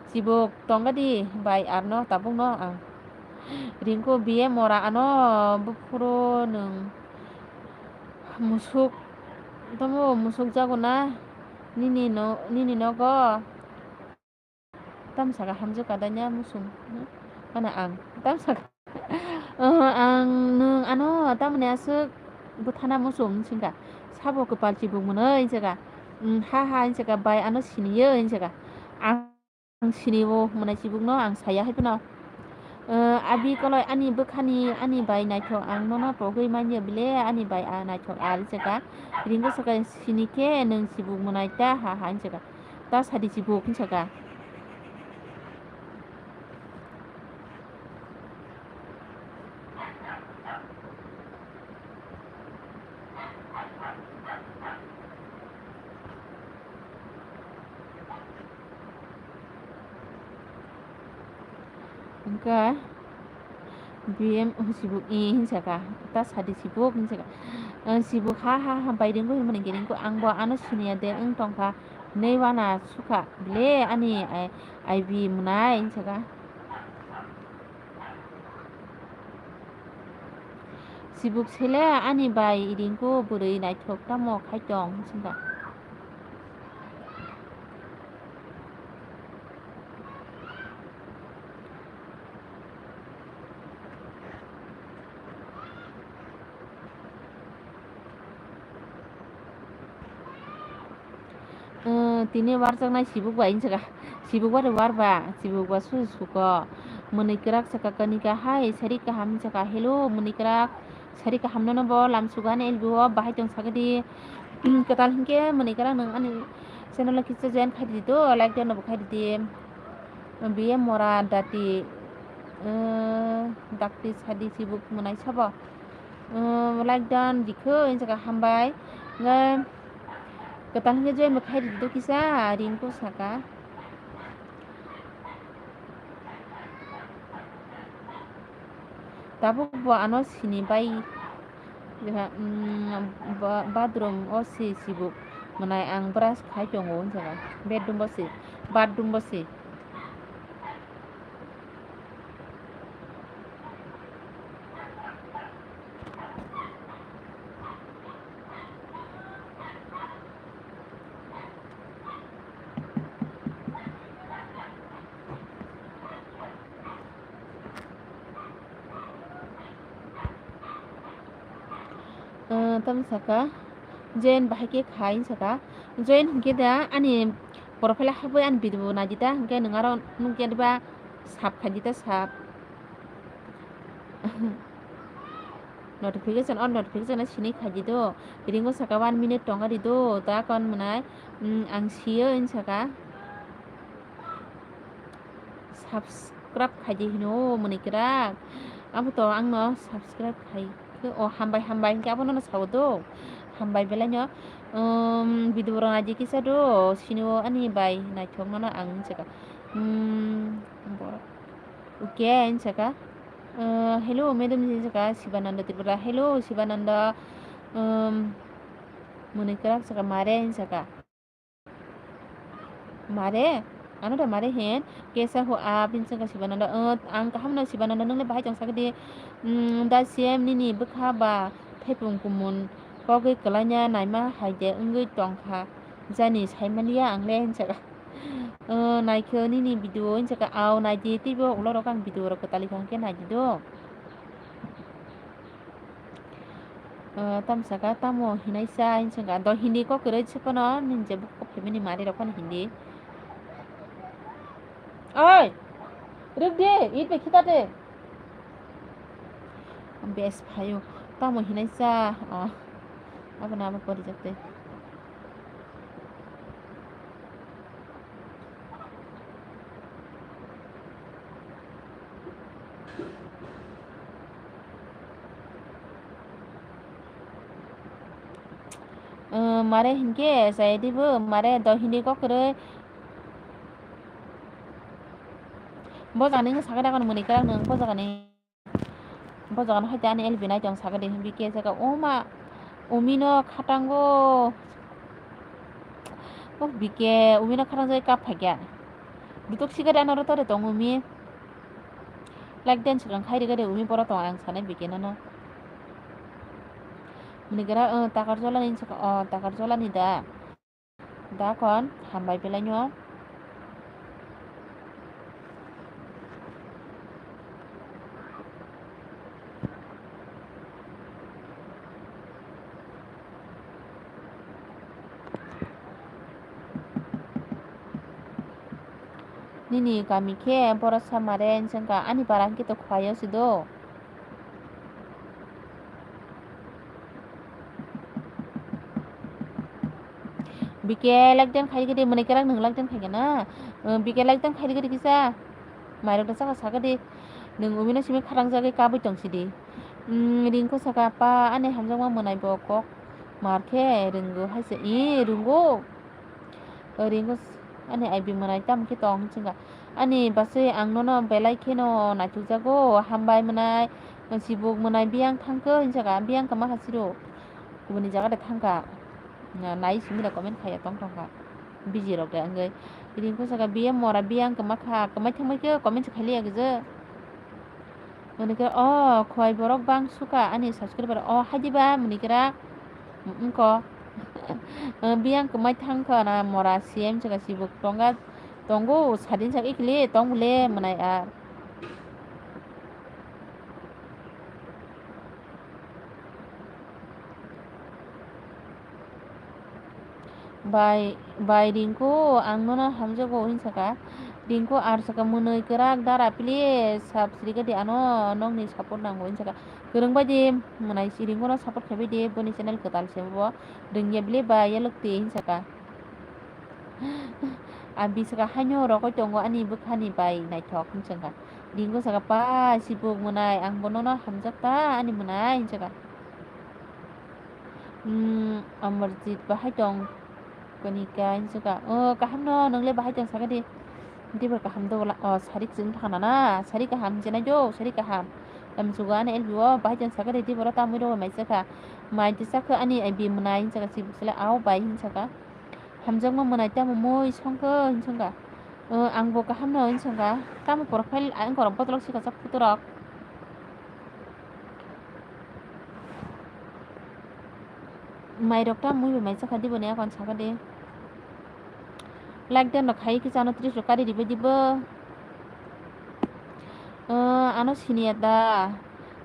Sibuk tongga di bai arno tabukno ang. Ringku B M mora ano buphuru nwng musuk. Tamo musuk jago na nini no, nini nogo. Tamo sakha hamjwk kadaina musung, hmm? Mane ang tamo sakha, oho, ang nwng ano tamoni aswk bwthana musung hinwi swngkha. Sabo kwpal chibuk mwnwi hinwi sakha. Hmm, ha ha hinwi sakha, bai ano siniyo hinwi sakha. Ang, ang sinio mwnai chibukno ang saya hai phano. Eh, abi koloi ani bwkhani ani bai naithok, ang nono pogwi manya bile ani bai a naithok a hinwi sakha. Ringwi sakha, sini khe nwng chibuk mwnai ta ha ha hinwi sakha. Ta sadi chibuk hinwi sakha. Hwnkhe B M sibuk i hinwi sakha, ta sadi sibuk hinwi sakha. Ang sibuk ha ha ha bai ringwi hinmani gini khe ang bo ano siniya de wng tongkha, hinwi wana sukha bile ani I, I B mwnai hinwi sakha. Chibuk sele ani bai Ringku bwrwi naithok tamo khai tong hwnka. Tini warjaknai sibuk bai hinjaka. Sibuk bai warba, sibuk ba su suko. Mwnwi kwrak saka kanika hai sari kaham hinjaka. Hello mwnwi kwrak, sari kaham nono bo lam sugo ani L B o bahai tong sakadi. Kwtal hinkhe mwnwi kwrak nwng ani channel o kisa join khai di do, like dono bo khai di. Biye mora dati, dakti sadi sibuk mwnai sabo. Like dan dikho hinjaka hambai. Nge kwtal hinkhe join bo khai di do kisa Ringku saka. Tabuk bo ano sini bai. Jeha, mm, ba-, bathroom o si sibuk mwnai ang brush khai tongo hinjaka. Bedroom bo si, bathroom bo si. Tam saka join bahai khe khai saka. Join hinkhe da ani profile habwi ani video bo naidi ta, hinkhe nwng aro nukya diba sap khai di ta sap. Notification on notification o sini khai di do. Ringo saka one minute tongkha di do. Ta kon mwnai, mm, ang siyo in saka. Subscribe khai di hino mwnwi kwrak. Abo to angno subscribe khai khe o hambai hambai hinkhe abo nono sao do. Hambai belai no, um, video rok naidi kisa do. Sini o ani bai naithok nono ang saka. Um, borok. Okay, ang saka. Uh, hello, madam, ang saka Sibananda Tripura. Hello, Sibananda. Um, mwnwi kwrak saka mare, ang saka. Mare? Ano da mare hen? Kesa ho a, ang saka Sibananda. Uh, ang kaham no Sibananda, nung le bahai tong saka di. Um, da same nini bwkha ba thaipung kumun kogwi kwlaina naima hai de wngwi tongkha. Jani saimaliya ang le, ang saka. O, naikhe nini video hinjaka au naidi teibo ulo rok ang video rok kwtal kha hwnkhe naidi do. O, tamsaka tamo hinai sa hinjaka do hindi kok kwrwi se phano nini je bukhup family mari rok phano hindi. Oi! Rwk di, it bai khita de. Bes phaio. Tamo hinai sa. O. Abo na abo pori jak de. O, mare hinkhe chayadi bo, mare do hindi kok kwrwi. Bo jani wngkha sakhe dagon mwnwi kwrak nwng bo jagani. Bo jagano hai ani L B nai tong sakhe de, B K saka, "O ma, Umi no khatango." O B K, Umi no khatang jai kap phaikya. Dutok sikari ano roto re tong Umi. Like den sikang khai rega de Umi boro tong ang sanai B K no no. Mwnwi kwrak, o, Takarjola ni saka, o, Takarjola ni da. Dakon, hambai belai no. Nini kami khe boro samare, wngkha ani para hwnkhe to Khwai o se do. B K like den khai gidi, mwnwi kwrak nwng like den khai gana. Uh, B K like den khai gidi kisa. Mairok da saka saka di. Nwng Umi no simi kharang jagwi kabui tong sidi. Um, Ringko saka pa ani hamjakma mwnai bo kok mar khe rwngo hai se. I rwngo. Ringko ani I B mwnai tam khe tong hwnchwng kha. Ani bachwi ang nono belai kheno naithokjago, hambai mwnai, sibuk mwnai biyang thangkhe hinjaka, biyang kwma kha siro, kubuni jaga de thangkha. Na, nai simi da comment khaiya tong tongkha, busy rok de wngwi. Ringko saka biyang mora biyang kwma kha, kwmai thangbai khe comment se khailiya gije. Mwnwi khe o khwai borok bang sukha ani subscriber o haidiba mwnwi khe ra wngkho. Biyang kwmai thangkha na mora C M saka sibuk tongga tongo sadin sak ikili tong bole mwnai a. Bai, bai Rinku, ang nono hamjago, hwnwi saka. Rinku ar saka, mwnwi kwrak dara, please, sap srikadi ano, nokni support nango, hwnwi saka. Kwrwng bai di, mwnai si Rinku no support khai bai di, boni channel kwtal se bo, rwngya bile ba yalwk twi, hwnwi saka. Abi saka, haino rokoi tongo ani bwkhani bai naithok, hwnwi saka. Rinku saka, pa, sibuk mwnai, ang bo nono hamjak ta, ani mwnai, hwnwi saka. Hmm, Amarjit bahai tong. Konika hinsuka. Oh, kaham no, nongle bahai tong sakadi. Dibor kaham do wala. Oh, sari chwng thana na. Sari kaham hinse nai do, sari kaham. Lam suga ani L B o bahai tong sakadi dibor tamui do mai saka. Mai tisa kha ani ai bi mwnai hinsaka si busle au bai hinsaka. Hamjakma mwnai tamo moi songkha hinsaka. Oh, ang bo kaham no hinsaka. Tamo profile ang korok botolok sika sak putorok. Mairok ta mui bai mai chakha dibo ni akon sakha de. Like den rok khai kisa ano tris rok kari ribai dibo. Ah, ano siniya da.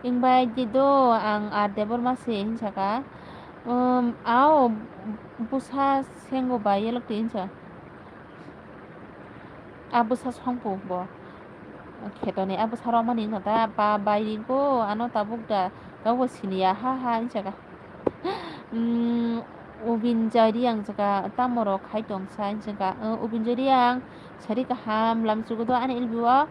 Ingbai di do ang ar debor mase hinsaka. Um, ao busa sengo bai yelok ti hinsa. A bwsa songpo bo. Khetoni a bwsa romani no da ba bai ringko ano tabuk da tabuk bo siniya ha ha hinsa ka. Mm, Ubin Jariang saka tamo rok khai tong sa hinsa ka. Uh, Ubin Jariang sari kaham lam chugo do ani L B o.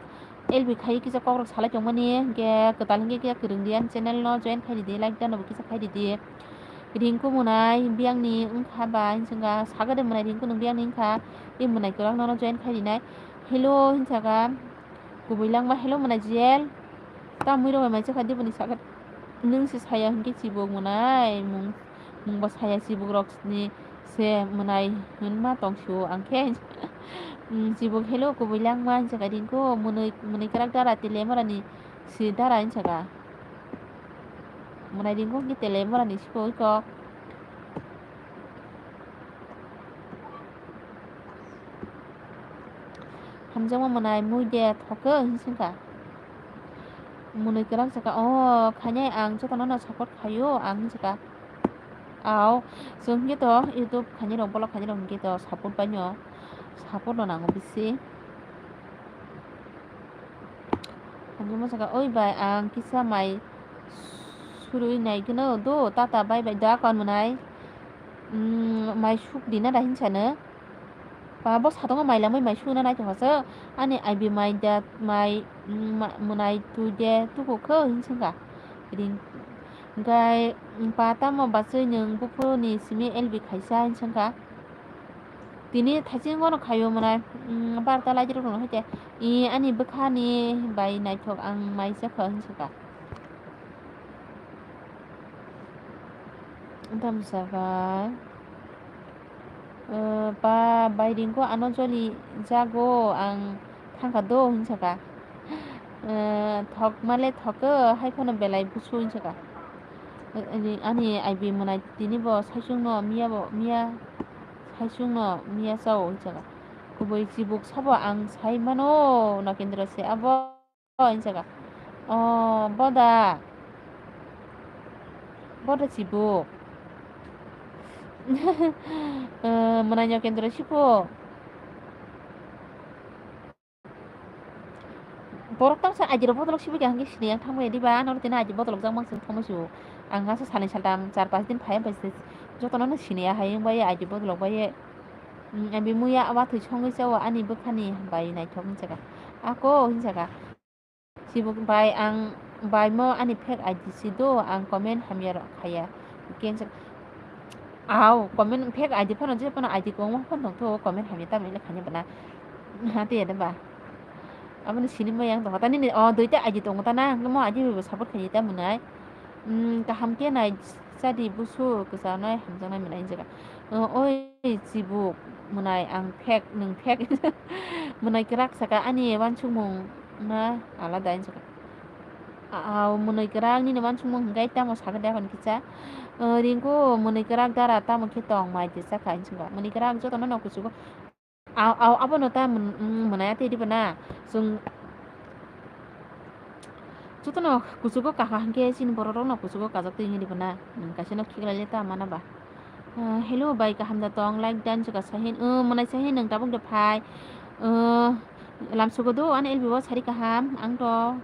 L B khai kisa kok rok salai tong mani hingke kwtal hingke kisa kwrwng di ani channel no join khai di di like da no bo kisa khai di di. Ringku mwnai biyangni wngkha ba hinswngkha, sakade mwnai ringku nwng biyangni wngkha, tei mwnai kwrak nono join khai rinai. Hello hinsaka, kubui langma hello mwnai jel. Tamwi rok bai mai chakha diboni sakha, nwng se saya hinkhe chibuk mwnai, mung, mungbo saya chibuk rokni se mwnai hwnma tongsio angkhe. Chibuk hello kubui langma hinsaka ringku mwnwi, mwnwi kwrak dara tile morani si dara hinsaka. Mwnai ringkuk ni tele mora ni siko iko. Hamjakma mwnai mui de thoke hinsingkha. Mwnwi kwrak saka, o khainai ang jotono no support khaio ang hinsingkha. Au, chwng hinkhe to YouTube khainai rok, vlog khainai rok hinkhe to support bai no, support no nango bisi. Hamjakma saka, oi bai, ang kisa mai surui nai gano do, tata bai bai da kon mwnai. Mm, mai suk di na da hinsa no. Ba bo satongo mai langmai mai suk na nai tongkha se. Ani I B mai da mai, mm, ma-, mwnai tui de tuku kho hinsingkha. Ring, gai, mm, pa tamo basui nwng buphuru ni simi L B khaisa hinsingkha. Tini thaiching gono khaio mwnai, mm, barta lai dirok rwno hai khe, i ani bwkhani bai naithok ang mai chakha hinsa kha. Tamsa kha, eh, pa bai ringko ano joli jago ang thangkha do hinsa kha. Eh, thok male thok hai phano belai busu hinsa kha. Eh, ani, ani I B mwnai tini bo saichung no miya bo, miya. Saichung no miya chao hinsa kha. Kubui chibuk sabo ang sai mano, Nokendra se abo hinsa kha. O, boda. Boda chibuk. Eh, mwnai Nokendra sipo. Borok tangsa aji rok botolok sibui kha hwnkhe sini yang thangmani diba, ano tini aji botolok jak mang sini thangmani sio. Ang asa salni saltam char pas din phai phai se jotono no sini ya hai wng bai aji botolok bai. Mm, abi muya watwi songwi chao ani bwkhani bai naithok hinsa kha. Ako hinsa kha. Sibuk bai ang bai mo ani fake I D si do ang comment hamya rok khaya. Kengsa Au, comment fake I D phano je phano I D kwbangma phano tongthogo, comment hamya tamni le khanya bana. Ha, tei ya de ba. Aboni sini mo yang tongkha. Tani ni, o, duita I D tongo ta na, mo I D bo support khaidi ta mwnai. Hmm, kaham khe nai chadi busu kwchangno hamjaknai mwnai hinjaka. O, oi, chibuk mwnai ang fake, nwng fake. Mwnai kwrak saka ani wansukmung na alada hinjaka. Au mwnwi kwrak nini wansukmung hwnkhe tamo sakha de hwn kisa. Ringku mwnwi kwrak dara tamo khe tong mai tisa kha hinwi swngkha. Mwnwi kwrak jotono no kuchugo. Au, au, abono ta mwnaya tei diba na. Chwng jotono kuchugo kakha hwnkhe chini borok rokno kuchugo kajak twi wngwi diba na. Nwng kaisa no khiklai le ta mana ba. Hello bai, kaham da tong? Like dan jwkha sahin. Mwnai sahin nwng tabuk de phai. Lamsugo do ani L B o sari kaham. Ang to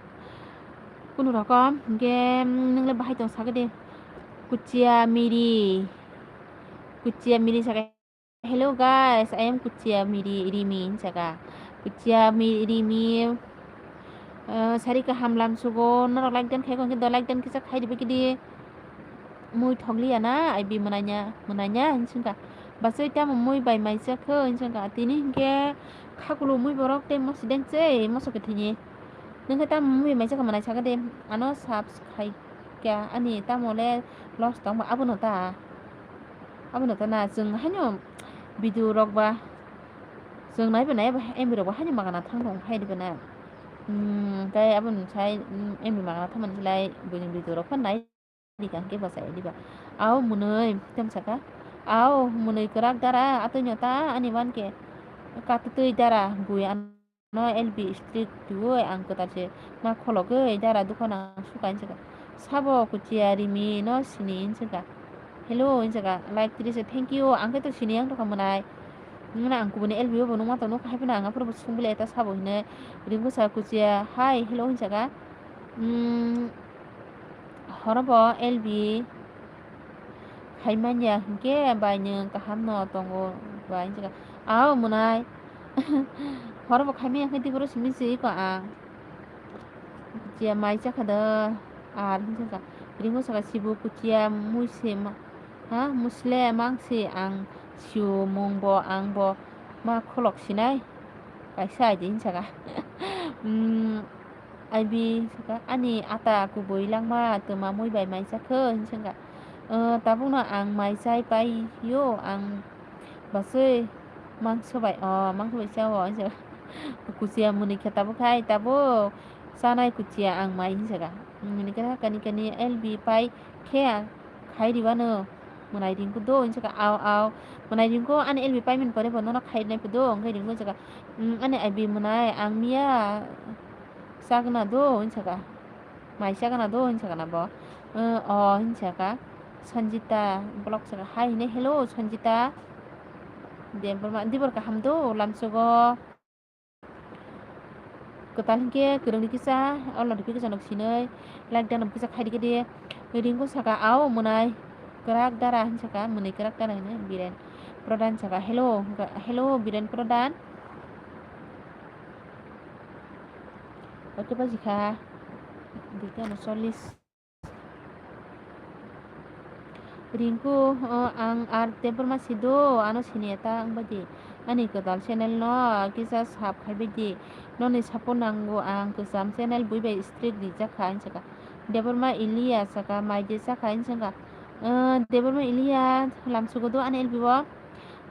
kunu rokom hwnkhe nwng le bahai tong sakha de. Kuchia miri. Kuchia miri sakha. Hello guys, I am Kuchia Miri, Rimi hinchaka. Kuchia Miri, Rimi, sari kaham lamsugo, norok like dan khai kongkhe do like dan kisa khai dibi kidi. Mui thokliya na, I B mwnanya, mwnanya hinchingka. Basui tamo mui bai maisa kho hinchingka. Tini hinkhe khakulu mui borok tei mosideng che, moso kwthwini. Nwng khe tamo mui bai maisa kho mwnai sakha de, ano subscribe kya ani tamo le loss tongba abono ta. Abono ta na chwng haino video rok ba chwng naiba naiba M B rok ba haino magana thang thang khai diba na. Tei aboni sai M B magana thang mani slai buini video rok phan nai di kha hwnkhe bachai diba. Au mwnwi tam saka. Au mwnwi kwrak dara atwino ta ani wankhe katutwi dara bui ano. No L B strict twiwi ang kwtal se ma khologwi dara dukha nang suka hinchika. Sabo Kuchia Rimi no sini hinchika. Hello hinchika, like three se thank you, ang khe to sini yang tokha mwnai. Nwngno ang kubuni L B o bo nukma tong nukha, hai phano ang aphuru bo sungbilai ta sabo hinwi. Ringkho sa Kuchia, hai, hello hinchaka. Horo bo L B khaimanya hinkhe bai nwng kaham no tongo bai hinchika. Ao mwnai. Horo bo khaimanya hinkhe diboro simi se iko ang. Kuchia mai chakha da ar hinchika. Ringo saka sibu kuchia mui se ma ha musle mang se ang siu mung bo ang bo ma kholok sinai. Kaisa aidi hinchaka. Aibi saka ani ata kubui langma twma mui bai mai chakha hinchaka. Tabukno ang mai chai pai yo ang basui mangso bai o mangso bai chao hinchaka. Kuchia mwnwi khe tabuk khai tabuk chanai kuchia ang mai hinchaka. Mwnwi khe kani kani L B pai khe khai ribano mwnai ringkho do hinchaka ao ao mwnai ringkho ani L B paimani pore bo nono khai rinai phudo hwnkhe ringkho hinchaka. Ani aibi mwnai ang miya chagna do hinchaka. Mai chagna do hinchaka na bo. O hinchaka Sanjita block saka hai hine hello Sanjita. Debor ma dibor kaham do lamsogo. Kwtal hinkhe kwrwngni kisa, o notification rok sinwi like dano kisa khai dikhe di. Ringkho saka ao mwnai kwrak dara hinwi saka, mwnwi kwrak dara hinwi Biren Pradhan saka. Hello, hello Biren Pradhan. Oke bajikha. Dikhe ano chollish. Ringkho, ang R Debbarma si do, ano siniya ta wngbai di. Ani kwtal channel no kisa sub khai bai di. Noni support nango, ang kwcham channel bui bai strict rijak kha hinwi saka. Debbarma Iliya saka, mai de chakha hinwi saka. Debbarma Iliya lamsugo do ani L B o.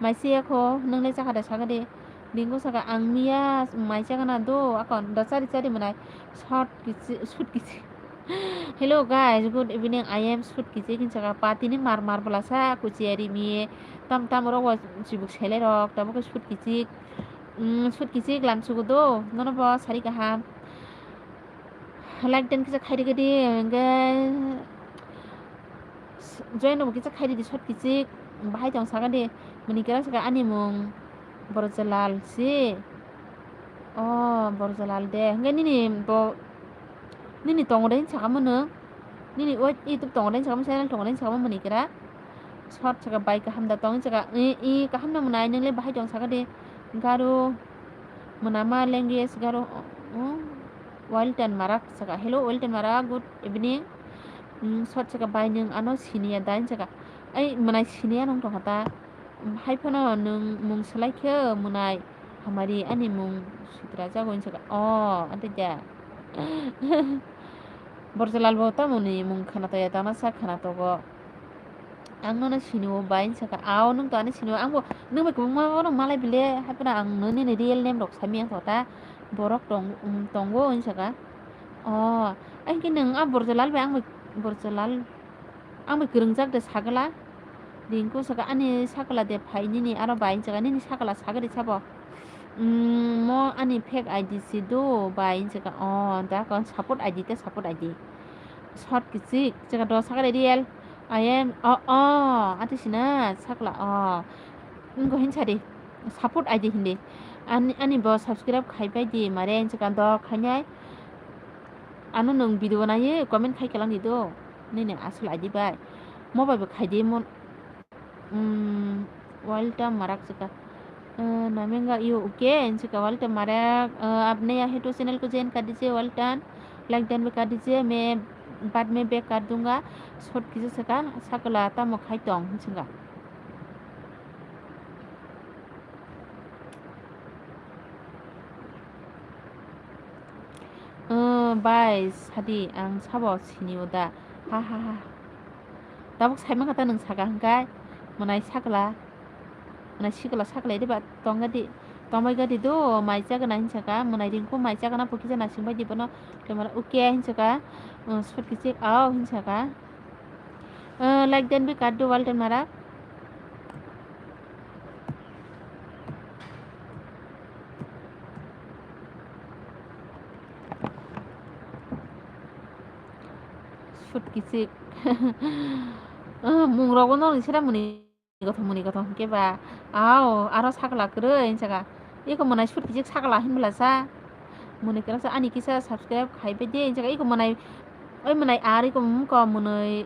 Mai se kho, nwng le chakha da saka de. Ringkho saka, ang miya mai chakha na do, akon da chari chari mwnai. Short kichi, shoot kichi. Hello guys, good evening. I am Sut Kichik hinchaka. Patini mar mar bwlasa kuchiyari mi tam tam rok bo chibuk selai rok tabuk khe Sut Kichik. Sut Kichik lamsugo do nono bo sari kaham. Like dan kisa khai rikadi hwnkhe join rok kisa khai ridi Sut Kichik. Bahai tong sakadi muni kera saka ani mung Borjalal si. O Borjalal de hwnkhe nini bo Nini tongo de hinwi sakha mano. Nini o YouTube tongo de hinwi sakha mano, channel tongo de hinwi sakha mano mwnwi kera. Short saka bai kaham da tong hinwi saka. I, i kaham da mwnai nwng le bahai tong saka de. Garo mwnama language Garo, o, Welton Marak saka. Hello Welton Marak, good evening. Short saka bai nwng ano siniya da hinwi saka. Ai mwnai siniya nong tong kha ta. Hai phano nwng mung swlai khe mwnai hamari ani mung sitra jago hinwi saka. O, ante ja. Borjalal bo tamoni mung khana toya tana sa khana togo. Ang nono sini o bai hinwi saka. Ao nwng to ani sini o. Ang bo nwng bai kwbangma bono malai bile. Hai phano ang nini real name rok sami ang thota. Borok tong, tongo hinwi saka. O, Ai khe nwng a Borjalal bai ang bai, Borjalal, ang bai kwrwngjak de sagala. Rinku saka ani sakala de phai nini aro bai hinchaka nini sakala sagari sabo. Mm, mo ani fake I D si do bai hinchaka o da kon support I D te support I D. Short kichik chaka do sagari real. I am o o ati sina sakala o. Ngo hinsa di support I D hindi. Ani, ani bo subscribe khai pai di mare hinchaka do khainai. Ano nwng video naiwi comment khai kwlang di do. Nini asol I D bai. Mo bai bo khai di mon. Mm, Walter Marak chwkha. Eh, Namenga you okay? Hinchwkha Walter Marak, eh, apne ya hetu channel ko join kar dijiye Walter. Like dan bhi kar dijiye, main baad mein back kar dunga. Short kisa chwkha, sakala tamo khai tong, hinchwkha. Eh, bai, sadi, ang sabo sini o da. Ha, ha, ha. Tabuk saima kata nwng saka hwnkhe, mwnai sakla, mwnai sikla sakla ede ba tongga di, tongbai ga di do, mai chagana hinchaka, mwnai ringkhu mai chagana pokisa nasing bai di bono, kemara okay hinchaka, eh, sot kichik ao hinchaka. Eh, like dan bhi kar do Walter Marak. Sut kichik. Eh, mung rok no sera muni. Gothom muni gothom hwnkhe ba, ao, aro sakla kwrwi hinchaka. Iko mwnai sut kichik sakla hinbwla sa. Mwnwi kwrak sa ani kisa subscribe khai bai di hinchaka. Iko mwnai, oi mwnai ar iko mungko mwnwi,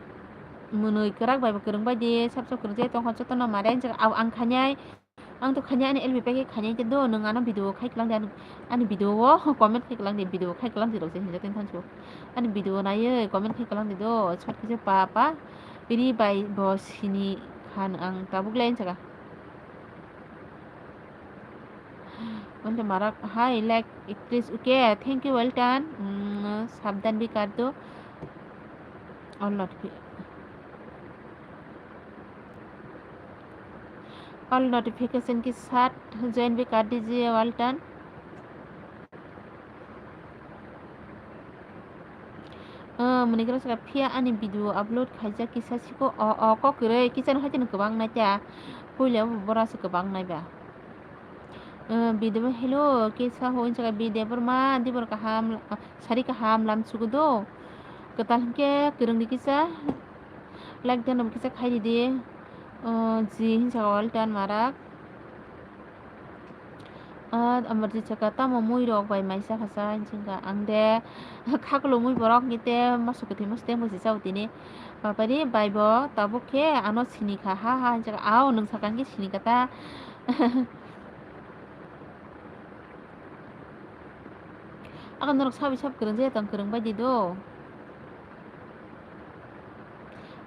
mwnwi kwrak bai bo kwrwng bai di, sab sab kwrwng je tongkha jotono mare hinchaka. Ao ang khainai, ang to khainai ani L B pack khainai te do, nwng ano video khai kwlang di, ani, ani video o comment khai kwlang di, video khai kwlang di rok je hinjak tong thansu. Ani video naiwi comment khai kwlang di do, sot kichik pa pa. Ri bai bo sini khan ang tabuk le hinchaka. Wante marak hai like actress okay, thank you, well done. Mm, sabdan bhi kar do. All notifi-, all notification ke saath join bhi kar dijiye, well done. Ah, mwnwi kwrwi saka phiya ani video upload khaijak kisa siko o, o kok kwrwi kisa no haitino kwbang nai ta. Puila bo bora se kwbang nai ba. Ah, video bo hello kisa hoi saka video borma dibor kaham, ah, sari kaham lam sugo do. Kwtal hinkhe kwrwng di kisa. Like dan kisa khai di di. Ah, ji hinsa wal tan marak. Ah, amarji chaka tamo mui rok bai mai chakha sa hinchingkha ang de khaklo mui borok hingke te moso kwthwi moso tei mosi chao tini bapari bai bo tabuk khe ano sini kha ha ha hinchakha ao nwng sakha hingke sini kha ta. Ako norok sabi sab kwrwng je tong kwrwng bai di do.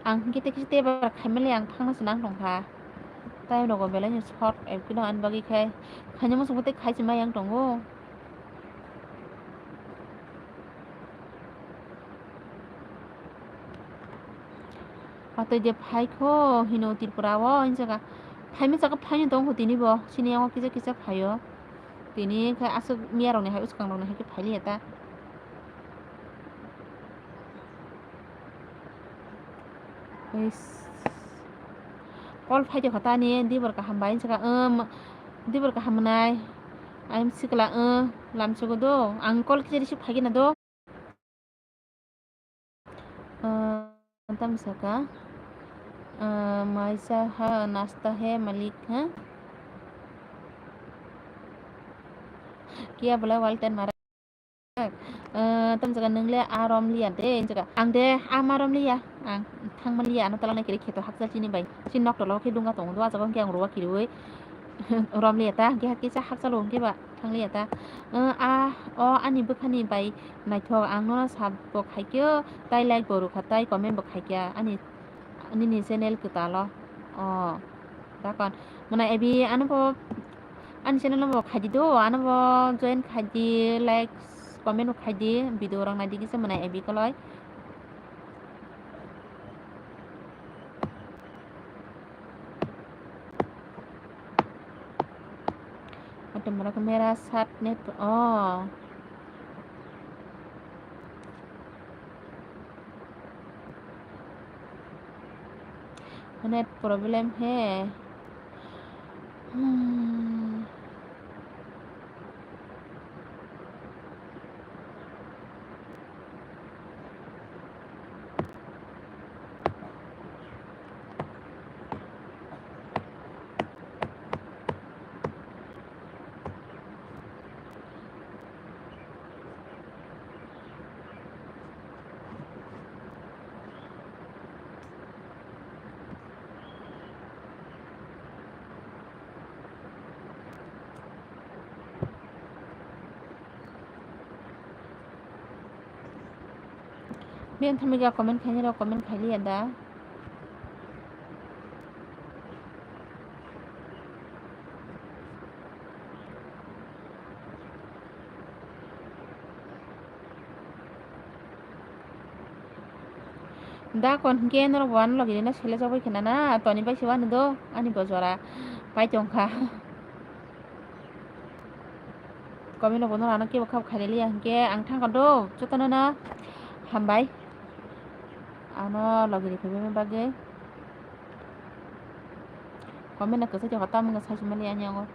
Ang hingke te kisa tebar khaimani ang thangna se nang tongkha. Time rogo belai no short, eh, kino ani bagwi khai khaina muchungma tei khai se mai yang tongo. Patoi je phai kho hino Tripura o hinjaka. Phaima saka phaino tongkho tini bo. Sini yango kisa kisa phaio. Tini khai aswk miya rokni hai, swkang rokni hai khe phailiya ta. Is. Call phai tongkha ta ni, dibor kaham bai hinjaka, um, dibor kaham mwnai. Ayang sikla, um, lamsogo do. Ang call kisa receive phaigena do. Uh, tam saka, uh, maisa ha, nasta hai malik ha. Kia bela walten mara. Eh, tam jaga nung le a rom liya de, jaga ang de a ma rom liya, ang thang ma liya, ano tala nai kiri kheto hakjal chini bai, chini nok tola o khe dunga tongo, do a jaga hwnkhe ang rua kiriui rom liya ta, hwnkhe hakhe cha hakjalo hwnkhe ba thang liya ta. Eh, a, o ani bwkhani bai naithok, ang nono sabo khaikhe, tai like bo rwkha, tai comment bo khaikha, ani, nini channel kwtalo. O, dakon. Mwnai ebi ano bo, ani channel no bo khaidi do, ano bo join khaidi, like, comment bo khaidi, video rok naidi kisa mwnai ebi koloi. Ato mara ko mera sat net, oh. Net problem he. Hmm. Biyang thamwi ga comment khainai rok comment khailiya da. Da kon hinkhe norok bo ano logi rina sele chobwi khna na toni bai se wano do ani bo jora pai tongkha. Comment rok bo norok ano kebo khabo khailaiya hinkhe ang thangkha do jotono no hambai ano logi rikhaibani bagwi. Comment no kwchai tongkha tamungkha sai se mali ani yango.